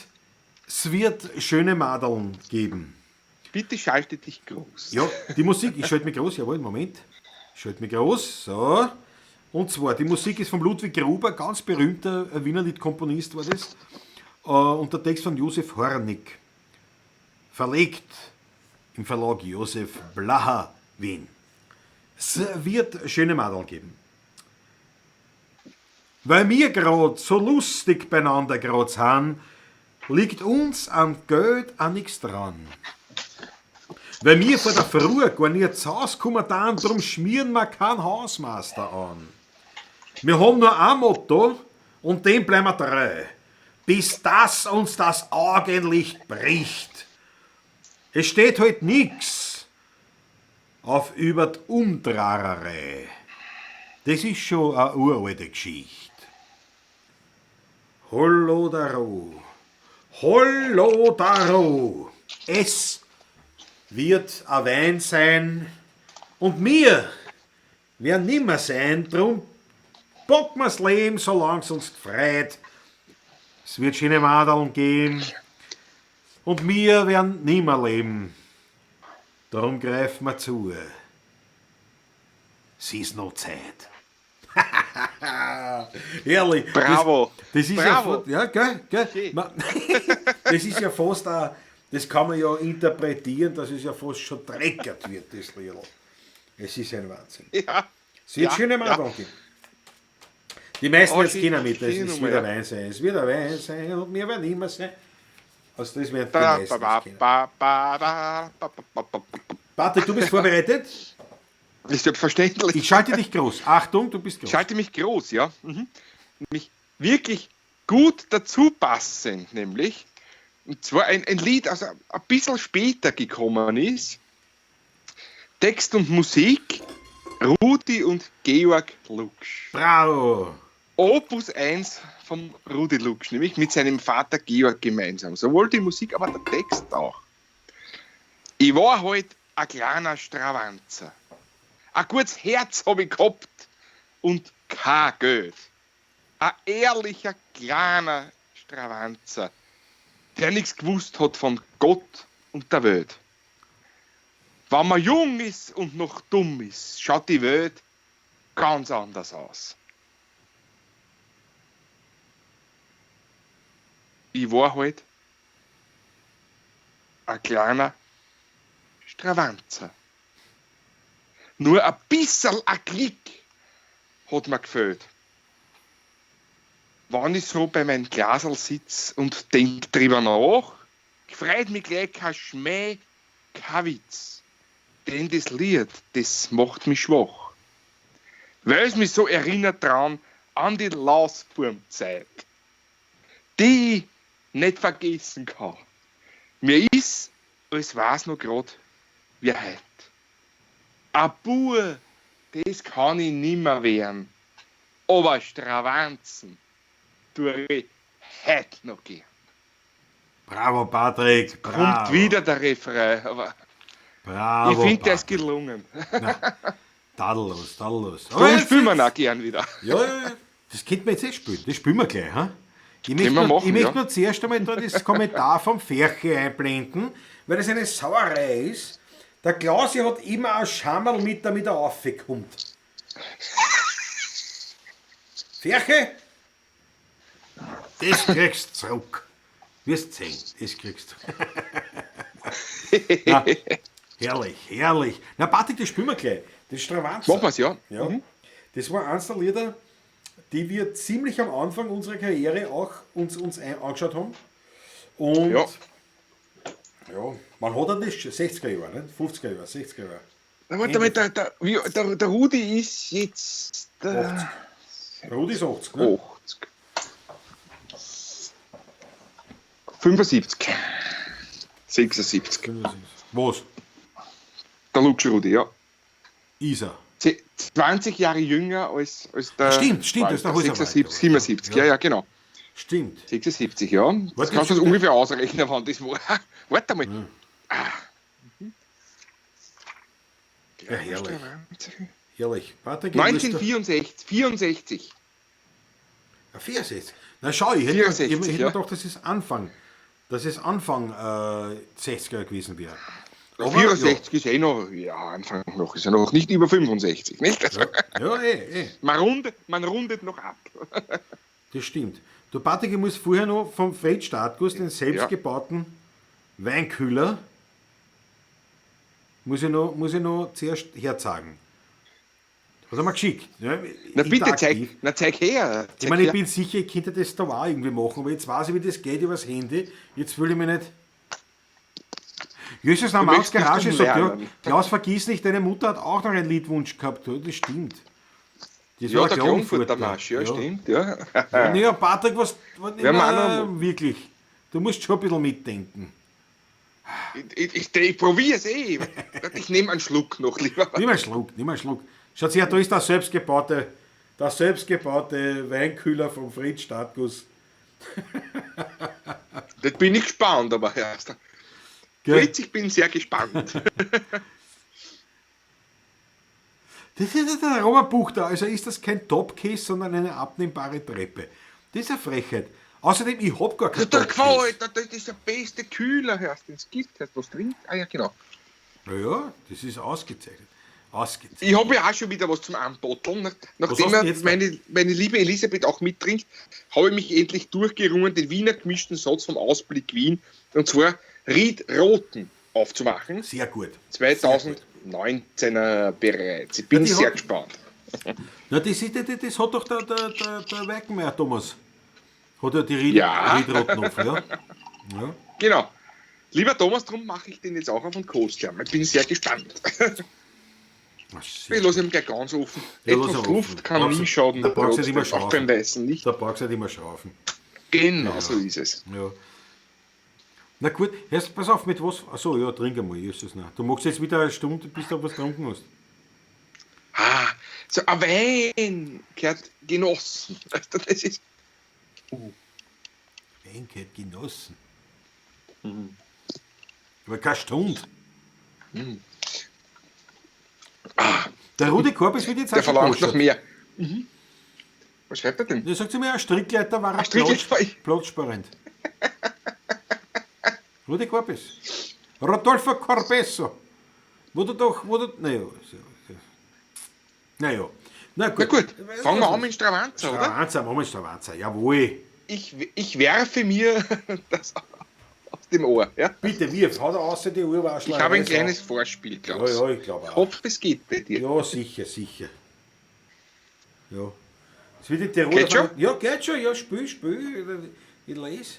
Es wird schöne Madeln geben. Bitte schalte dich groß. Ja, die Musik, ich schalte mich groß, jawohl, Moment. Ich schalte mich groß, so. Und zwar, die Musik ist von Ludwig Gruber, ganz berühmter Wiener Liedkomponist war das. Und der Text von Josef Hornig. Verlegt im Verlag Josef Blacher, Wien. Es wird schöne Madeln geben. Weil wir grad so lustig beieinander grad sind, liegt uns an Geld auch nichts dran. Weil wir vor der Früh gar nicht zu Hause kommen, drum schmieren wir keinen Hausmeister an. Wir haben nur ein Motto und dem bleiben wir treu, bis das uns das Augenlicht bricht. Es steht halt nix auf über die Umdrahrerei. Das ist schon eine uralte Geschichte. Hollo daro, hollo daro, es wird ein Wein sein und mir werden nimmer sein, drum packen wir's Leben, solang's uns gefreut. Es wird schöne Madeln geben und mir werden nimmer leben, drum greifen wir zu. Es ist noch Zeit. Herrlich. Bravo. Das ist Bravo. Ja, gell, gell. Das ist ja fast ein, das kann man ja interpretieren, dass es ja fast schon dreckert wird, das Lied. Es ist ein Wahnsinn. Ja. Es wird schöne Madeln geben. Die meisten jetzt kennen mit, es wird ein Wein sein, es wird ein Wein sein und mir werden immer sein. Also das werden die meisten kennen. Patrick, du bist vorbereitet? Ist selbstverständlich. Ich schalte dich groß. Achtung, du bist groß. Ich schalte mich groß, ja. Mhm. Mich wirklich gut dazu passend, nämlich. Und zwar ein Lied, das ein bisschen später gekommen ist. Text und Musik, Rudi und Georg Luksch. Bravo! Opus 1 vom Rudi Luksch, nämlich mit seinem Vater Georg gemeinsam. Sowohl die Musik, aber der Text auch. Ich war halt ein kleiner Stravanzer. Ein gutes Herz hab ich gehabt und kein Geld. Ein ehrlicher, kleiner Stravanzer, der nichts gewusst hat von Gott und der Welt. Wenn man jung ist und noch dumm ist, schaut die Welt ganz anders aus. Ich war halt ein kleiner Stravanzer. Nur ein bisserl a Klick hat mir gefehlt. Wenn ich so bei meinem Glaserl sitz und denk drüber nach, freut mich gleich kein Schmäh, kein Witz. Denn das Lied, das macht mich schwach. Weil es mich so erinnert dran an die Lausburmzeit, die ich nicht vergessen kann. Mir ist, als war's noch grad wie heut. A Bur, das kann ich nimmer werden. Aber Stravanzen tue ich heut noch gern. Bravo, Patrick. Bravo. Kommt wieder der Refrain, aber bravo, ich finde, der ist gelungen. Na, tadellos, tadellos. Darum spielen wir auch gern wieder. Ja, das könnte man jetzt eh spielen. Das spielen wir gleich. Hm? Ich möchte nur zuerst einmal da das Kommentar vom Ferche einblenden, weil das eine Sauerei ist. Der Klausi hat immer ein Schammerl mit, damit er raufkommt. Ferche, das kriegst du zurück. Wirst sehen, das kriegst du. Na, herrlich, herrlich. Na, Patrick, das spielen wir gleich. Das Stravanzer. Machen wir's, ja. Ja. Mhm. Das war eins der Lieder, die wir ziemlich am Anfang unserer Karriere auch uns angeschaut haben. Und ja, man hat das 60er Jahre, ne? 50er Jahre, 60er Jahre. Na, warte mal, der Rudi ist jetzt... 80. Der Rudi ist 80, ne? 80. 75. 76. 75. Was? Der Luxi Rudi, ja. Ist er. 20 Jahre jünger als der... Stimmt, das ist der 76, 77, ja, genau. Stimmt. 76, ja. Das kannst du das ungefähr ausrechnen, wann das war. Warte mal. Ja. Ah. Ja, herrlich. Herrlich. Patrick, 1964. 64. Ja, 64. Na schau, ich hätte mir gedacht, das ist Anfang. Das ist Anfang 60er gewesen wäre. Aber, 64 ist eh noch, ja, Anfang noch, ist ja noch nicht über 65, nicht? Also, ja, eh. Man rundet noch ab. Das stimmt. Du, Patrick, ich muss vorher noch vom Fred Startguss den selbstgebauten Weinkühler muss ich noch zuerst herzagen. Hat er mir geschickt. Ja, na bitte, zeig her. Ich meine, ich bin sicher, ich könnte das da auch irgendwie machen, aber jetzt weiß ich, wie das geht übers Handy. Jetzt will ich mich nicht... Jesus, nach Maus Garage sagt, ja, Klaus, vergiss nicht, deine Mutter hat auch noch einen Liedwunsch gehabt. Das stimmt. Das ja, der Klagenfurter Marsch, ja, stimmt. Ja. Ja, Patrick, was wirklich, du musst schon ein bisschen mitdenken. Ich probiere es eh. Ich nehme einen Schluck noch lieber. Nimm einen Schluck. Schaut her, da ist der selbstgebaute Weinkühler vom Fritz Startguss. Das bin ich gespannt, aber erst. Fritz, ich bin sehr gespannt. Das ist der Robert Buchter. Also ist das kein Topcase, sondern eine abnehmbare Treppe. Das ist eine Frechheit. Außerdem, ich hab gar kein Topcase. Das ist der beste Kühler, hörst du, den es gibt. Was trinkt? Ah ja, genau. Ja, das ist ausgezeichnet. Ich habe ja auch schon wieder was zum Anbotteln. Nachdem meine liebe Elisabeth auch mittrinkt, habe ich mich endlich durchgerungen, den Wiener gemischten Satz vom Ausblick Wien, und zwar Ried Roten aufzumachen. Sehr gut. 2019er bereits. Ich bin sehr gespannt. Na, das hat doch der Weickenmeier Thomas. Hat ja die Riedroten auf, ja. Ja. Genau. Lieber Thomas, darum mache ich den jetzt auch auf und koste. Ich bin sehr gespannt. Ich lasse ihn gleich ganz offen. Ja, etwas Luft kann nie schaden. Da brauchst du nicht immer schraufen. Auch beim Weißen nicht. Da brauchst du nicht immer schraufen. Genau, ja. So ist es. Ja. Na gut, jetzt pass auf, mit was. Achso, ja, trink einmal, Jesus. Na. Du magst jetzt wieder eine Stunde, bis du was getrunken hast. Ah, so ein Wein gehört genossen. Das ist. Wein gehört genossen. Mhm. Aber keine Stunde. Mhm. Ah. Der Rudi Korbis wird jetzt auch. Der verlangt noch mehr. Mhm. Was schreibt er denn? Der sagt zu mir, ein Strickleiter war ein platzsparend. Rudi Korbis. Rodolfo Corbesso. Wo du doch, naja. Naja. Na gut. Na gut. Fangen wir an mit Stravanzer, oder? Stravanzer, machen wir Stravanzer, jawohl. Ich werfe mir das aus im Ohr. Ja? Bitte, wirf, hau da raus die Urwaschler. Ich habe ein kleines Vorspiel, Klaus. Ja, ja, ich glaube Ich auch. hoffe, es geht bei dir. Ja, sicher, sicher. Ja. Es wird die Tiroler Geht schon? Ja, geht schon, ja, spiel, spiel. Ich lese.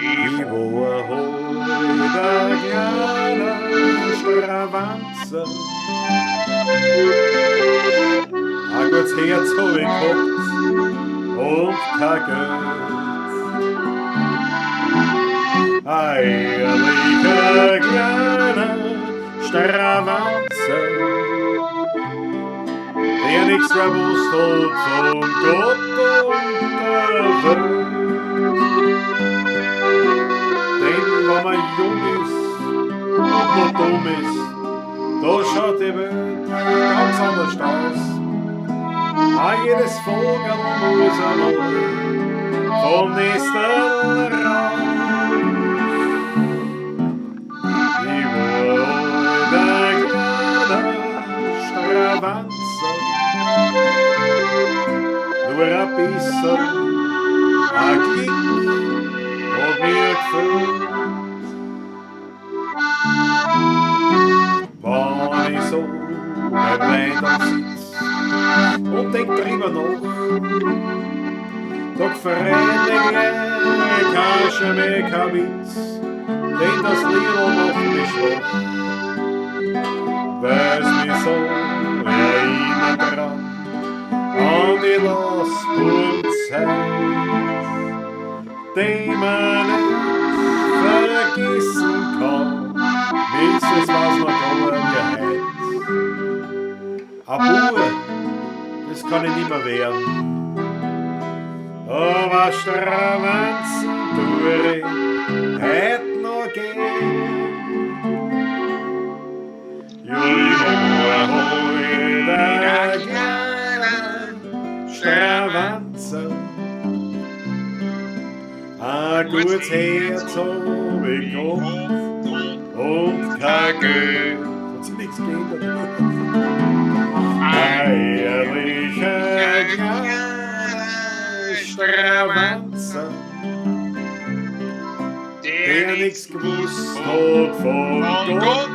Ich war heute ein kleiner Stravanzer. Ein gutes Herz hab ich gehabt und kein Geld. Ein ehrlicher kleiner Stravanzer, der nichts gewusst hat von Gott und der Welt. Denn wenn man jung ist und noch dumm ist, da schaut die Welt ganz anders aus. Auch jedes Vogel muss einmal vom Nestel raus. Ich war ein kleiner Stravanzer, nur ein bisschen ein Glück hat mir gefehlt. Wenn ich so beim Wein sitz und denk drüber nach, da gefällt mir gleich kein Schmäh, kein Witz, denn das Liedl macht mich schwach. Weil's mich so erinnert dran an die Lastburzeit, die man nicht vergessen kann, bis es was noch gar geheit. Ein Bauer, das kann ich nimmer werden, aber Stravanzen tue ich heut noch gern. Ja, ich war heut ein kleiner Stravanzer, ein gutes Herz hab ich gehabt und kein Geld. Hat sich nichts geändert. Ein ehrlicher kleiner Stravanzer, der nichts gewusst hat von Gott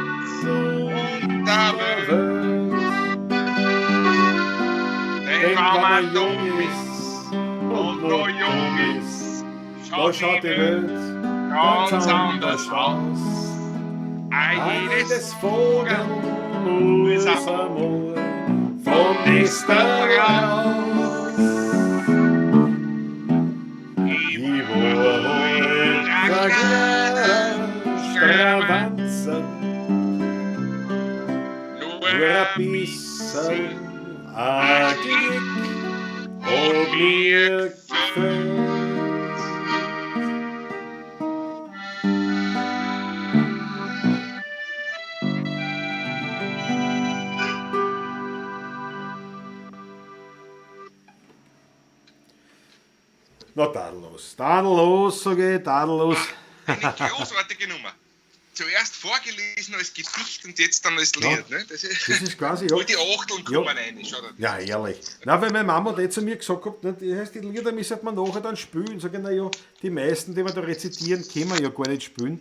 und der Welt. Denn wenn man jung ist und noch jung ist, da schaut die Welt ganz anders aus. Ein Jedes Vogel muss einmal vom Nest raus. Ich war heute ein kleiner Stravanzer, nur ein bisschen ein Glück hat mir gefällt. Na, tadellos. Tadellos, sag ich, tadellos. Eine großartige Nummer. Zuerst vorgelesen als Gedicht und jetzt dann als Ja. Lied. Ne? Das ist, Das ist quasi, ja. All die Achteln Ja. kommen rein. Schau dir. Ja, ehrlich. Na, weil meine Mama hat eh zu mir gesagt hat, ne, die, heißt, die Lieder müssen man nachher dann spielen. Sag ich, na ja, die meisten, die wir da rezitieren, können wir ja gar nicht spielen.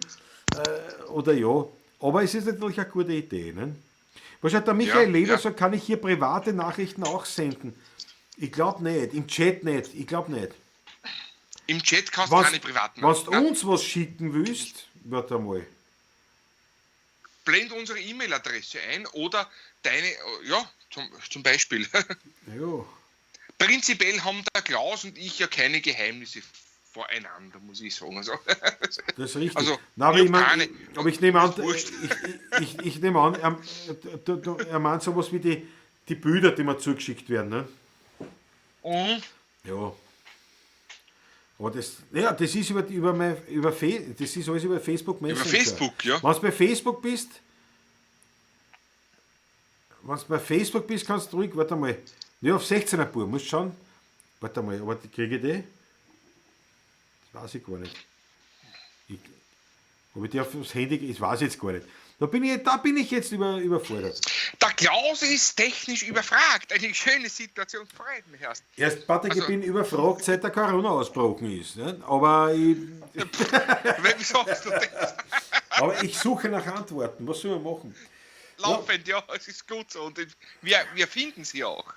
Oder ja. Aber es ist natürlich eine gute Idee. Ne? Wahrscheinlich der Michael Ja, Leder ja. sagt, kann ich hier private Nachrichten auch senden? Ich glaub nicht. Im Chat nicht. Ich glaub nicht. Im Chat kannst du Was, keine privaten was du Nein. uns was schicken willst, warte mal. Blend unsere E-Mail-Adresse ein oder deine, ja, zum Beispiel. Ja. Prinzipiell haben der Klaus und ich ja keine Geheimnisse voreinander, muss ich sagen. Also, Das ist richtig. Also, Nein, aber ich ich, mein, hab keine- aber ich nehme an, Ist wurscht. ich nehme an, er meint sowas wie die Bilder, die mir zugeschickt werden. Ne? Mhm. Ja. Aber das, ja, das ist über, über, mein, über, das ist alles über Facebook Messenger. Über Facebook, ja. Wenn du bei Facebook bist, wenn du bei Facebook bist, kannst du ruhig, warte mal, ja, auf 16er Bub, musst schauen. Warte mal, warte, kriege ich die? Das weiß ich gar nicht. Ob ich die aufs Handy, das weiß ich jetzt gar nicht. Da bin ich jetzt überfordert. Der Klaus ist technisch überfragt. Eine schöne Situation, freut mich erst. Erst, Patrick, also, ich bin überfragt, seit der Corona ausgebrochen ist. Ne? Aber ich. Wem sagst du das? Aber ich suche nach Antworten. Was soll man machen? Laufend, ja, es ist gut so. Und wir finden sie auch.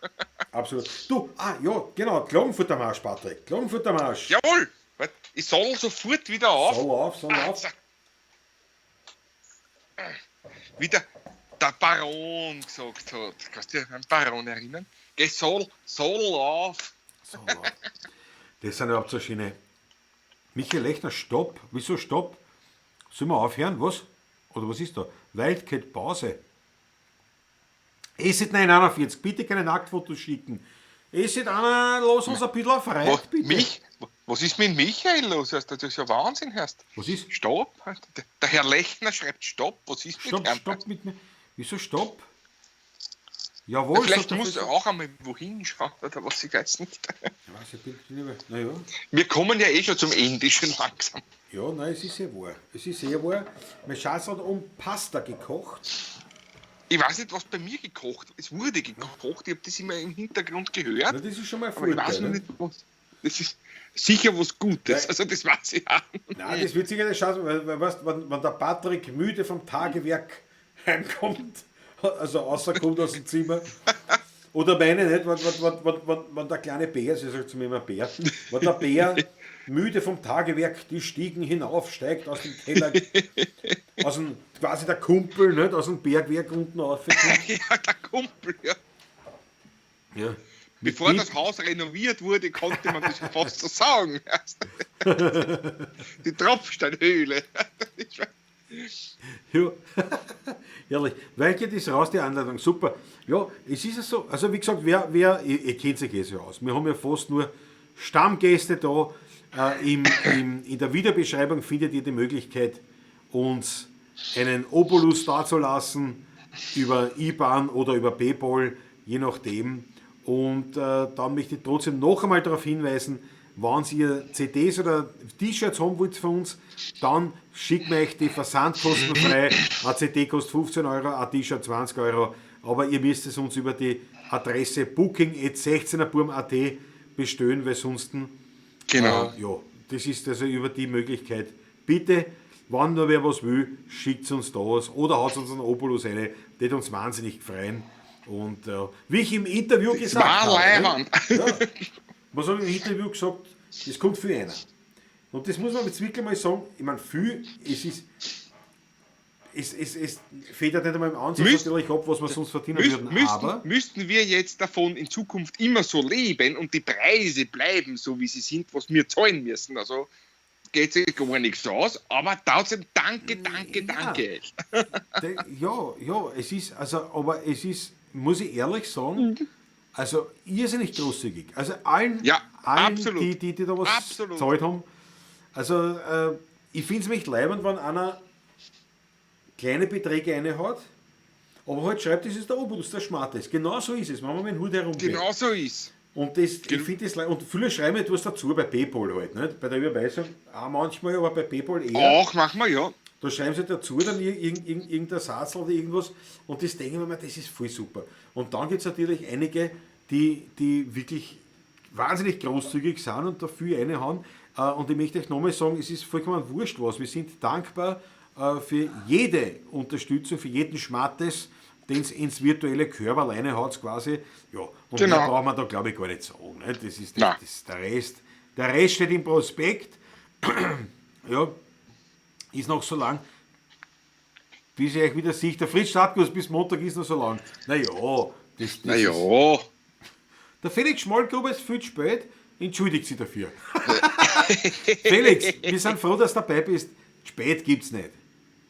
Absolut. Du, ja, genau, Klagenfurter Marsch, Patrick. Klagenfurter Marsch. Jawohl! Ich soll sofort wieder auf. Soll auf. Wie der Baron gesagt hat. Kannst du dich an den Baron erinnern? Geh, soll auf. Soll auf. Das sind überhaupt so schöne. Michael Lechner, stopp. Wieso stopp? Sollen wir aufhören? Was? Oder was ist da? Wildcat Pause. Es ist 941, bitte keine Nacktfotos schicken. Es ist einer, lass uns ein bisschen frei, bitte. Mich? Was ist mit Michael los? Das ist ja Wahnsinn, hörst. Was ist? Stopp. Der Herr Lechner schreibt Stopp. Was ist mit ihm? Stopp mit mir. Wieso Stopp? Jawohl. Na, vielleicht muss er auch einmal wohin schauen, oder was, ich weiß nicht. Ich weiß, ich bin nicht mehr. Na ja. Wir kommen ja eh schon zum Ende, schon langsam. Ja, nein, es ist sehr wahr. Es ist sehr wahr. Mein Schatz hat um Pasta gekocht. Ich weiß nicht, was bei mir gekocht wird. Es wurde gekocht, ich habe das immer im Hintergrund gehört. Na, das ist schon mal aber ich weiß noch nicht, was. Das ist sicher was Gutes, also das weiß ich auch. Nein, das wird sicher nicht schauen, weil weißt, wenn der Patrick müde vom Tagewerk heimkommt, also rauskommt aus dem Zimmer, oder meine nicht, wenn der kleine Bär, sie sagt zu mir immer Bär, wenn der Bär müde vom Tagewerk die Stiegen hinaufsteigt aus dem Keller, aus dem, quasi der Kumpel, nicht, aus dem Bergwerk unten raufkommt. Ja, der Kumpel, ja. Ja. Bevor das Haus renoviert wurde, konnte man das fast so sagen. Die Tropfsteinhöhle. Ja, herrlich. Welche ist raus, die Anleitung? Super. Ja, es ist ja so. Also, wie gesagt, wer ihr kennt sich eh so aus. Wir haben ja fast nur Stammgäste da. In der Videobeschreibung findet ihr die Möglichkeit, uns einen Obolus dazulassen über IBAN oder über PayPal, je nachdem. Und dann möchte ich trotzdem noch einmal darauf hinweisen, wenn ihr CDs oder T-Shirts haben wollt von uns, dann schicken wir euch die versandkostenfrei. Eine CD kostet 15 Euro, ein T-Shirt 20 Euro. Aber ihr müsst es uns über die Adresse booking@16erburm.at bestellen, weil sonst. Genau. Ja, das ist also über die Möglichkeit. Bitte, wenn nur wer was will, schickt uns da was oder haut uns einen Obolus rein. Das würde uns wahnsinnig freuen. Und wie ich im Interview gesagt habe, ja, was habe ich im Interview gesagt? Es kommt viel einer. Und das muss man jetzt wirklich mal sagen, ich meine, viel, es federt nicht einmal im Ansatz natürlich ab, was wir sonst verdienen würden. Aber müssten wir jetzt davon in Zukunft immer so leben und die Preise bleiben so, wie sie sind, was wir zahlen müssen. Also geht sich gar nichts aus, aber trotzdem danke, danke, danke. Ja, ja, es ist, also, aber es ist, muss ich ehrlich sagen, also irrsinnig großzügig. Also allen, ja, allen die da was gezahlt haben. Also ich finde es mich leibend, wenn einer kleine Beträge reinhaut, aber halt schreibt, das ist der Obolus, der Schmartes. Genau so ist es, wenn man mit dem Hut herumgeht. Genau so ist. Und das, ich finde das, und viele schreiben etwas dazu bei PayPal halt, nicht? Bei der Überweisung auch manchmal, aber bei PayPal eher. Auch manchmal, ja. Da schreiben sie dazu dann irgendein Satz oder irgendwas und das denke ich mir, das ist voll super. Und dann gibt es natürlich einige, die wirklich wahnsinnig großzügig sind und dafür eine haben. Und ich möchte euch nochmal sagen, es ist vollkommen wurscht was. Wir sind dankbar für jede Unterstützung, für jeden Schmattes, den es ins virtuelle Körper alleine hat quasi. Ja, und genau. Mehr braucht man da, glaube ich, gar nicht sagen. Ne? Das ist das, der Rest. Der Rest steht im Prospekt. Ja, ist noch so lang, bis ich euch wieder sehe. Der Fritz Stadtguss bis Montag ist noch so lang. Naja, das naja. Ist, der Felix Schmalgruber ist viel zu spät. Entschuldigt sich dafür. Felix, wir sind froh, dass du dabei bist. Spät gibt's nicht.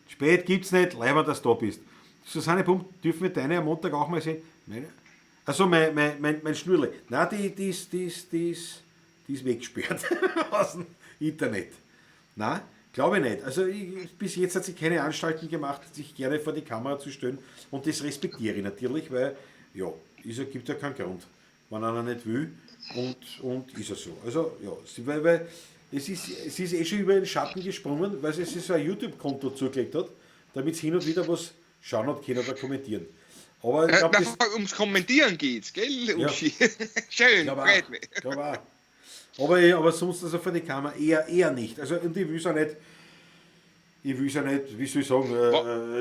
Spät gibt's nicht, leider, dass du da bist. Susanne Pump, dürfen wir deine am Montag auch mal sehen? Meine? Also mein Schnürle. Nein, die ist weggesperrt aus dem Internet. Nein, glaube ich nicht. Also bis jetzt hat sie keine Anstalten gemacht, sich gerne vor die Kamera zu stellen. Und das respektiere ich natürlich, weil, ja, es gibt ja keinen Grund, wenn einer nicht will. Und ist ja so. Also, ja, weil Es ist eh schon über den Schatten gesprungen, weil sie sich so ein YouTube-Konto zugelegt hat, damit sie hin und wieder was schauen hat können oder kommentieren. Aber ich glaub, das, ums Kommentieren geht's, gell, Ja. Uschi? Schön, freut mich. Glaub auch. Aber sonst, also von der Kamera eher nicht. Also, und ich will's auch nicht, wie soll ich sagen,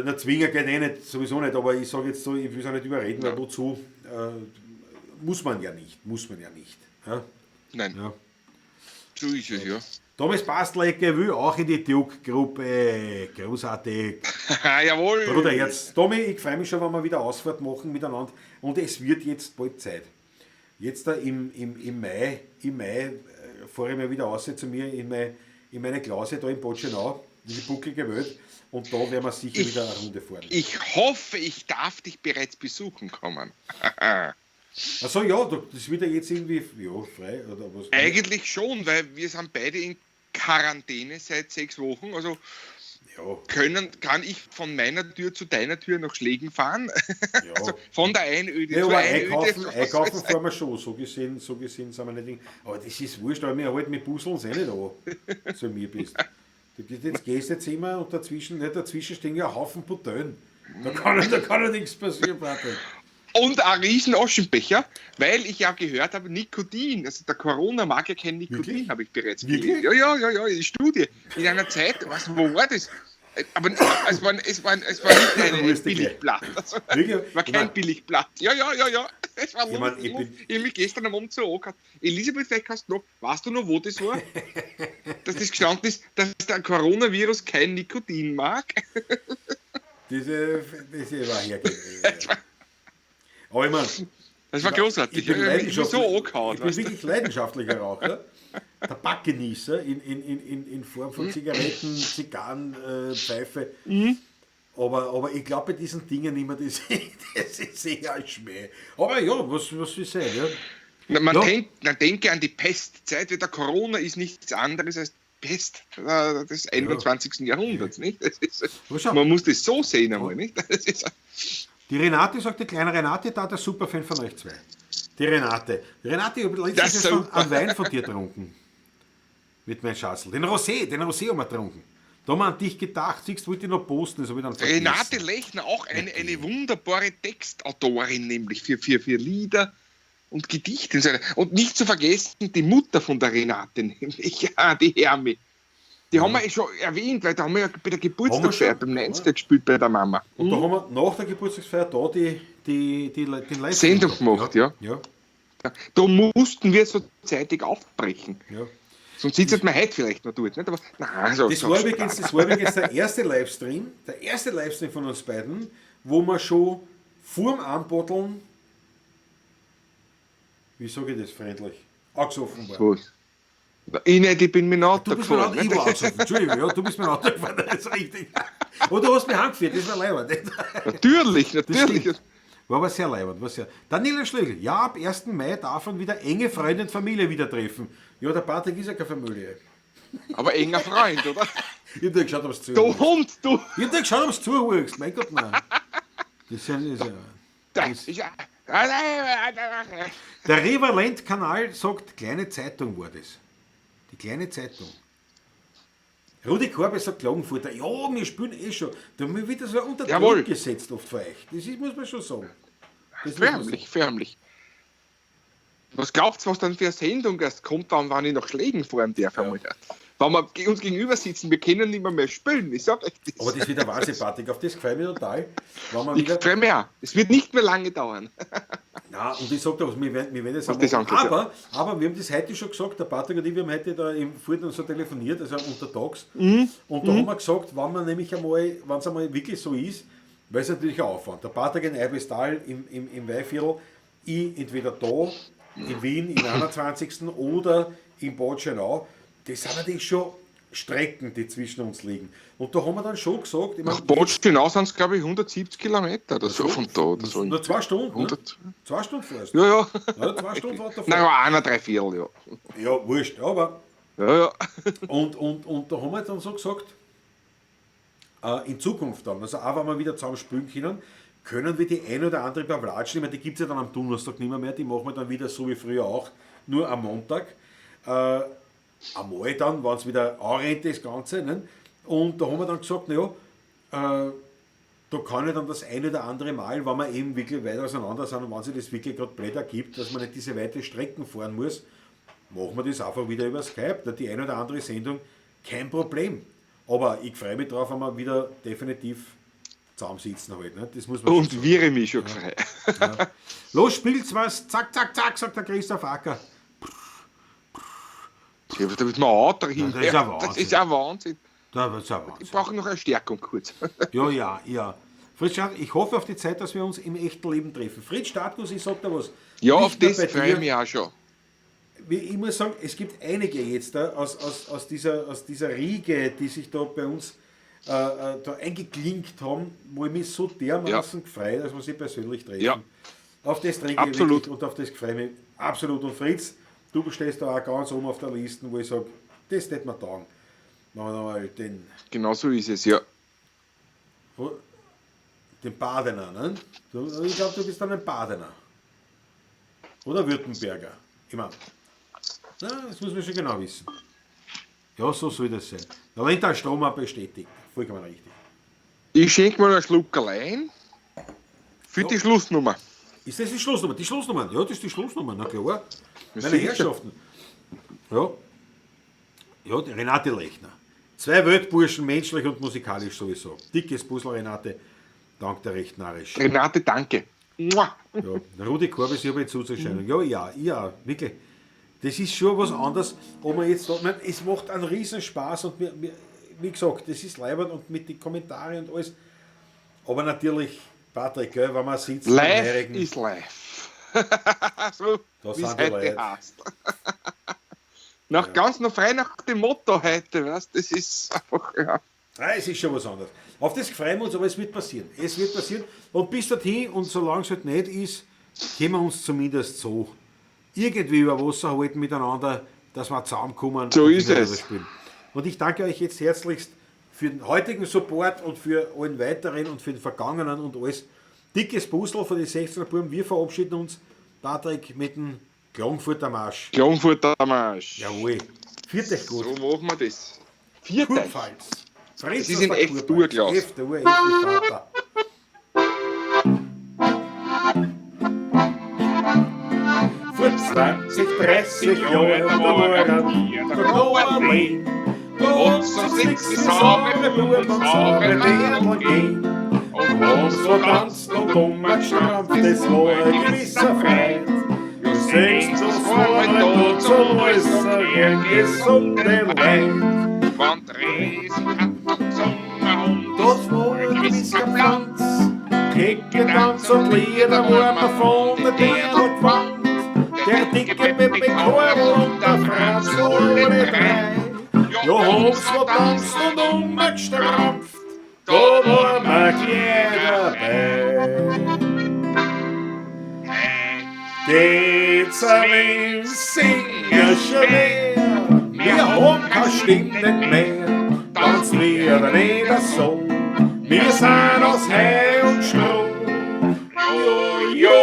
na, zwingen geht eh nicht, sowieso nicht, aber ich sag jetzt so, ich will's auch nicht überreden, weil wozu, muss man ja nicht, Ja? Nein. Ja. So ist es, ja. Thomas Bastlecke will auch in die Duke-Gruppe. Großartig. Jawohl. Bruder, jetzt, Tommy, ich freue mich schon, wenn wir wieder Ausfahrt machen miteinander. Und es wird jetzt bald Zeit. Jetzt da im Mai, fahre ich mal wieder raus zu mir in meine Klause da in Bad Schönau, in die bucklige Welt. Und da werden wir sicher wieder eine Runde fahren. Ich hoffe, ich darf dich bereits besuchen kommen. Achso, ja, das wird ja jetzt irgendwie, ja, frei oder was? Eigentlich schon, weil wir sind beide in Quarantäne seit 6 Wochen. Also ja. Kann ich von meiner Tür zu deiner Tür nach Schlägen fahren? Ja. Also von der Einöde ja, zur aber Einöde. Einkaufen fahren wir schon, so gesehen sind wir nicht. Aber das ist wurscht, aber wir halten mit Busseln eh nicht an, so mir bist. Du gehst jetzt Gästezimmer und dazwischen stehen ja ein Haufen Bouteillen. Da kann ja nichts passieren, Patrick. Und ein riesen Aschenbecher, weil ich ja gehört habe, Nikotin, also der Corona mag ja kein Nikotin, habe ich bereits gelesen. Ja, die Studie. In einer Zeit, wo war das? Aber es war nicht ein Billigblatt. Also, war kein Billigblatt. Ja. Es war lustig. Ich habe mich gestern am Abend so angehört. Elisabeth, vielleicht kannst du noch, weißt du noch, wo das war? Dass das gestanden ist, dass der Coronavirus kein Nikotin mag. Das war hergegangen. Aber ich meine, das war großartig. Ich bin, so angehauen, ich bin wirklich leidenschaftlicher Raucher. Tabakgenießer in Form von Zigaretten, Zigarren, Pfeife. Mhm. Aber ich glaube bei diesen Dingen immer, das ist eher ein Schmäh. Aber ja, was soll sein? Ja? Na, man denke an die Pestzeit, weil der Corona ist nichts anderes als Pest des 21. Jahrhunderts. Nicht? Das ist, man muss das so sehen einmal. Nicht? Das ist, die Renate sagt, die kleine Renate, da der Superfan von euch zwei. Die Renate. Die Renate, ich habe letztens schon einen Wein von dir getrunken. Mit meinem Schatzel. Den Rosé haben wir getrunken. Da haben wir an dich gedacht. Siehst du, wollte ich noch posten. Das habe ich dann vergessen. Renate Lechner, auch eine wunderbare Textautorin, nämlich für Lieder und Gedichte. Und nicht zu vergessen, die Mutter von der Renate, nämlich ja, die Hermi. Die haben wir schon erwähnt, weil da haben wir ja bei der Geburtstagsfeier beim 90er gespielt bei der Mama. Und da haben wir nach der Geburtstagsfeier da den Live Sendung gemacht, ja. Da mussten wir so zeitig aufbrechen. Ja. Sonst sitzen wir heute vielleicht noch dort. Nicht? Aber, nein, so, das war übrigens der erste Livestream, von uns beiden, wo wir schon vorm Anbotteln, wie sage ich das freundlich, angesoffen waren. Was? Ich nicht, ich bin mit dem Auto gefahren. Ich war angesoffen. Entschuldigung, ja, du bist mit dem Auto gefahren, das ist richtig. Und du hast mich heimgeführt, das war leibend. Natürlich. War aber sehr leibend. Daniela Schlögl, ja, ab 1. Mai darf man wieder enge Freunde und Familie wieder treffen. Ja, der Patrick ist ja keine Familie. Aber enger Freund, oder? Ich hab dir geschaut, ob es zuhörst. Du Hund, du! Ich hab dir geschaut, ob es zuhörst. Mein Gott, nein. Das ist ja... Der Revalent-Kanal sagt, kleine Zeitung war das. Die kleine Zeitung. Rudi Korbe sagt Klagenfurter, ja, wir spielen eh schon. Da wird das so unter Druck gesetzt oft für euch. Das ist, muss man schon sagen. Das förmlich. Was glaubst du, was dann für eine Sendung erst kommt, wann ich nach Schlägen fahren darf? Ja. Wenn wir uns gegenüber sitzen, wir können nicht mehr spielen. Ich sag euch das. Aber das wird der Wahnsinn, Patrick. Auf das freue ich mich total. Ich freue mich auch. Es wird nicht mehr lange dauern. Na, und ich sag da was, wir werden das auch. Aber wir haben das heute schon gesagt, der Patrick und ich, wir haben heute da im Furt und so telefoniert, also untertags. Mhm. Und da haben wir gesagt, wenn man nämlich einmal, wenn es einmal wirklich so ist, weil es natürlich ein Aufwand. Der Patrick in Eibistal im Weihviertel, ich entweder da, in Wien, im 21. oder in Bad Schönau. Das sind natürlich schon Strecken, die zwischen uns liegen. Und da haben wir dann schon gesagt... Ich mein, nach Bad Schönau sind es, glaube ich, 170 Kilometer oder so von da. Oder so. Nur 2 Stunden, 100. Ne? 2 Stunden fährst du. Ja. Ja, 2 Stunden fährt davor. Nein, 1,75, ja. Ja, wurscht, aber... Ja. Und da haben wir dann so gesagt, in Zukunft dann, also auch wenn wir wieder zusammen spielen können, können wir die ein oder andere Pavlatsch nehmen, die gibt es ja dann am Donnerstag nicht mehr, die machen wir dann wieder so wie früher auch, nur am Montag. Einmal dann, wenn es wieder anrennt, das Ganze. Ne? Und da haben wir dann gesagt, naja, da kann ich dann das ein oder andere Mal, wenn wir eben wirklich weit auseinander sind und wenn sich das wirklich gerade blöd ergibt, dass man nicht diese weite Strecken fahren muss, machen wir das einfach wieder über Skype. Da die eine oder andere Sendung, kein Problem. Aber ich freue mich drauf, wenn wir wieder definitiv zusammensitzen halt. Ne? Das muss man und schon wir mich schon gefreut. Ja. Los, spielt's was, zack, zack, zack, sagt der Christoph Acker. Ja, da wird man auch dahin. Das ist ja Wahnsinn. Das ist ja Wahnsinn. Das ist ja Wahnsinn. Ich brauche noch eine Stärkung kurz. Ja, ja. Fritz Startkus, ich hoffe auf die Zeit, dass wir uns im echten Leben treffen. Fritz Startkus, ich sag da was. Ja, auf das freue ich mich auch schon. Ich muss sagen, es gibt einige jetzt da aus dieser Riege, die sich da bei uns da eingeklinkt haben, wo ich mich so dermaßen gefreut, dass wir sie persönlich treffen. Ja. Auf das trinke ich wirklich und auf das freue ich mich absolut. Und Fritz, du stehst da auch ganz oben auf der Liste, wo ich sage, das hätte man taugen. Machen wir mal den. Genau so ist es, ja. Den Badener, ne? Ich glaube, du bist dann ein Badener. Oder Württemberger. Ich meine, das muss man schon genau wissen. Ja, so soll das sein. Da rennt der Strom auch bestätigt. Vollkommen richtig. Ich schenke mal einen Schluck allein für die Schlussnummer. Ist das die Schlussnummer? Die Schlussnummer? Ja, das ist die Schlussnummer, na klar. Meine Herrschaften. Ja. Ja, die Renate Lechner. Zwei Weltburschen, menschlich und musikalisch sowieso. Dickes Puzzle, Renate. Dank der recht narrisch. Renate, danke. Ja, Rudi Korbis, ich habe jetzt Zuzuscheinung. Ja, ja, wirklich. Das ist schon was anderes, ob man jetzt da, ich meine, es macht einen riesen Spaß und mir, wie gesagt, das ist leibend und mit den Kommentaren und alles. Aber natürlich, Patrick, gell, wenn man sitzt. Live ist live. So, wie es heute heißt. Ganz noch frei nach dem Motto heute, weißt, das ist einfach, ja. Ja, es ist schon was anderes. Auf das freuen wir uns, aber es wird passieren. Es wird passieren. Und bis dorthin, und solange es halt nicht ist, können wir uns zumindest so irgendwie über Wasser halten miteinander, dass wir zusammenkommen. So ist es. Spielen. Und ich danke euch jetzt herzlichst für den heutigen Support und für allen weiteren und für den vergangenen und alles. Dickes Puzzle von den 16er Buben. Wir verabschieden uns, Patrick, mit dem Klagenfurter Marsch. Klagenfurter Marsch. Jawohl. Viert euch gut. So machen wir das. Viert euch. Es ist in F-Dur, Klaus. F-Dur, F-Dur. Vor 20, 30 Jahren, da waren wir noch allein. Da hat's uns nix saure Buben und saure Dirndl gegeben. Und uns war tanzt und umgestrampft, das war ein gewisser Freund. Du siehst, das war halt da zum Äußern, gesunde Leid. Das war ein gewisser Pflanz, Kicke, Tanz und Lieder waren wir von der Dirndl gewandt. Der dicke Pepe Karl und der Franz, alle drei. Ja, haben's vertanzt und umgestrampft, da waren wir gleich dabei. Geht's ein singen schwer, wir haben keine Stimme nicht mehr, tanzt wir nicht so, wir sind aus Heu und Stroh. Jo, jo,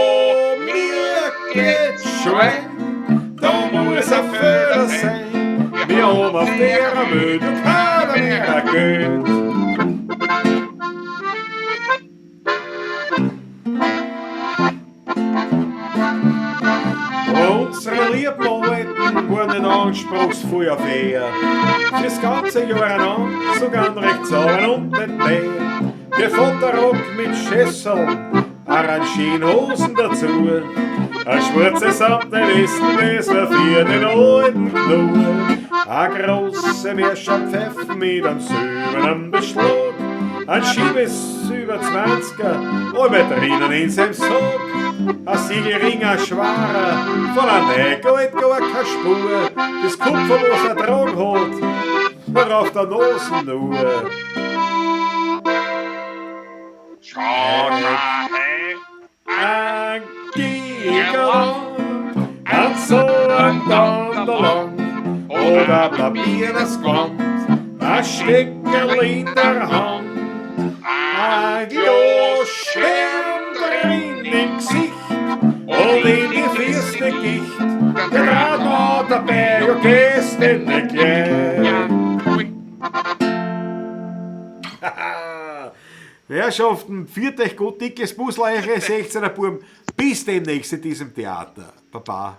mir geht's schwer, da muss ein Fehler sein, wir haben auf der Welt keiner mehr Geld. Unsere lieben Alten waren nicht anspruchsvoll auf Ehr. Fürs ganze Jahr an, sogar recht zahlen und nicht mehr. Der Vaterrock mit Schesseln, Arrangien Hosen dazu. Ein schwarze samtne Westen, das war für den alten Knur. Ein große Meerschaumpfeife mit einem silbernen Beschlag. Ein Schiebes über 20er, alle drinnen in seinem Sack. Ein Siegelring, ein schwerer, von einem Neugold gar keine Spur. Das Kupfer, was er tragen hat, war auf der Nase nur. Schau mal, ein Gigerlang, ein so ein Danderlang, oder papiernes Gewand, ein Steckerl in der Hand, ein Glas Stern drin im Gesicht und in die Füße Gicht, der Draht noch dabei, ja gehst in die Herrschaften, führt euch gut, dickes Busl, eure 16er Buben. Bis demnächst in diesem Theater. Baba.